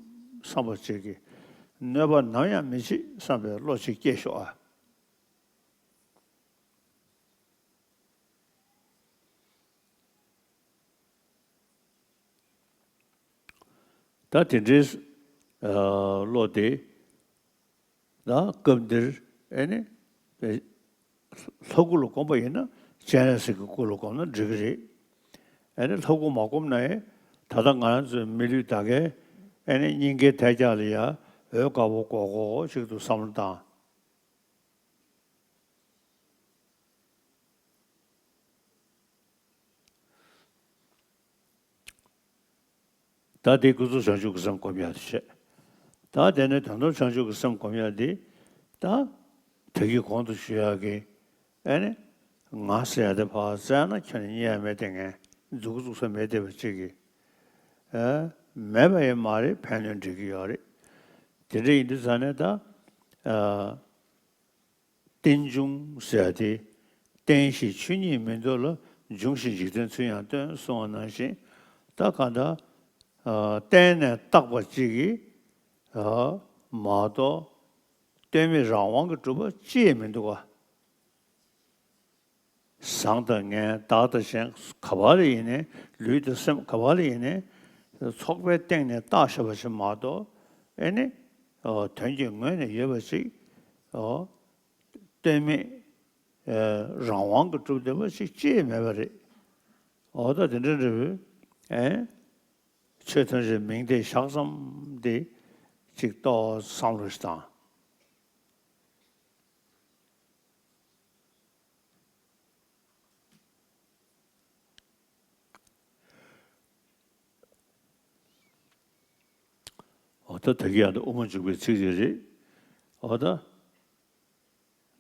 བསམ་པ་ཅིག་གིས། གནོད་པ་ནམ་ཡང་མི་བྱེད་བསམ་པའི་བློ་ཅིག་སྐྱེས་ཤོག་ཨ། ད་དེ་འདྲའི་བློ་དེ། ད་སྐབས་འདིར་ཨེ་ནི། ལྷ་སྐུ་ལ་བསྒོམ་པ་ཡིན་ན་སྤྱན་རས་གཟིགས་ཀྱི་སྐུ་ལ་བསྒོམ་ན་འགྲིག་གི་རེད། ཨེ་ནི་ལྷ་སྐུ་མ་བསྒོམ་ན་ཡང་ད་ལྟ་ང་རང་ཚོའི་མི་ལུས་ད་གའི་ཨེ་ནི་སྙིང་གའི་ཐལ་རྒྱག་ལ་ཡ་འོད་དཀར་པོ་འགོག་གོ་ཞིག་ཏུ་བསམ་བློ་བཏང་། ད་དེ་ཀུན་རྫོབ་བྱང་ཆུབ་ཀྱི་སེམས་སྒོམ་ཡག་དེ་བྱས། ད་དེ་ནས་དོན་དམ་བྱང་ཆུབ་ཀྱི་སེམས་སྒོམ་ཡག་དེ། ད་ད་གིན་གོང་དུ་ཞུ་ཡག་གི་ཨེ་ནི། ང་ཟེར་ཡག་དེ་ཕར་བཙལ་ན་ཁྱོན་ནས་རྙེད་ཡག་མེད་དེ། ངས་འཛུགས་འཛུགས་ས་མེད་བསྡད་པ་ཅིག་གིས། ཨེ། མེད་པ་ཡང་མ་རེད། ཕན་གནོད་འབྲེལ་གྱི་ཡོད་རེད། དེ་འདྲ་ཡིན་དུས་ཙང་ནས་ད། ཨ། རྟེན་འབྱུང་ཟེར་ཡ་དེ། རྟེན་ཞེས་ཆོས་ཉིད་མིན་འདོད་ལ། འབྱུང་ཞེས་འཇིག་རྟེན་ཚུལ་ཡང་སྟོན། གསུངས་པ་ནང་བཞིན། ད་གང་ལྟར། ཨ། བརྟེན་ནས་བཏགས་པ་གཅིག་གིས། ཨ། མ་གཏོགས་རྟེན་མེད་རང་དབང་གིས་གྲུབ་པ་ཅི་ཡང་མི་འདུག་ག། བཟང་དང་ངན། བདག་དང་གཞན། ག་པར་ཡིན་ནའི། ལུས་དང་སེམས་ག་པར་ཡིན་ནའི། ཚོགས་པའི་སྟེང་ནས་བཏགས་བཞག་པ་ཞིག་མ་གཏོགས། ཨེ་ནི། ཨོ། དོན་གྱི་ངོས་ནས་ཡོད་པ་ཞིག་ཨོ། རྟེན་མེད། ཨེ། རང་དབང་གིས་གྲུབ་བསྡད་པ་ཞིག་ཅི་ཡང་མེད་པ་རེད། འོ་ད་དེ་འདྲ་འདྲ་བོའི། ཨེ། ཆོས་ཐམས་ཅད་མིང་བརྡས་བཞག་ཙམ་དེ་ཅིག་ཏོག་བསམ་བློ་ཞིག་བཏང་། འོ་ད་ད་གིན་ཡང་ད་དབུ་མ་འཇུག་པའི་ཚིག་ཅིག་རེད། འོ་ད།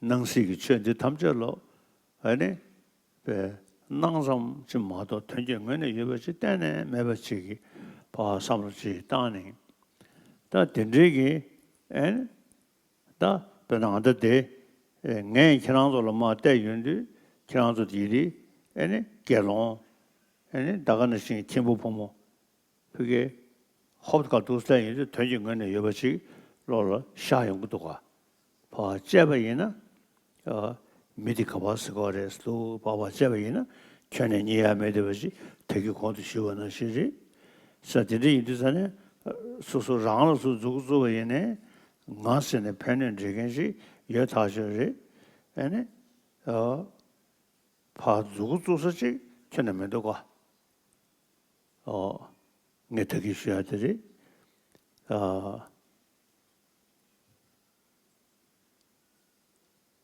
སྣང་སྲིད་ཀྱི་ཆོས་འདི་ཐམས་ཅད་ལོ། ཨ་ནི། པའི་སྣང་ཙམ་ཅིག་མ་གཏོགས་དོན་གྱི་ངོས་ནས་ཡོད་པ་ཅིག་གཏན་ནས་མེད་པ་ཅིག་གི་ཕར་བསམ་བློ་ཅིག་བཏང་ནས། ད་དེ་འདྲའི་གི། ཨ་ནི། ད་དཔེར་ན་ཨ་ད་དེ། ངས་ཁྱེད་རང་ཚོ་ལ་མར་བལྟས་ཡོང་དུས། ཁྱེད་རང་ཚོ་དེ་དེ། ཨ་ནི་དགེ་སློང་། ཨ་ནི་ད་ག་ནང་བཞིན་མཁན་པོ་ཕོ་མོ། ཕ་གི་ཧོབ་ཁ་འདུག་སེ་ཡིན་དུས་དོན་གྱི་ངོས་ནས་ཡོད་པ་ཅིག་བློ་ལ་ཤར་ཡོང་གི་འདུག་ག། ཕར་བཅད་པ་ཡིན་ན། ཨ། མི་དེ་ག་པར་ཟེར་གྱི་རེད་འདུག་ཕར་ཕར་བཅད་པ་ཡིན་ན། ཁྱོན་ནས་རྙེད་ཡག་མེད་བསྡད་པ་ཅིག་ད་གིན་གོང་དུ་ཞུས་པ་ནང་བཞིན་རེད། ས་དེ་འདྲ་ཡིན་དུས་ཙང་ནས། སོ་སོ་རང་ལ་སོ་མཛུབ་གུ་བཙུགས་པ་ཡིན་ནའི། ང་ཟེར་ནས་ཕན་གནོད་འབྲེལ་མཁན་ཞིག་ཡོད་ཐག་ཆོད་རེད། ཨ་ནི། ཨ། ཕར་མཛུབ་གུ་བཙུགས་ས་ཅིག་ཁྱོན་ནས་མི་འདུག་ག། ཨོ། ངས་ད་གིན་ཞུ་ཡག་དེ་རེད། ཨ།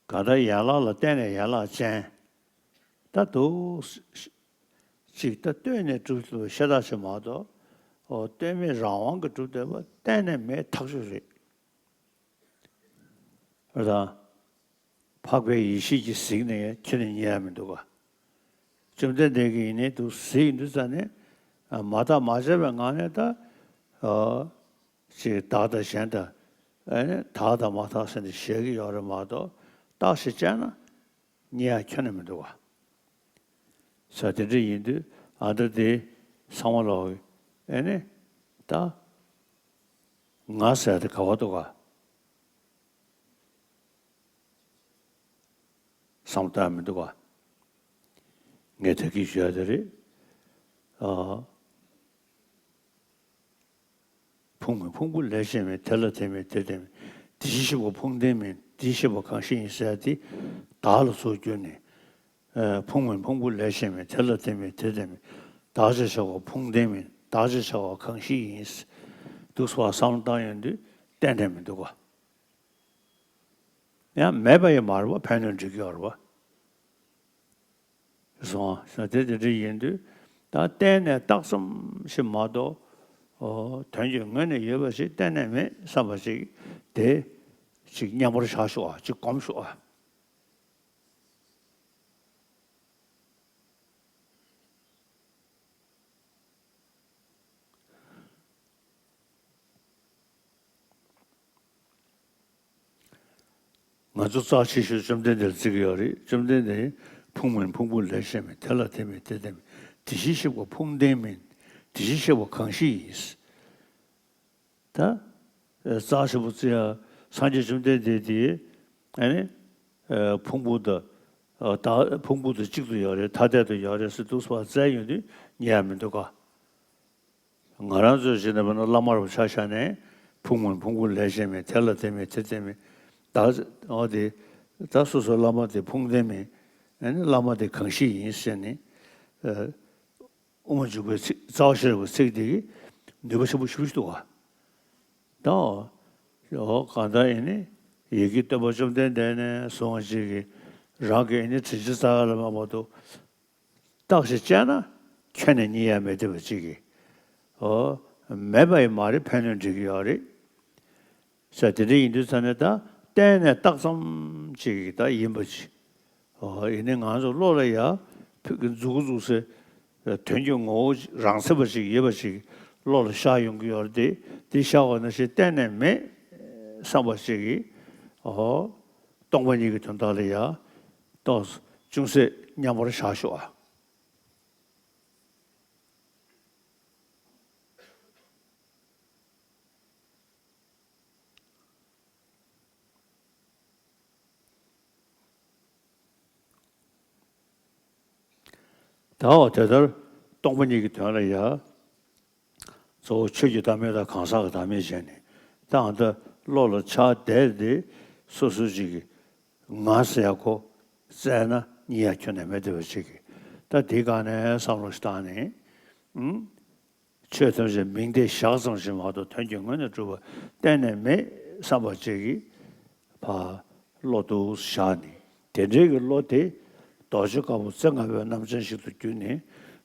གང་ལྟར་ཡན་ལག་ལ་བརྟེན་ནས་ཡན་ལག་ཅན། ད་འདུག་སེ་ཅིག་ད་ལྟོས་ནས་གྲུབ་ཐུབ་པའི་ཤ་སྟག་ཅིག་མ་གཏོགས། ཨོ། གཏན་མེད་རང་དབང་གིས་གྲུབ་བསྡད་པ་གཏན་ནས་མེད་ཐག་ཆོད་རེད། རེད་དང་། འཕགས་པའི་ཡེ་ཤེས་ཀྱིས་གཟིགས་ནས་ཁྱོན་ནས་རྙེད་ཡ་མི་འདུག་ག། བཅོམ་ལྡན་འདས་ཀྱིས་ཡིན་ནའི་འདུག་གཟིགས་ཡིན་དུས་ཙ་ནས། ཨ། མ་བརྟགས་མ་དཔྱད་པའི་ངང་ནས་ད། ཨ། ཅིག་བདག་དང་གཞན་དང་། ཨ་ནི་དག་དང་མ་དག་ཟེར་ནས་བཞག་གི་ཡོད་རེད་མ་གཏོགས། བརྟགས་ཤིང་དཔྱད་ན་རྙེད་ཡ་ཁྱོན་ནས་མི་འདུག་ག། ས་དེ་འདྲ་ཡིན་དུས་ཨ་ད་དེ་ཚང་མ་ལོག་ཨེ་ནི་ད་ང་ཟེར་དེ་ག་བ་འདུག་ག། བསམ་བཏང་མི་འདུག་ག། ངས་ད་གིན་ཞུ་ཡ་དེ་རེད། ཨ། ཕུང་མིན་ཕུང་པོ་ལས་གཞན་མིན། དེ་ལ་དེ་མིན་དེ་དེ་མིན། དེ་བཞིན་གཤེགས་པ་ཕུང་ལྡན་མིན། དེ་བཞིན་གཤེགས་པ་གང་ཞིག་ཡིན་ཟེར་ཏེ་བདག་ལ་ཚུར་བསྒྱུར་ནས། ཨ། ཕུང་མིན་ཕུང་པོ་ལས་གཞན་མིན། དེ་ལ་དེ་མིན་དེ་དེ་མིན། བདག་ཅེས་བྱ་བ་ཕུང་ལྡན་མིན། བདག་ཅེས་བྱ་བ་གང་ཞིག་ཡིན། འདུག་སེ་བསམ་བློ་བཏང་ཡོང་དུས་གཏན་ནས་མི་འདུག་ག། ཡང་མེད་པ་ཡང་མ་རེད་པ། ཕན་གནོད་འགྲིག་གི་ཡོད་རེད་པ། སོང་ཙང་དེ་དེ་འདྲ་ཡིན་དུས་ད་གཏན་ནས་བཏགས་ཙམ་ཞིག་མ་གཏོགས། ཨོ། དོན་གྱི་ངོས་ནས་ཡོད་པ་ཞིག་གཏན་ནས་མེད་བསམ་པ་ཞིག་དེ་ཅིག་མཉམ་པར་བཞག་ཤོག་ཨ། ཅིག་སྒོམ་ཤོག་ཨ། ང་ཚོ་རྩ་ཆེ་ཤོས་བཅོམ་ལྡན་འདས་ལ་བརྩི་གི་ཡོད་རེད། བཅོམ་ལྡན་འདས་ཕུང་མིན་ཕུང་པོ་ལས་གཞན་མིན། དེ་ལ་དེ་མིན་དེ་དེ་མིན། དེ་བཞིན་གཤེགས་པ་ཕུང་ལྡན་མིན། དེ་བཞིན་གཤེགས་པ་གང་ཞིག་ཡིན། ད། རྩ་ཆེན་པོ་བརྩི་ཡ། སངས་རྒྱས་བཅོམ་ལྡན་འདས་དེ། ཨ་ནི། ཨ། ཕུང་པོ་དང་། ཨ། ད་ཕུང་པོ་དང་གཅིག་ཏུ་ཡོད་རེད། ཐ་དད་དུ་ཡོད་རེད་ཟེར་འདུག་སེ་བརྩད་ཡོང་དུས་རྙེད་ཡ་མི་འདུག་ག། ང་རང་ཚོས་བྱས་ན་བླ་མ་རུ་ཆ་བཞག་ནས་ཕུང་མིན་ཕུང་པོ་ལས་གཞན་མིན། དེ་ལ་དེ་མིན་དེ་དེ་མིན། ད། འོ་དེ། ད་སོ་སོའི་བླ་མ་དེ་ཕུང་ལྡན་མིན། ཨ་ནི་བླ་མ་དེ་གང་ཞིག་ཡིན་ཟེར་ནས། ཨ། དབུ་མ་འཇུག་པའི་ཚིག་རྩ་བ་ཤེས་རབ་ཀྱི་ཚིག་དེ་གིས་ནུས་པ་ཆེན་པོ་ཞེ་པོ་ཞིག་འདུག་ག། ད། ཨོ། གང་ལྟར་ཡིན་ནའི་ཡི་གེ་སྟོན་པ་བཅོམ་ལྡན་འདས་ནས་བཟུང་བ་ཅིག་གིས་རང་གི་ཨེ་ནི་དྲིན་ཅན་རྩ་བ་ལ་མ་མ་གཏོགས་བརྟགས་ཤིང་དཔྱད་ན་ཁྱོན་ནས་རྙེད་ཡ་མེད་བསྡད་པ་ཅིག་གིས། ཨོ། མེད་པ་ཡིན་མ་རེད། ཕན་གནོད་འགྲིག་གི་ཡོད་རེད། ས་དེ་འདྲ་ཡིན་དུས་ཙ་ནས་ད་གཏན་ནས་བཏགས་ཙམ་ཅིག་ད་ཡིན་པ་ཅིག། ཨོ། ཡིན་ནའི་ང་ཚོ་བློ་ལ་ཡ་ཕུག་གི་འཛུགས་འཛུགས་སེ་དོན་གྱི་ངོ་བོ་རང་མཚན་པ་ཅིག་ཡོད་པ་ཅིག་བློ་ལ་ཤར་ཡོང་གི་ཡོད་རེད་དེ། དེ་ཤར་བ་ནང་བཞིན་གཏན་ནས་མེད་བསམ་པ་ཅིག་གིས། ཨོ། སྟོང་པ་ཉིད་ཀྱི་དོན་དག་ལ་ཡ་ཏོག་ཙམ་ཅུང་ཟད་མཉམ་པར་བཞག་ཤོག་ཨ། ད་འོ་དེ་ལྟར་སྟོང་པ་ཉིད་ཀྱི་དོན་ལ་ཡ། གཙོ་བོ་ཆོས་ཀྱི་བདག་མེད་དང་གང་ཟག་གི་བདག་མེད་བྱས་ནས། ད་ཨ་ད་བློ་ལ་ཆགས་བསྡད་དེ། སོ་སོ་ཅིག་གིས་ང་ཟེར་ཡ་ཁོ་བཙལ་ན་རྙེད་ཡ་ཁྱོན་ནས་མེད་བསྡད་པ་ཅིག་གིས། ད་དེའི་སྒང་ནས་བསམ་བློ་ཞིག་བཏང་ནས། ཨུམ། ཆོས་ཐམས་ཅད་མིང་བརྡས་བཞག་ཙམ་ཞིག་མ་གཏོགས་དོན་གྱི་ངོས་ནས་གྲུབ་པ་གཏན་ནས་མེད་བསམ་པ་ཅིག་གིས་ཕར་བློ་འདུག་བཞག་ནས། དེ་འདྲའི་གི་བློ་དེ་རྡོ་རྗེ་དཀར་པོ་རྩེ་ལྔ་པའི་རྣམ་ཅན་ཞིག་ཏུ་གྱུར་ནས།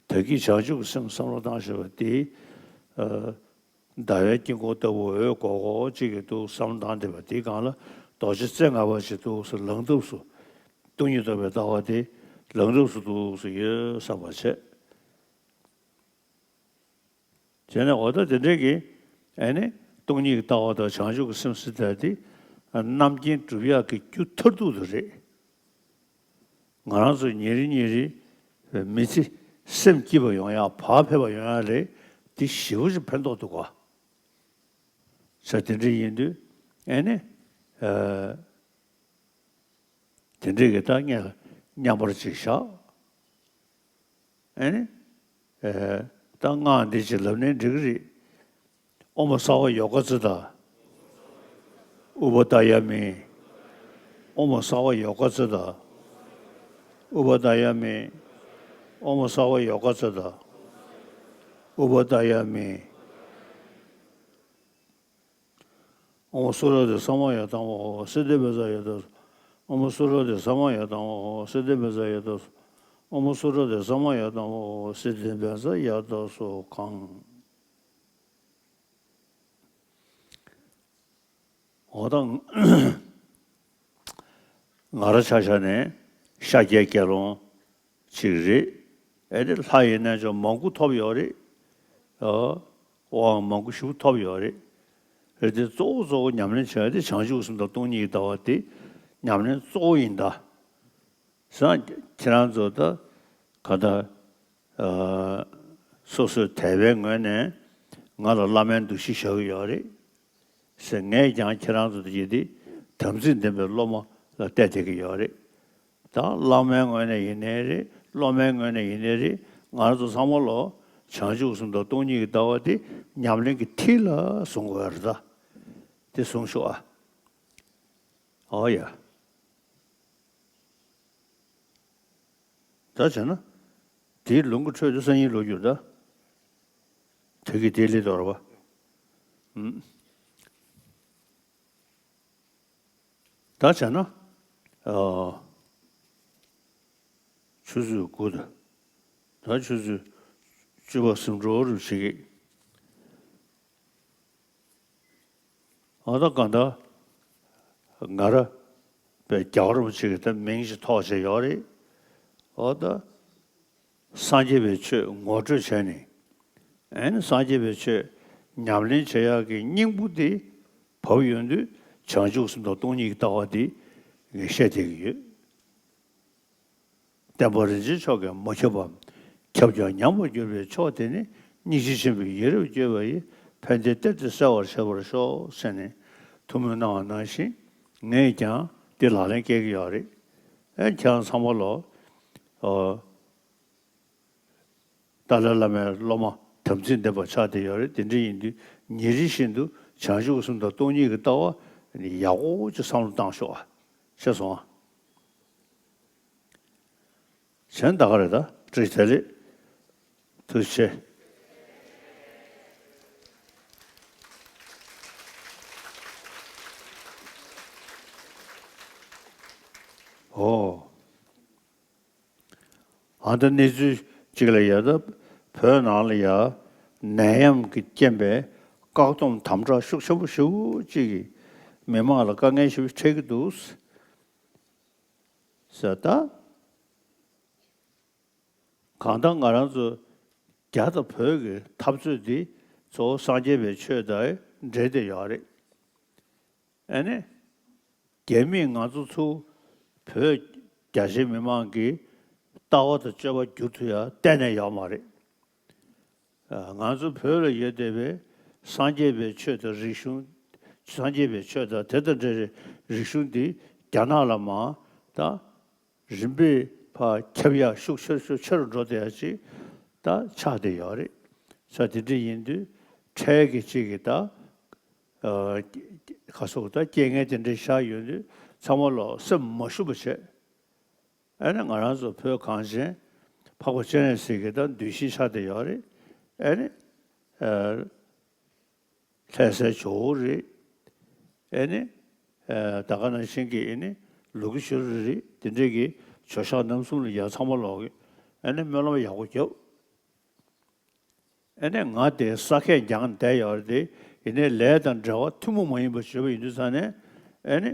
ད་གིན་བྱང་ཆུབ་ཀྱི་སེམས་བསམ་བློ་བཏང་བཞིན་པ་དེ། ཨ། ཟླ་བའི་དཀྱིལ་འཁོར་ལྟ་བུ་འོད་ཀོག་ཀོག་ཅིག་གི་འདུག་བསམ་བློ་བཏང་བསྡད་པ་དེའི་སྒང་ལ་རྡོ་རྗེ་རྩེ་ལྔ་པ་ཞིག་འདུག་སེ་ལངས་ཐབས་སུ། སྟོང་ཉིད་རྟོགས་པའི་ལྟ་བ་དེ་ལངས་ཐབས་སུ་འདུག་སེ་ཡོད་བསམ་པ་བྱས། བྱས་ནས་འོ་ད་དེ་འདྲའི་གི། ཨ་ནི་སྟོང་ཉིད་ཀྱི་ལྟ་བ་དང་བྱང་ཆུབ་ཀྱི་སེམས་ཟེར་ཡ་དེ་རྣམ་མཁྱེན་སྒྲུབ་ཡག་གི་རྒྱུ་མཐར་ཐུག་དེ་རེད། ང་རང་ཚོ་ཉིན་རེ་ཉིན་རེ་མི་ཚེ་སེམས་སྐྱིད་པ་ཡོང་ཡག་བག་ཕེབས་པ་ཡོང་ཡག་ལ་དེ་ཞེ་པོ་ཅིག་ཕན་ཐོགས་འདུག་ག། ས་དེ་འདྲ་ཡིན་དུས་ཨ་ནི། ཨ། དེ་འདྲའི་གི་ད་ངས་མཉམ་པར་ཅིག་བཞག། ཨེ་ནི། ཨེ། ད་སྔགས་འདི་ཅིག་ལབ་ནའི་འགྲིག་གི་རེད། ཨོཾ་སརྦ་ཡོ་ག་ཙིཏྟ། ཨུ་པ་དཱ་ཡ་མི། ཨོཾ་སརྦ་ཡོ་ག་ཙིཏྟ། ཨུ་པ་དཱ་ཡ་མི། ཨོཾ་སརྦ་ཡོ་ག་ཙིཏྟ། ཨུ་པ་དཱ་ཡ་མི། ཨོཾ་སུ་ར་དྷ་ས་མ་ཡ་དྷམ་ཧོ། སིདྡྷི་བཛྲ་ཡ་དྷ་སོ། ཨོཾ་སུ་ར་དྷ་ས་མ་ཡ་དྷམ་ཧོ། སིདྡྷི་བཛྲ་ཡ་དྷ་སོ། ཨོཾ་སུ་ར་དྷ་ས་མ་ཡ་དྷམ་ཧོ། སིདྡྷི་བཛྲ་ཡ་དྷ་སོ་ཁཾ། འོ་ད་ང་རང་ཆ་བཞག་ནས་ཤཱཀྱའི་དགེ་སློང་ཅིག་རེད། ཨེ་རེད། ལྷ་ཡི་རྣལ་འབྱོར་མང་པོ་ཐོབ་ཡོད་རེད། ཨོ། དབང་མང་པོ་ཞིག་ཐོབ་ཡོད་རེད། རེད་དེ་གཙོ་བོ་གཙོ་བོ་ཉམས་ལེན་བྱས་ཏེ་བྱང་ཆུབ་སེམས་དང་སྟོང་ཉིད་ཀྱི་ལྟ་བ་དེ་ཉམས་ལེན་གཙོ་བོ་ཡིན་ད། བྱས་ཙང་ཁྱེད་རང་ཚོ་ད་ག་ད། ཨ། སོ་སོའི་དད་པའི་ངོས་ནས་ང་ལ་བླ་མའི་འདུ་ཤེས་བཞག་གི་ཡོད་རེད་ཟེར། ངས་ཀྱང་ཁྱེད་རང་ཚོ་དེ་དེ་དམ་ཚིག་ལྡན་པའི་སློབ་མ་ལ་བལྟས་བསྡད་ཀྱི་ཡོད་རེད། ད་བླ་མའི་ངོས་ནས་ཡིན་ནའི་རེད། སློབ་མའི་ངོས་ནས་ཡིན་ནའི་རེད། ང་རང་ཚོ་ཚང་མ་ལོ་བྱང་ཆུབ་སེམས་དང་སྟོང་ཉིད་ཀྱི་ལྟ་བ་དེ་ཉམས་ལེན་གྱི་མཐིལ་ལ་བཟུང་དགོས་རེད་ད། དེ་བཟུང་ཤོག་ཨ། ཨོ་ཡ། ད་བྱས་ན། དེའི་ལུང་གི་ཁྲོད་དུ་སང་ཉིན་ལོག་རྒྱུར་ད། དེ་གི་དེ་ལས་དོར་བ། ཨུམ། ད་བྱས་ན། ཨ། ཆུ་ཚོད་དགུ་དང་། ད་ཆུ་ཚོད་བཅུ་པ་ཟིན་འགྲོ་རུ་བྱེད་ཀྱི། ཨ་ད་གང་ལྟར་ང་ར་པའི་རྒྱལ་བ་རིན་པོ་ཆེ་གི་ད་མིང་ཞིག་ཐོགས་བྱས་ཡོད་རེད། ཨོ་ད་སངས་རྒྱས་པའི་ཆོས་ངོ་སྤྲོད་བྱས་ནས། ཨེ་ནི་སངས་རྒྱས་པའི་ཆོས་ཉམས་ལེན་བྱེད་ཡག་གི་སྙིང་པོ་དེ་བབས་ཡོང་དུས་བྱང་ཆུབ་སེམས་དང་སྟོང་ཉིད་ཀྱི་ལྟ་བ་དེ་ངས་བཤད་བསྡད་ཀྱི་ཡོད། བསྟན་པ་རིན་ཆེན་མཆོག་གིས་མ་ཁྱབ་པ། ཁྱབ་ཀྱང་ཉམས་པར་འགྱུར་བའི་མཆོག་དེ་ནི། སྙིང་རྗེ་ཆེན་པོས་ཡིད་རབ་བསྐྱོད་པ་ཡིས། ཕན་བདེའི་གཏེར་དེ་གསལ་བར་བྱེད་པར་ཤོག་ཟེར་ནས་ཐུགས་སྨོན་གནང་བ་ནང་བཞིན། ངས་ཀྱང་འདི་ལག་ལེན་བཀལ་གྱི་ཡོད་རེད། ཨེ་ཁྱེད་རང་ཚང་མ་ལོ། ཨོ། ཏཱ་ལའི་བླ་མའི་སློབ་མ་དམ་ཚིག་ལྡན་པ་ཆགས་བསྡད་ཡོད་རེད། དེ་འདྲ་ཡིན་དུས་ཉིན་རེ་བཞིན་དུ་བྱང་ཆུབ་སེམས་དང་སྟོང་ཉིད་ཀྱི་ལྟ་བ་ཡག་པོ་ཅིག་བསམ་བློ་བཏང་ཤོག་ཨ། ཤེས་སོང་ཨ། གཞན་ད་ག་རེད་ད། བཀྲ་ཤིས་བདེ་ལེགས། ཐུགས་རྗེ་ཆེ། ཨོ། ཨ་ད་གནས་ཚུལ་གཅིག་ལ་ཡ་ད་བོད་ནང་ལ་ཡ་ནད་ཡམས་ཀྱི་རྐྱེན་པས་བཀག་སྡོམ་དམ་དྲག་ཤུགས་ཆེན་པོ་ཞེ་པོ་ཅིག་གིས་མི་མང་ལ་དཀའ་ངལ་ཞེ་པོ་འཕྲད་ཀྱི་འདུག་ཟེར་ད། གང་ལྟར་ང་རང་ཚོ་རྒྱ་དང་བོད་ཀྱི་འཐབ་རྩོད་འདི་གཙོ་བོ་སངས་རྒྱས་པའི་ཆོས་དང་འབྲེལ་ཏེ་ཡོད་རེད། ཨ་ནི། རྒྱ་མིས་ང་ཚོ་ཚུར་བོད་རྒྱ་ཆེའི་མི་མང་གི་ལྟ་བ་དང་སྤྱོད་པ་བསྒྱུར་ཐུབ་ཡ་གཏན་ནས་ཡོད་མ་རེད། ང་ཚོ་བོད་ལ་ཡོད་བསྡད་པའི་སངས་རྒྱས་པའི་ཆོས་དང་རིག་གཞུང་། སངས་རྒྱས་པའི་ཆོས་དང་དེ་དང་འབྲེལ་བའི་རིག་གཞུང་འདི་རྒྱ་ནག་ལ་མར་ད་རིམ་པས་ཕར་ཁྱབ་ཡག་ཤུགས་ཆེ་རུ་ཤུགས་ཆེ་རུ་འགྲོ་བསྡད་ཡག་ཅིག་ད་ཆགས་བསྡད་ཡོད་རེད། ས་དེ་འདྲ་ཡིན་དུས་འཕྲལ་གྱི་ཅིག་གི་ད་ཨ་ག་སོགས་ད་རྐྱེན་ངན་དེ་འདྲ་བཞག་ཡོད་དུས་ཚང་མ་ལོ་སེམས་མ་ཞུམ་པ་བྱས། ཨ་ནི་ང་རང་ཚོ་བོད་གངས་ཅན་འཕགས་པ་སྤྱན་རས་གཟིགས་ཀྱི་ད་གདུལ་ཞིང་ཆགས་བསྡད་ཡོད་རེད། ཨ་ནི་ཨ་ལྷ་སའི་ཇོ་བོ་རེད། ཨ་ནི་ཨ་ད་ག་ནང་བཞིན་གྱི་ཨ་ནི་ལུ་གུ་ཤུ་རི་རེད། དེ་འདྲས་ཀྱི་ཇོ་ཤཱཀ་རྣམ་གསུམ་ལ་ཡ་ཚང་མ་ལོག་གི་ཨ་ནི་སྨོན་ལམ་ཡག་པོ་བརྒྱབ། ཨ་ནི་ང་དེ་ས་ཁད་རྒྱང་བསྡད་ཡོད་རེད་དེ། ཡིན་ནའི་ལས་དང་འབྲེལ་བ་ཐུན་མོང་མ་ཡིན་པ་བྱས་པ་ཡིན་དུས་ཙང་ནས། ཨ་ནི་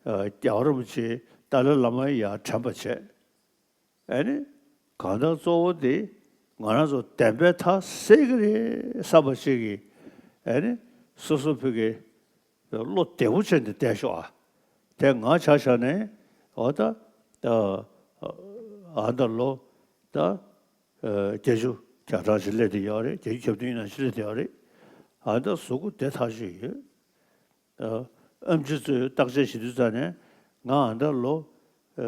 ཨ་རྒྱལ་བ་རིན་པོ་ཆེ་ཏཱ་ལའི་བླ་མ་ཡར་དྲན་པ་བྱས། ཨ་ནི་གང་ལྟར་གཙོ་བོ་དེ་ང་རང་ཚོ་བདེན་པའི་མཐའ་གསལ་གྱི་རེད་བསམ་པ་ཞིག་གིས། ཨ་ནི་སོ་སོ་བོད་ཀྱི་བློ་བདེ་པོ་བྱས་ནས་བསྡད་ཤོག་ཨ། དེ་ང་ཆ་བཞག་ནས་འོ་ད་ཨ་ད་ལོ་ད་བརྒྱད་ཅུ་གྱ་གྲངས་ཤིག་སླེབས་བསྡད་ཡོད་རེད། བརྒྱད་ཅུ་གྱ་བདུན་ནང་ཤི་སླེབས་བསྡད་ཡོད་རེད། ཨ་ད་གཟུགས་པོ་བདེ་ཐག་ཆོད་ཡོད། ཨ་ཨེམ་ཆི་ཚོས་བརྟག་དཔྱད་བྱེད་དུས་ཙང་ནས་ང་ཨ་ད་ལོ་ཨ་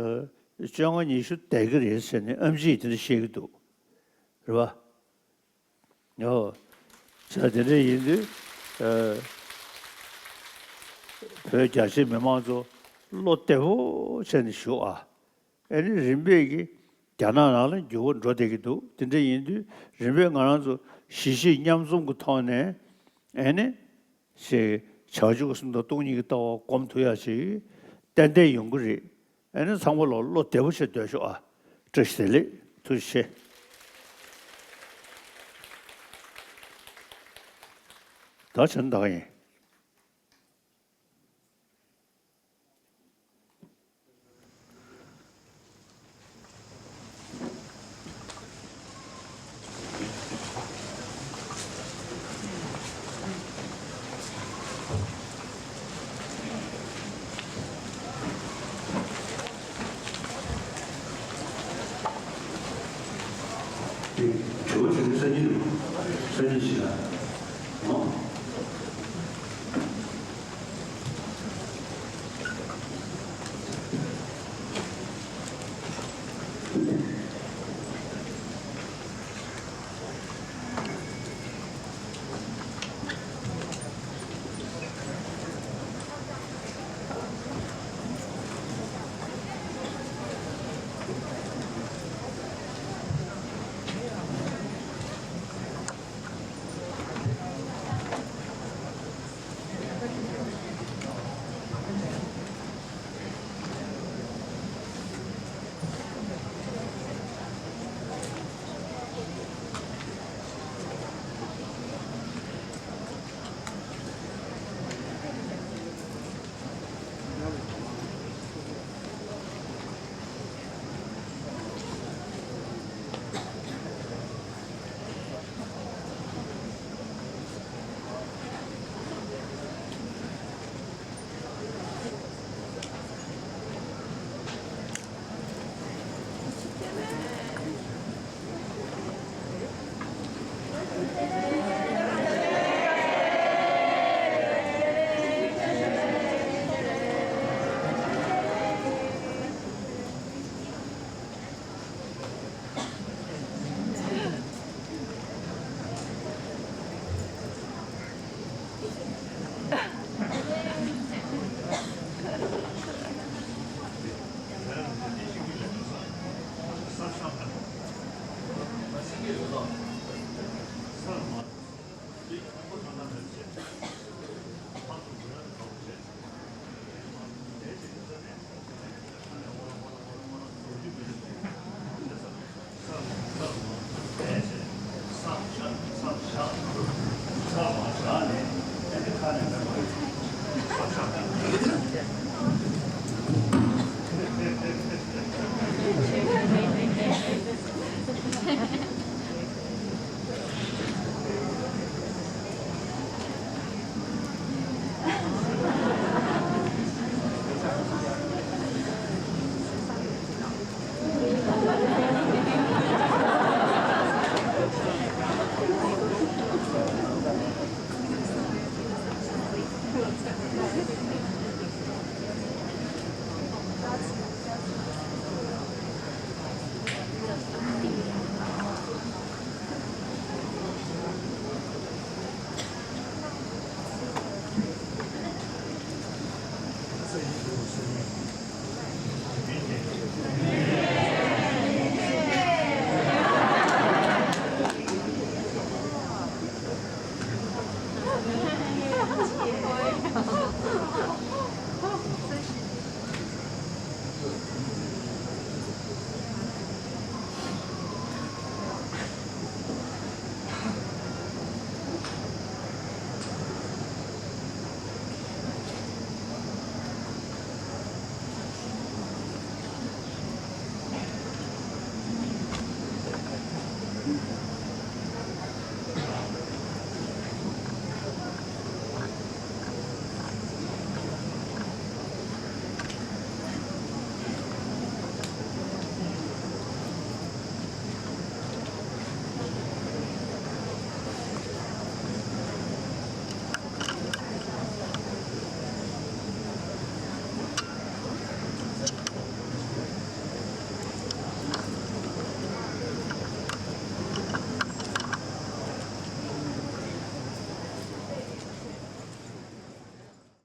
བཅོ་ལྔ་ཉི་ཤུ་བསྡད་ཀྱི་རེད་ཟེར་ནས་ཨེམ་ཆི་ཡིས་དེ་འདྲ་བཤད་ཀྱི་འདུག་རེད་པ། ཨོ། ས་དེ་འདྲ་ཡིན་དུས་ཨ་བོད་རྒྱ་ཆེ་མི་མང་ཚོ་བློ་བདེ་པོ་བྱས་ནས་བཞུགས་ཨ། ཨ་ནི་རིམ་པས་ཀྱི་རྒྱ་ནག་ནང་ལ་འགྱུར་བ་འགྲོ་བསྡད་ཀྱི་འདུག་དེ་འདྲ་ཡིན་དུས་རིམ་པས་ང་རང་ཚོ་གཞིས་བྱེས་མཉམ་འཛོམས་ཀྱི་ཐོག་ནས་ཨ་ནི་ཞེས་བྱང་ཆུབ་སེམས་དང་སྟོང་ཉིད་ཀྱི་ལྟ་བ་སྒོམ་ཐུབ་ཡ་ཞིག་ཏན་ཏན་ཡོང་གི་རེད། ཨ་ནི་ཚང་མ་ལོ་བློ་བདེ་པོ་བྱས་སྡོད་ཤོག་ཨ། བཀྲ་ཤིས་བདེ་ལེགས། ཐུགས་རྗེ་ཆེ། ད་བྱས་ན་ད་ག་ཡིན། བཀའ་དྲིན་ཆེ།